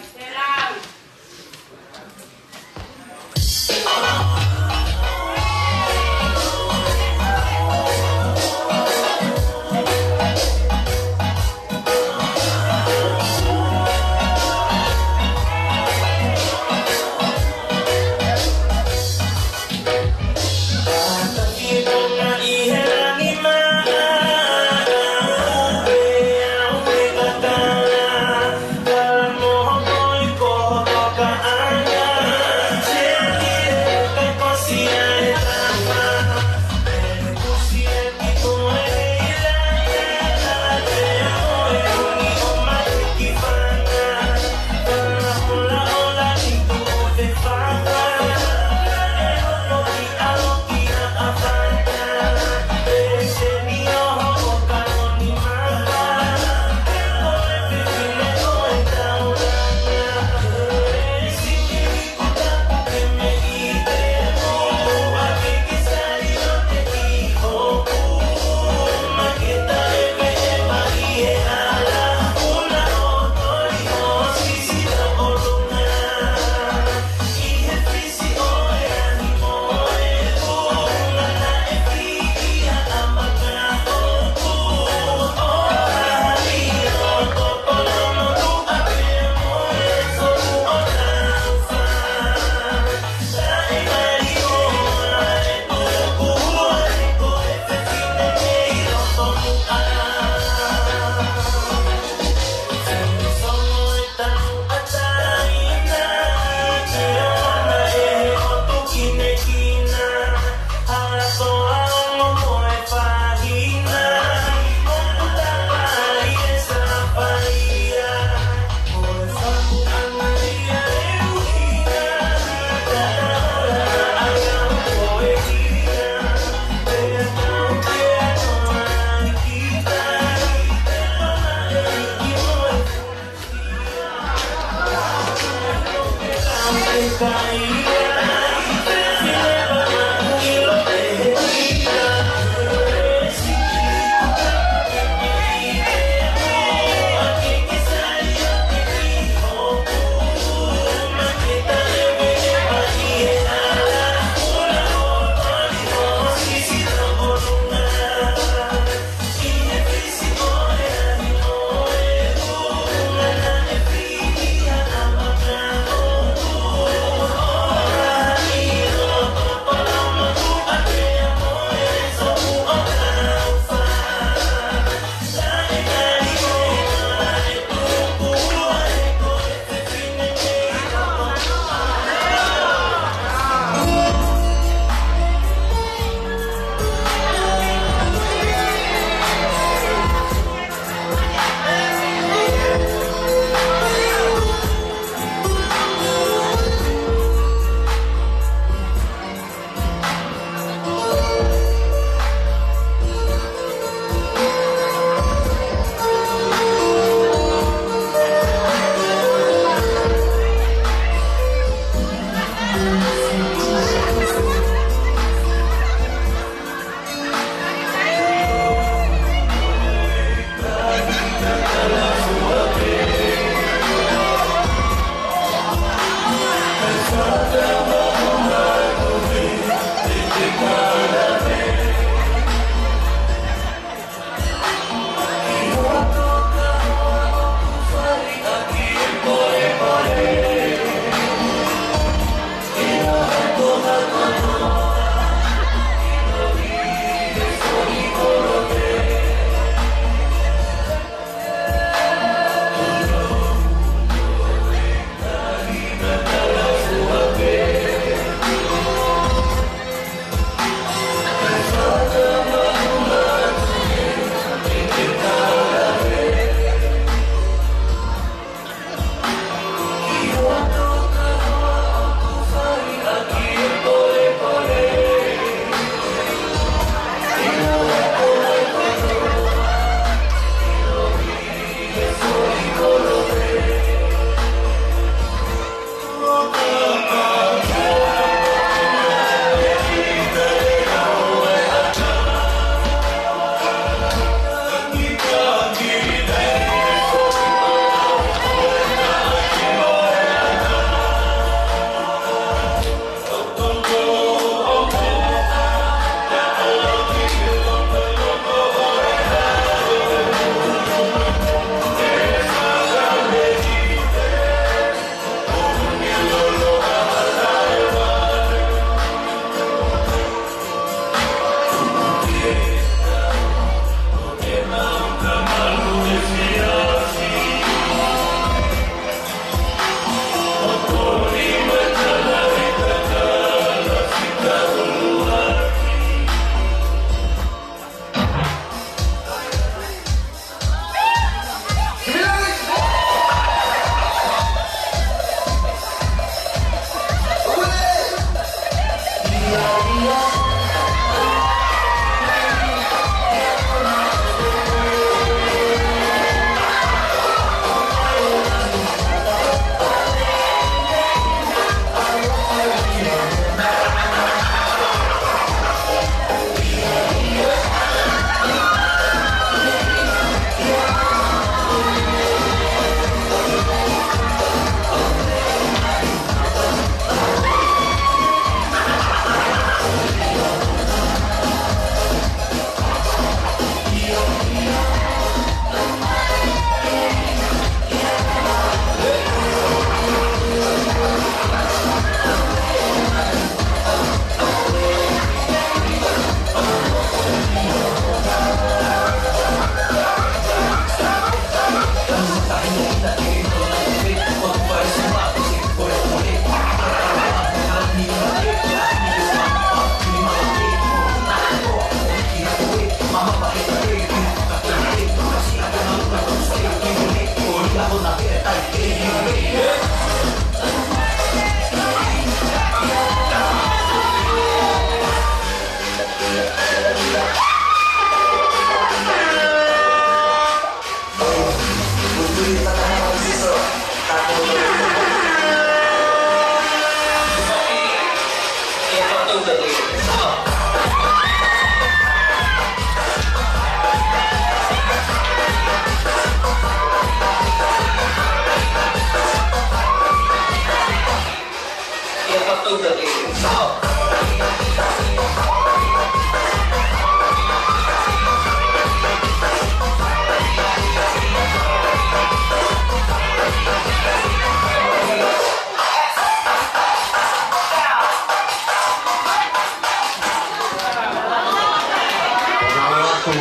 Fakamālō atu.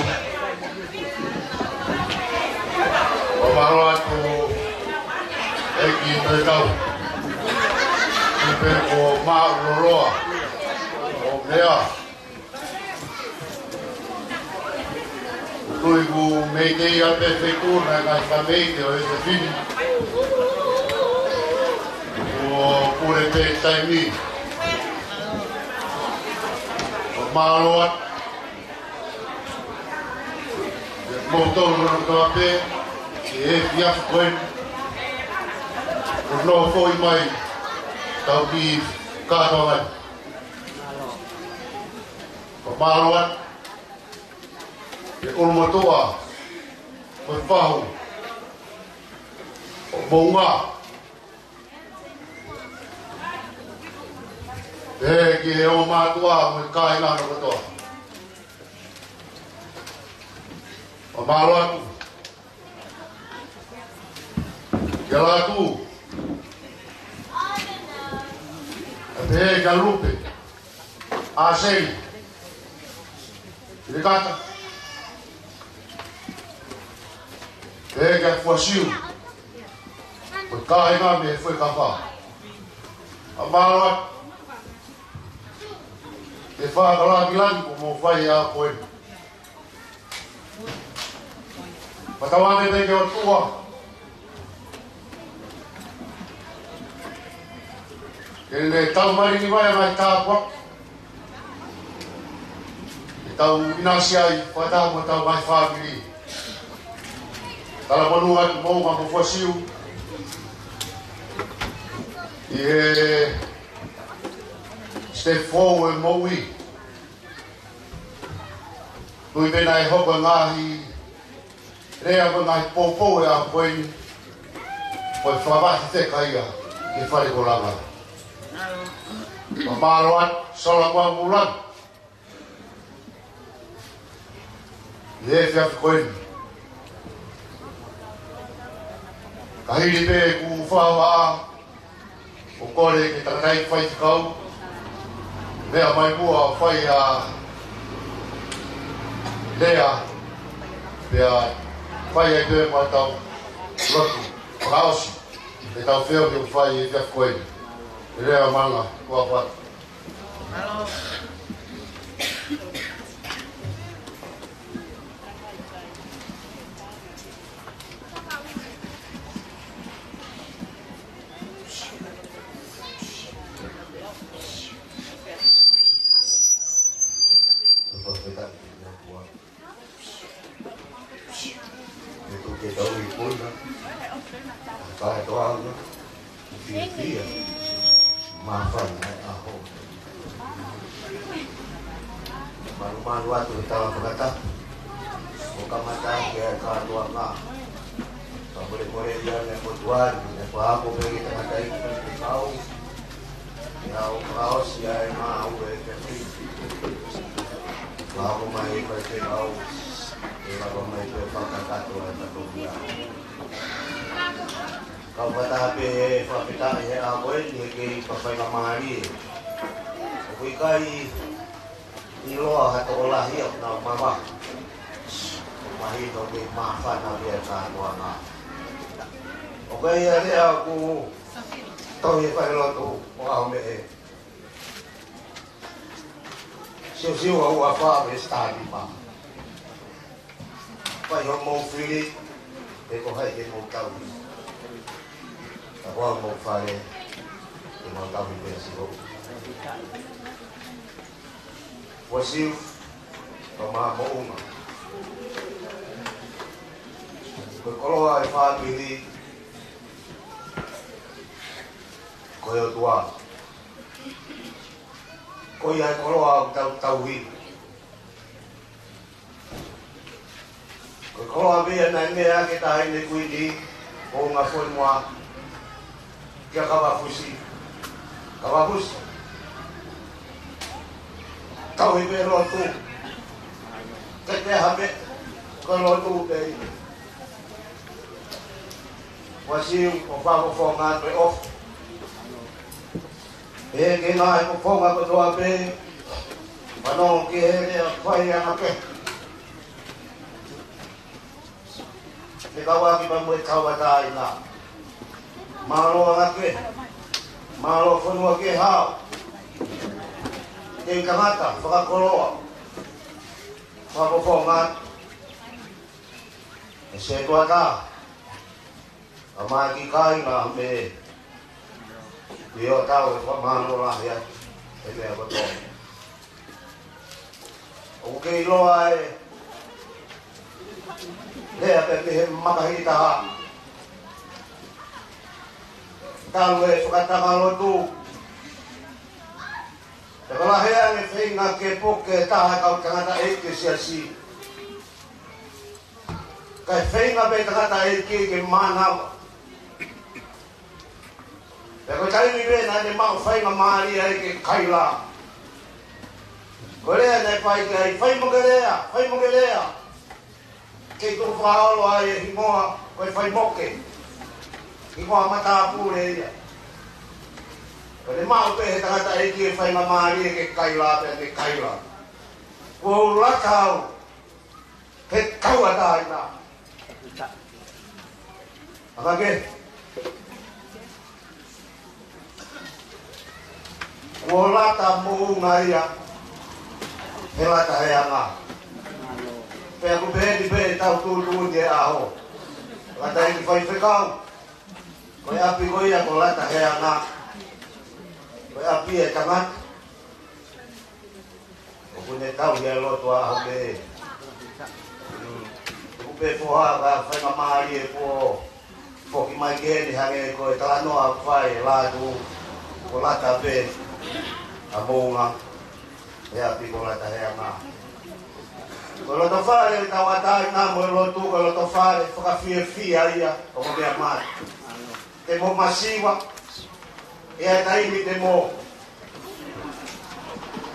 Fakamālō atu, ʻEiki Tohi Tau. Pea ko Māʻuloloa ʻo Meʻa. Tui ʻoku mei kei ʻa e feituʻu naʻe ngaahi fāmili ʻo e fefine. ʻO pule pē taimi. Fakamālō atu. Mo tolu no toa pē, ʻi he efiafi ko eni. ʻO nofo mai, tau ki kātoa mai. Fakamālō atu. ʻE ʻulumotuʻa, mo e fahu, ʻo Moʻunga. Pehē ki he ʻomai mātuʻa mo e kāinga hono kotoa. Fakamālō atu. Kia Lātū. Pehē kia Lupe. ʻAseli. Lekata. Pehē kia Fuasiu. Ko e kāinga mei Fuekafa. Fakamālō atu. Ke fakalangilangi ko mo fai a koe. Fakatauange pē ki he ʻOtua. Ke ne tau malingi mai ʻa e ngaahi tāpuaki. Ke tau ʻinasi ai, fakataha mo hotau ngaahi fāmili. Talamonū atu Moʻunga mo Fuasiu. ʻI he step foʻou e moʻui. Tui pē naʻe hoko e ngaahi lea mo e ngaahi poupou ʻo e ʻaho ko eni, ko e fakavaʻe fefeka ia ki he fale ko Langa. Fakamālō atu, Sola Kuamulanga. ʻI he efiafi ko eni. Ka hili pē ʻeku fakahohaʻa, ʻo kole ki he tangataʻeiki faifekau, meʻa mai muʻa ʻo fai ʻa e lea, pea fai ai pē mo ʻetau lotu fakaʻosi, ʻetau feohi ʻoku fai he efiafi ko eni. Lea Manga, ko e fai. Ke tuku ke tau i puna. Kātoanga. Fiefia. Māfana e ʻaho. Malumalu atu he tala fakatapu. ʻO kamata ki he kātoanga. Ka mole mole ia ne motuari, ne pāko pē ki he tangataʻeiki faifekau. Ia ʻo fakaʻosi ʻa e ngāue ke fai. Pāko mai e faifekau. ʻE lava mai pē fakakakato ʻa e fatongia. Kau fakataha pē he fakafetaʻi he ʻaho ko eni he kei faingamālie. ʻOku ʻikai ʻiloa ha tokolahi ʻoku nau mavahe. ʻOku mahino ke māfana pē ʻa e kātoanga. ʻOku ʻi ai e lea ʻoku tohi he falelotu ʻo ʻAhomeʻe. Siosiua ua fā veesi taha nima. Fai hoʻomou fili, he ko hai te mou tauhi. Ua mo fale, ke mau tauhi pē ʻa Sihova. Ua Siu, pea mo Moʻunga. Ko e koloa ʻo e fāmili, ko e ʻOtua. Ko ia e koloa ʻoku tau tauhi. Ko e koloa pē ia naʻe meʻa ʻaki ʻe he Taʻahine Kuini, ko Ngaahi Fonua, kia Kavafusi. Kavafusi. Tauhi pē lotu. Ke te ha meʻa, ko e lotu pē ia. Ua Siu, ʻoku fakafofonga atu e ʻofa. ʻE ke ngaahi fofonga kotoa pē, fanongo ki he lea fai ʻa e ʻaho ni. Fekauʻaki pea mo e tauʻatāina. Mālō ʻAngatē. Mālō Fonua Kehau. Kei tangata, fakakoloa. Fakafofonga atu. ʻE Setuata. Ka mai ki kai na me. ʻIo, tau ʻe fakamālō lahi atu he meʻa kotoa. ʻOku ke ʻiloa e lea pē mei he makahi taha. Talu e fakatanga lotu. Pea ka lahi ange feinga ke puke taha e kau tangataʻeiki ʻo e siasi. Kae feinga pē tangataʻeiki ke mānava. Pea ko e taimi pē naʻa ne maʻu faingamālie ai ke kaila. Ko e lea naʻe fai ki ai, fai mo ke lea, fai mo ke lea. Kei tuku fakaolo ai e hingoa, ko e Faimoke. Hingoa matāpule ia. Ko ʻene maʻu pē he tangataʻeiki e faingamālie ke kaila pea ne kaila. Kuo u lata au. He tauʻatāina. ʻAngatē. Kuo lata Moʻunga ia. He lata he anga. Pea ʻoku pehē ni pē ʻetau tuʻutuʻuni he ʻaho. Lata e ki faifekau. Ko e ʻapi ko ia ko lata he anga. Ko e ʻapi e tangata. ʻOku ne tauhi ʻa e lotu ʻaho ni. Mm. ʻOku pē foha ka faingamālie kuo foki mai ki heni hangē ko e talanoa fai e latu. Ko lata pē ʻa Moʻunga. He ʻapi ko lata he anga. Ko e loto fale ʻo e tauʻatāina mo e lotu ko e loto fale fakafiefia ia ʻo ko mea mate. Te mo masiva, ʻe ʻi ai e taimi te mo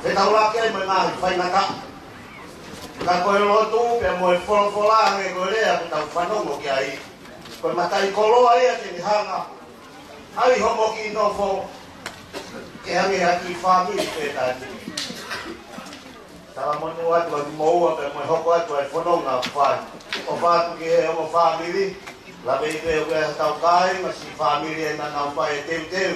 fetaulaki ai mo e ngaahi faingataʻa. Ka ko e lotu pea mo e folofola hangē ko e lea ʻoku tau fanongo ki ai. Ko e mataʻikoloa ia te ne hanga ai hoʻomo kiʻi nofo ke hangē ha kiʻi fāmili pē taimi. Talamonū atu ʻa e moua pea mo e hoko atu ʻa e fononga fai. ʻOfa atu ki he ongo fāmili, lave ʻi he ʻoku ʻi ai hotau kāinga siʻi fāmili ʻe naʻa nau fai e teuteu.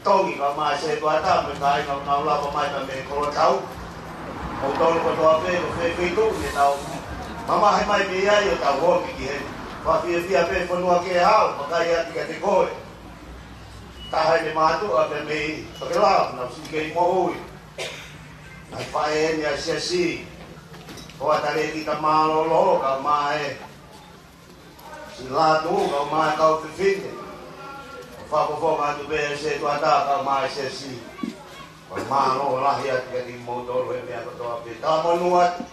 Tongi ka mai Setuata mo e kāinga ʻoku nau lava mai ka mei Kolotau. ʻOku tau kotoa pē ko fē feituʻu ne tau mamahi mai mei ai ʻo tau hoki ki heni. Fakafiefia pē Fonua Kehau, vakai atu kiate koe. Taha ʻene mātuʻa pē mei Tokelau, naʻa ku siʻi kei moʻui. Naʻe faʻē eni ʻa e siasi. Ko ʻAtaleki ka mālōlō, ka mai. Siʻi Latu, ka mai kau fefine. Fakafofonga atu pē Setuata, ka mai siasi. Ka mālō lahi atu kiate kimoutolu he meʻa kotoa pē. Talamonū atu.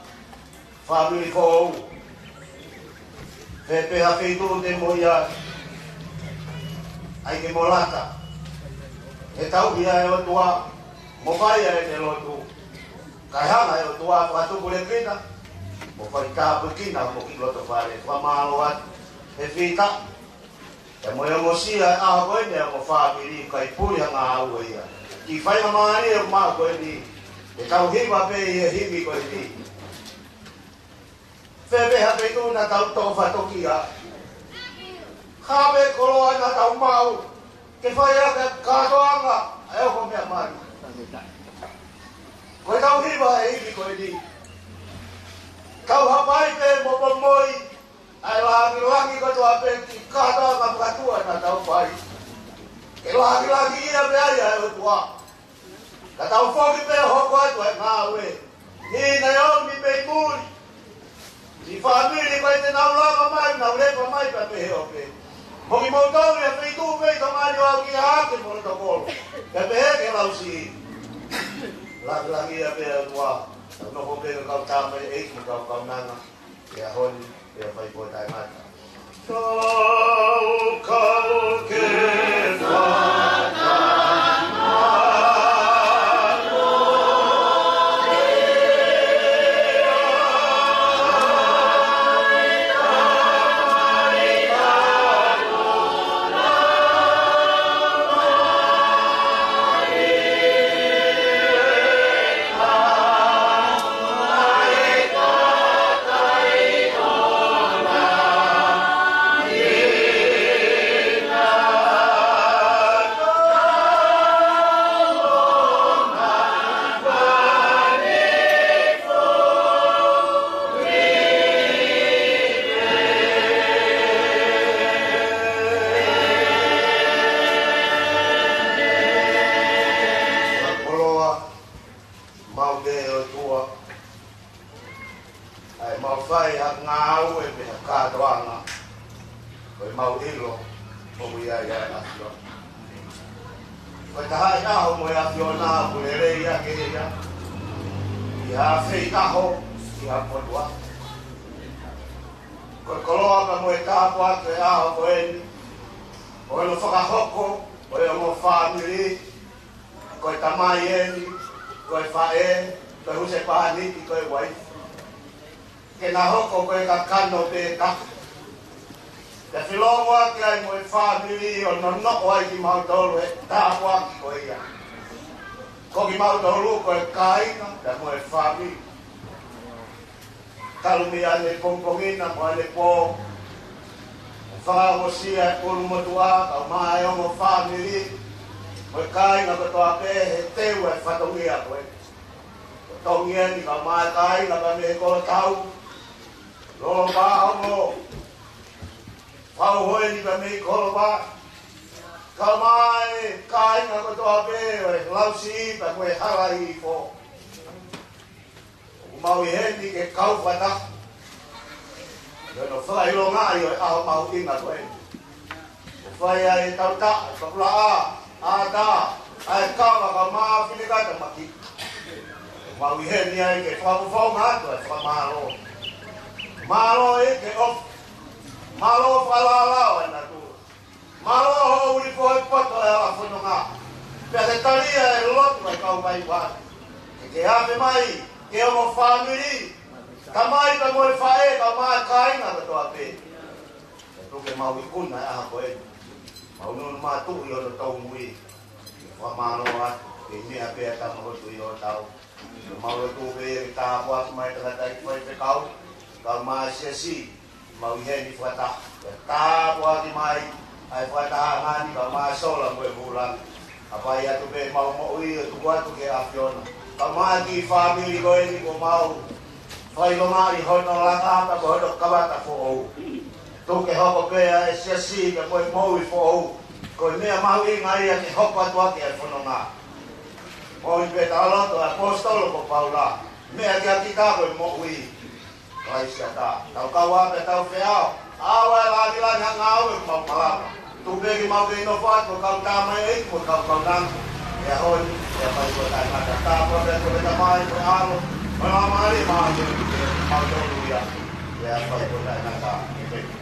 Fāmili foʻou. Fē pē ha feituʻu te mo ʻi ai, ʻai ke mo lata. He tauhi ʻa e ʻOtua, mo fai ʻa ʻene lotu. Kae hanga ʻe he ʻOtua ʻo fakatupulekina, mo faitāpuekina mo ki loto fale, fakamālō atu. He fita, Pea mo e ongosia ʻa e ʻaho ko eni ʻa e ongo fāmili, ʻikai puli ha ngāue ia. Kiʻi faingamālie ʻoku maʻu ko eni, ʻe tau hiva pē ʻi he himi ko eni. Fē pē ha feituʻu naʻa tau toʻo fakatokia. Hā pē koloa naʻa tau maʻu, ke fai ʻaki e kātoanga ʻa e ongo meʻa mali. Ko e tau hiva he himi ko eni. Tau hapai pē mo pomoi, ʻa e langilangi kotoa pē ki he kātoanga makatua naʻa tau fai. Ke lāngilangiʻia pē ai ʻa e ʻOtua. Ka tau foki pē ʻo hoko atu ʻa e ngāue. Ni Naomi mei muli. Ni fāmili ko ē te nau lava mai, nau lepa mai pea pehē ʻo pehē. Mo kimoutolu ʻi ha feituʻu pē ʻi Tonga ni ʻo aʻu ki ʻAke mo Lotokolo. Pea pehē ki he Lausiʻi. Lāngilangiʻia pē ʻa e ʻOtua. Tau nofo pē ko e kau tamaioʻeiki mo e kau kaunanga. Ke ʻaho ni, ke fai ko e taʻengata. Kau kau ke fai. Koloa maʻau pē ʻOtua, ʻa e mau fai ha ngāue pe ha kātoanga, ko e mau ʻilo ʻoku ʻi ai ʻa e ʻAfiona. Ko e taha ʻi he ʻaho mo e ʻAfiona ʻoku lelei ʻa e ʻEiki ia, ʻi ha feitaho, ʻi ha potua. Ko e koloa ka mo e tāpuaki ʻo e ʻaho ko eni, ʻo hono fakahoko ʻo e ongo fāmili, ko e tamai eni, ko e faʻē, ko e husepāniti, ko e uaifi. Ke na hoko ko e kakano pē taha. Ke filongo ʻaki ai mo e fāmili ʻo nonoʻo ai kimautolu he tāpuaki ko ia. Ko kimautolu ko e kāinga, pea mo e fāmili. Talu mei ʻanepō, pongipongi na mo ʻanepō. Fakaʻosi ʻa e ʻulumotuʻa, kae ʻumaʻā e ongo fāmili, mo e kāinga kotoa pē he teu ʻa e fatongia ko ē. Ko Tongi eni kae ʻumaʻā e kāinga pea mei he kolotau. Lolopa ongo. Fauhoeni pea mei Kolopa. Kae ʻumaʻā e kāinga kotoa pē ʻo e Lausiʻi pea mo e Halaifo. ʻOku mau ʻi heni ke kau fakataha. ʻI hono fakaʻilongaʻi ʻo e ʻaho mahuʻinga ko eni. ʻO fai ai e tauta, e fakulaʻā, ʻatā, ʻa e kava kae ʻumaʻā e fineʻeikata maki. ʻOku mau ʻi heni ai ke fakafofonga atu ʻa e fakamālō. Mālō ʻEiki ʻofa. Mālō fakalālao ʻa e natula. Mālō hoʻo uli foʻi poto ʻa e ala fononga. Pea ke talia e lotu ʻa e kau vaivai. Ke ke ʻave mai, ke ongo fāmili. Tamai pea mo e faʻē kae ʻumaʻā e kāinga kotoa pē. Ke tuku ke mau ikuna ʻa e ʻaho ko eni. Mau nunu mātuʻu ʻi hono tōmui. Ke fakamālō atu, ke meʻa pē ʻa e tama hotu ʻi hotau. Mau lotu pē ke tāpuaki mai tangataʻeiki faifekau, kae ʻumaʻā e siasi, mau ʻi heni fakataha. Ke tāpuaki mai, ʻa e fakataha ngani kae ʻumaʻā e sola mo e hūlani. ʻApaʻi atu pē mau moʻui ʻo tuku atu ki he ʻAfiona. Kae ʻumaʻā e kiʻi fāmili ko eni kuo mau fakaʻilongaʻi hono laka pea mo hono kamata foʻou. Tuku ke hoko pē ʻa e siasi pea mo e moʻui foʻou. Ko e meʻa mahuʻinga ia ke hoko atu ʻaki ʻa e fononga. Moʻui pē tau lotu ʻa e ʻaposetolo ko Paula. Meʻa kia kita ko e moʻui. Kalaisi ʻa e tau kau ʻa pē tau feʻao. ʻAua e lāngilangi ha ngāue ʻoku mau malava. Tuku pē ke mau kei nofo atu ko e kau tamaioʻeiki mo e kau kaunanga. ʻI he ʻaho ni, ʻi he ʻaho ni ko e taʻengata. Tāpuaki atu ko e Tamai, ko e ʻAlo, mo e Laumālie Māʻoniʻoni, ke mau tonu ia. ʻI he ʻaho ni ko e taʻengata. ʻĒmeni.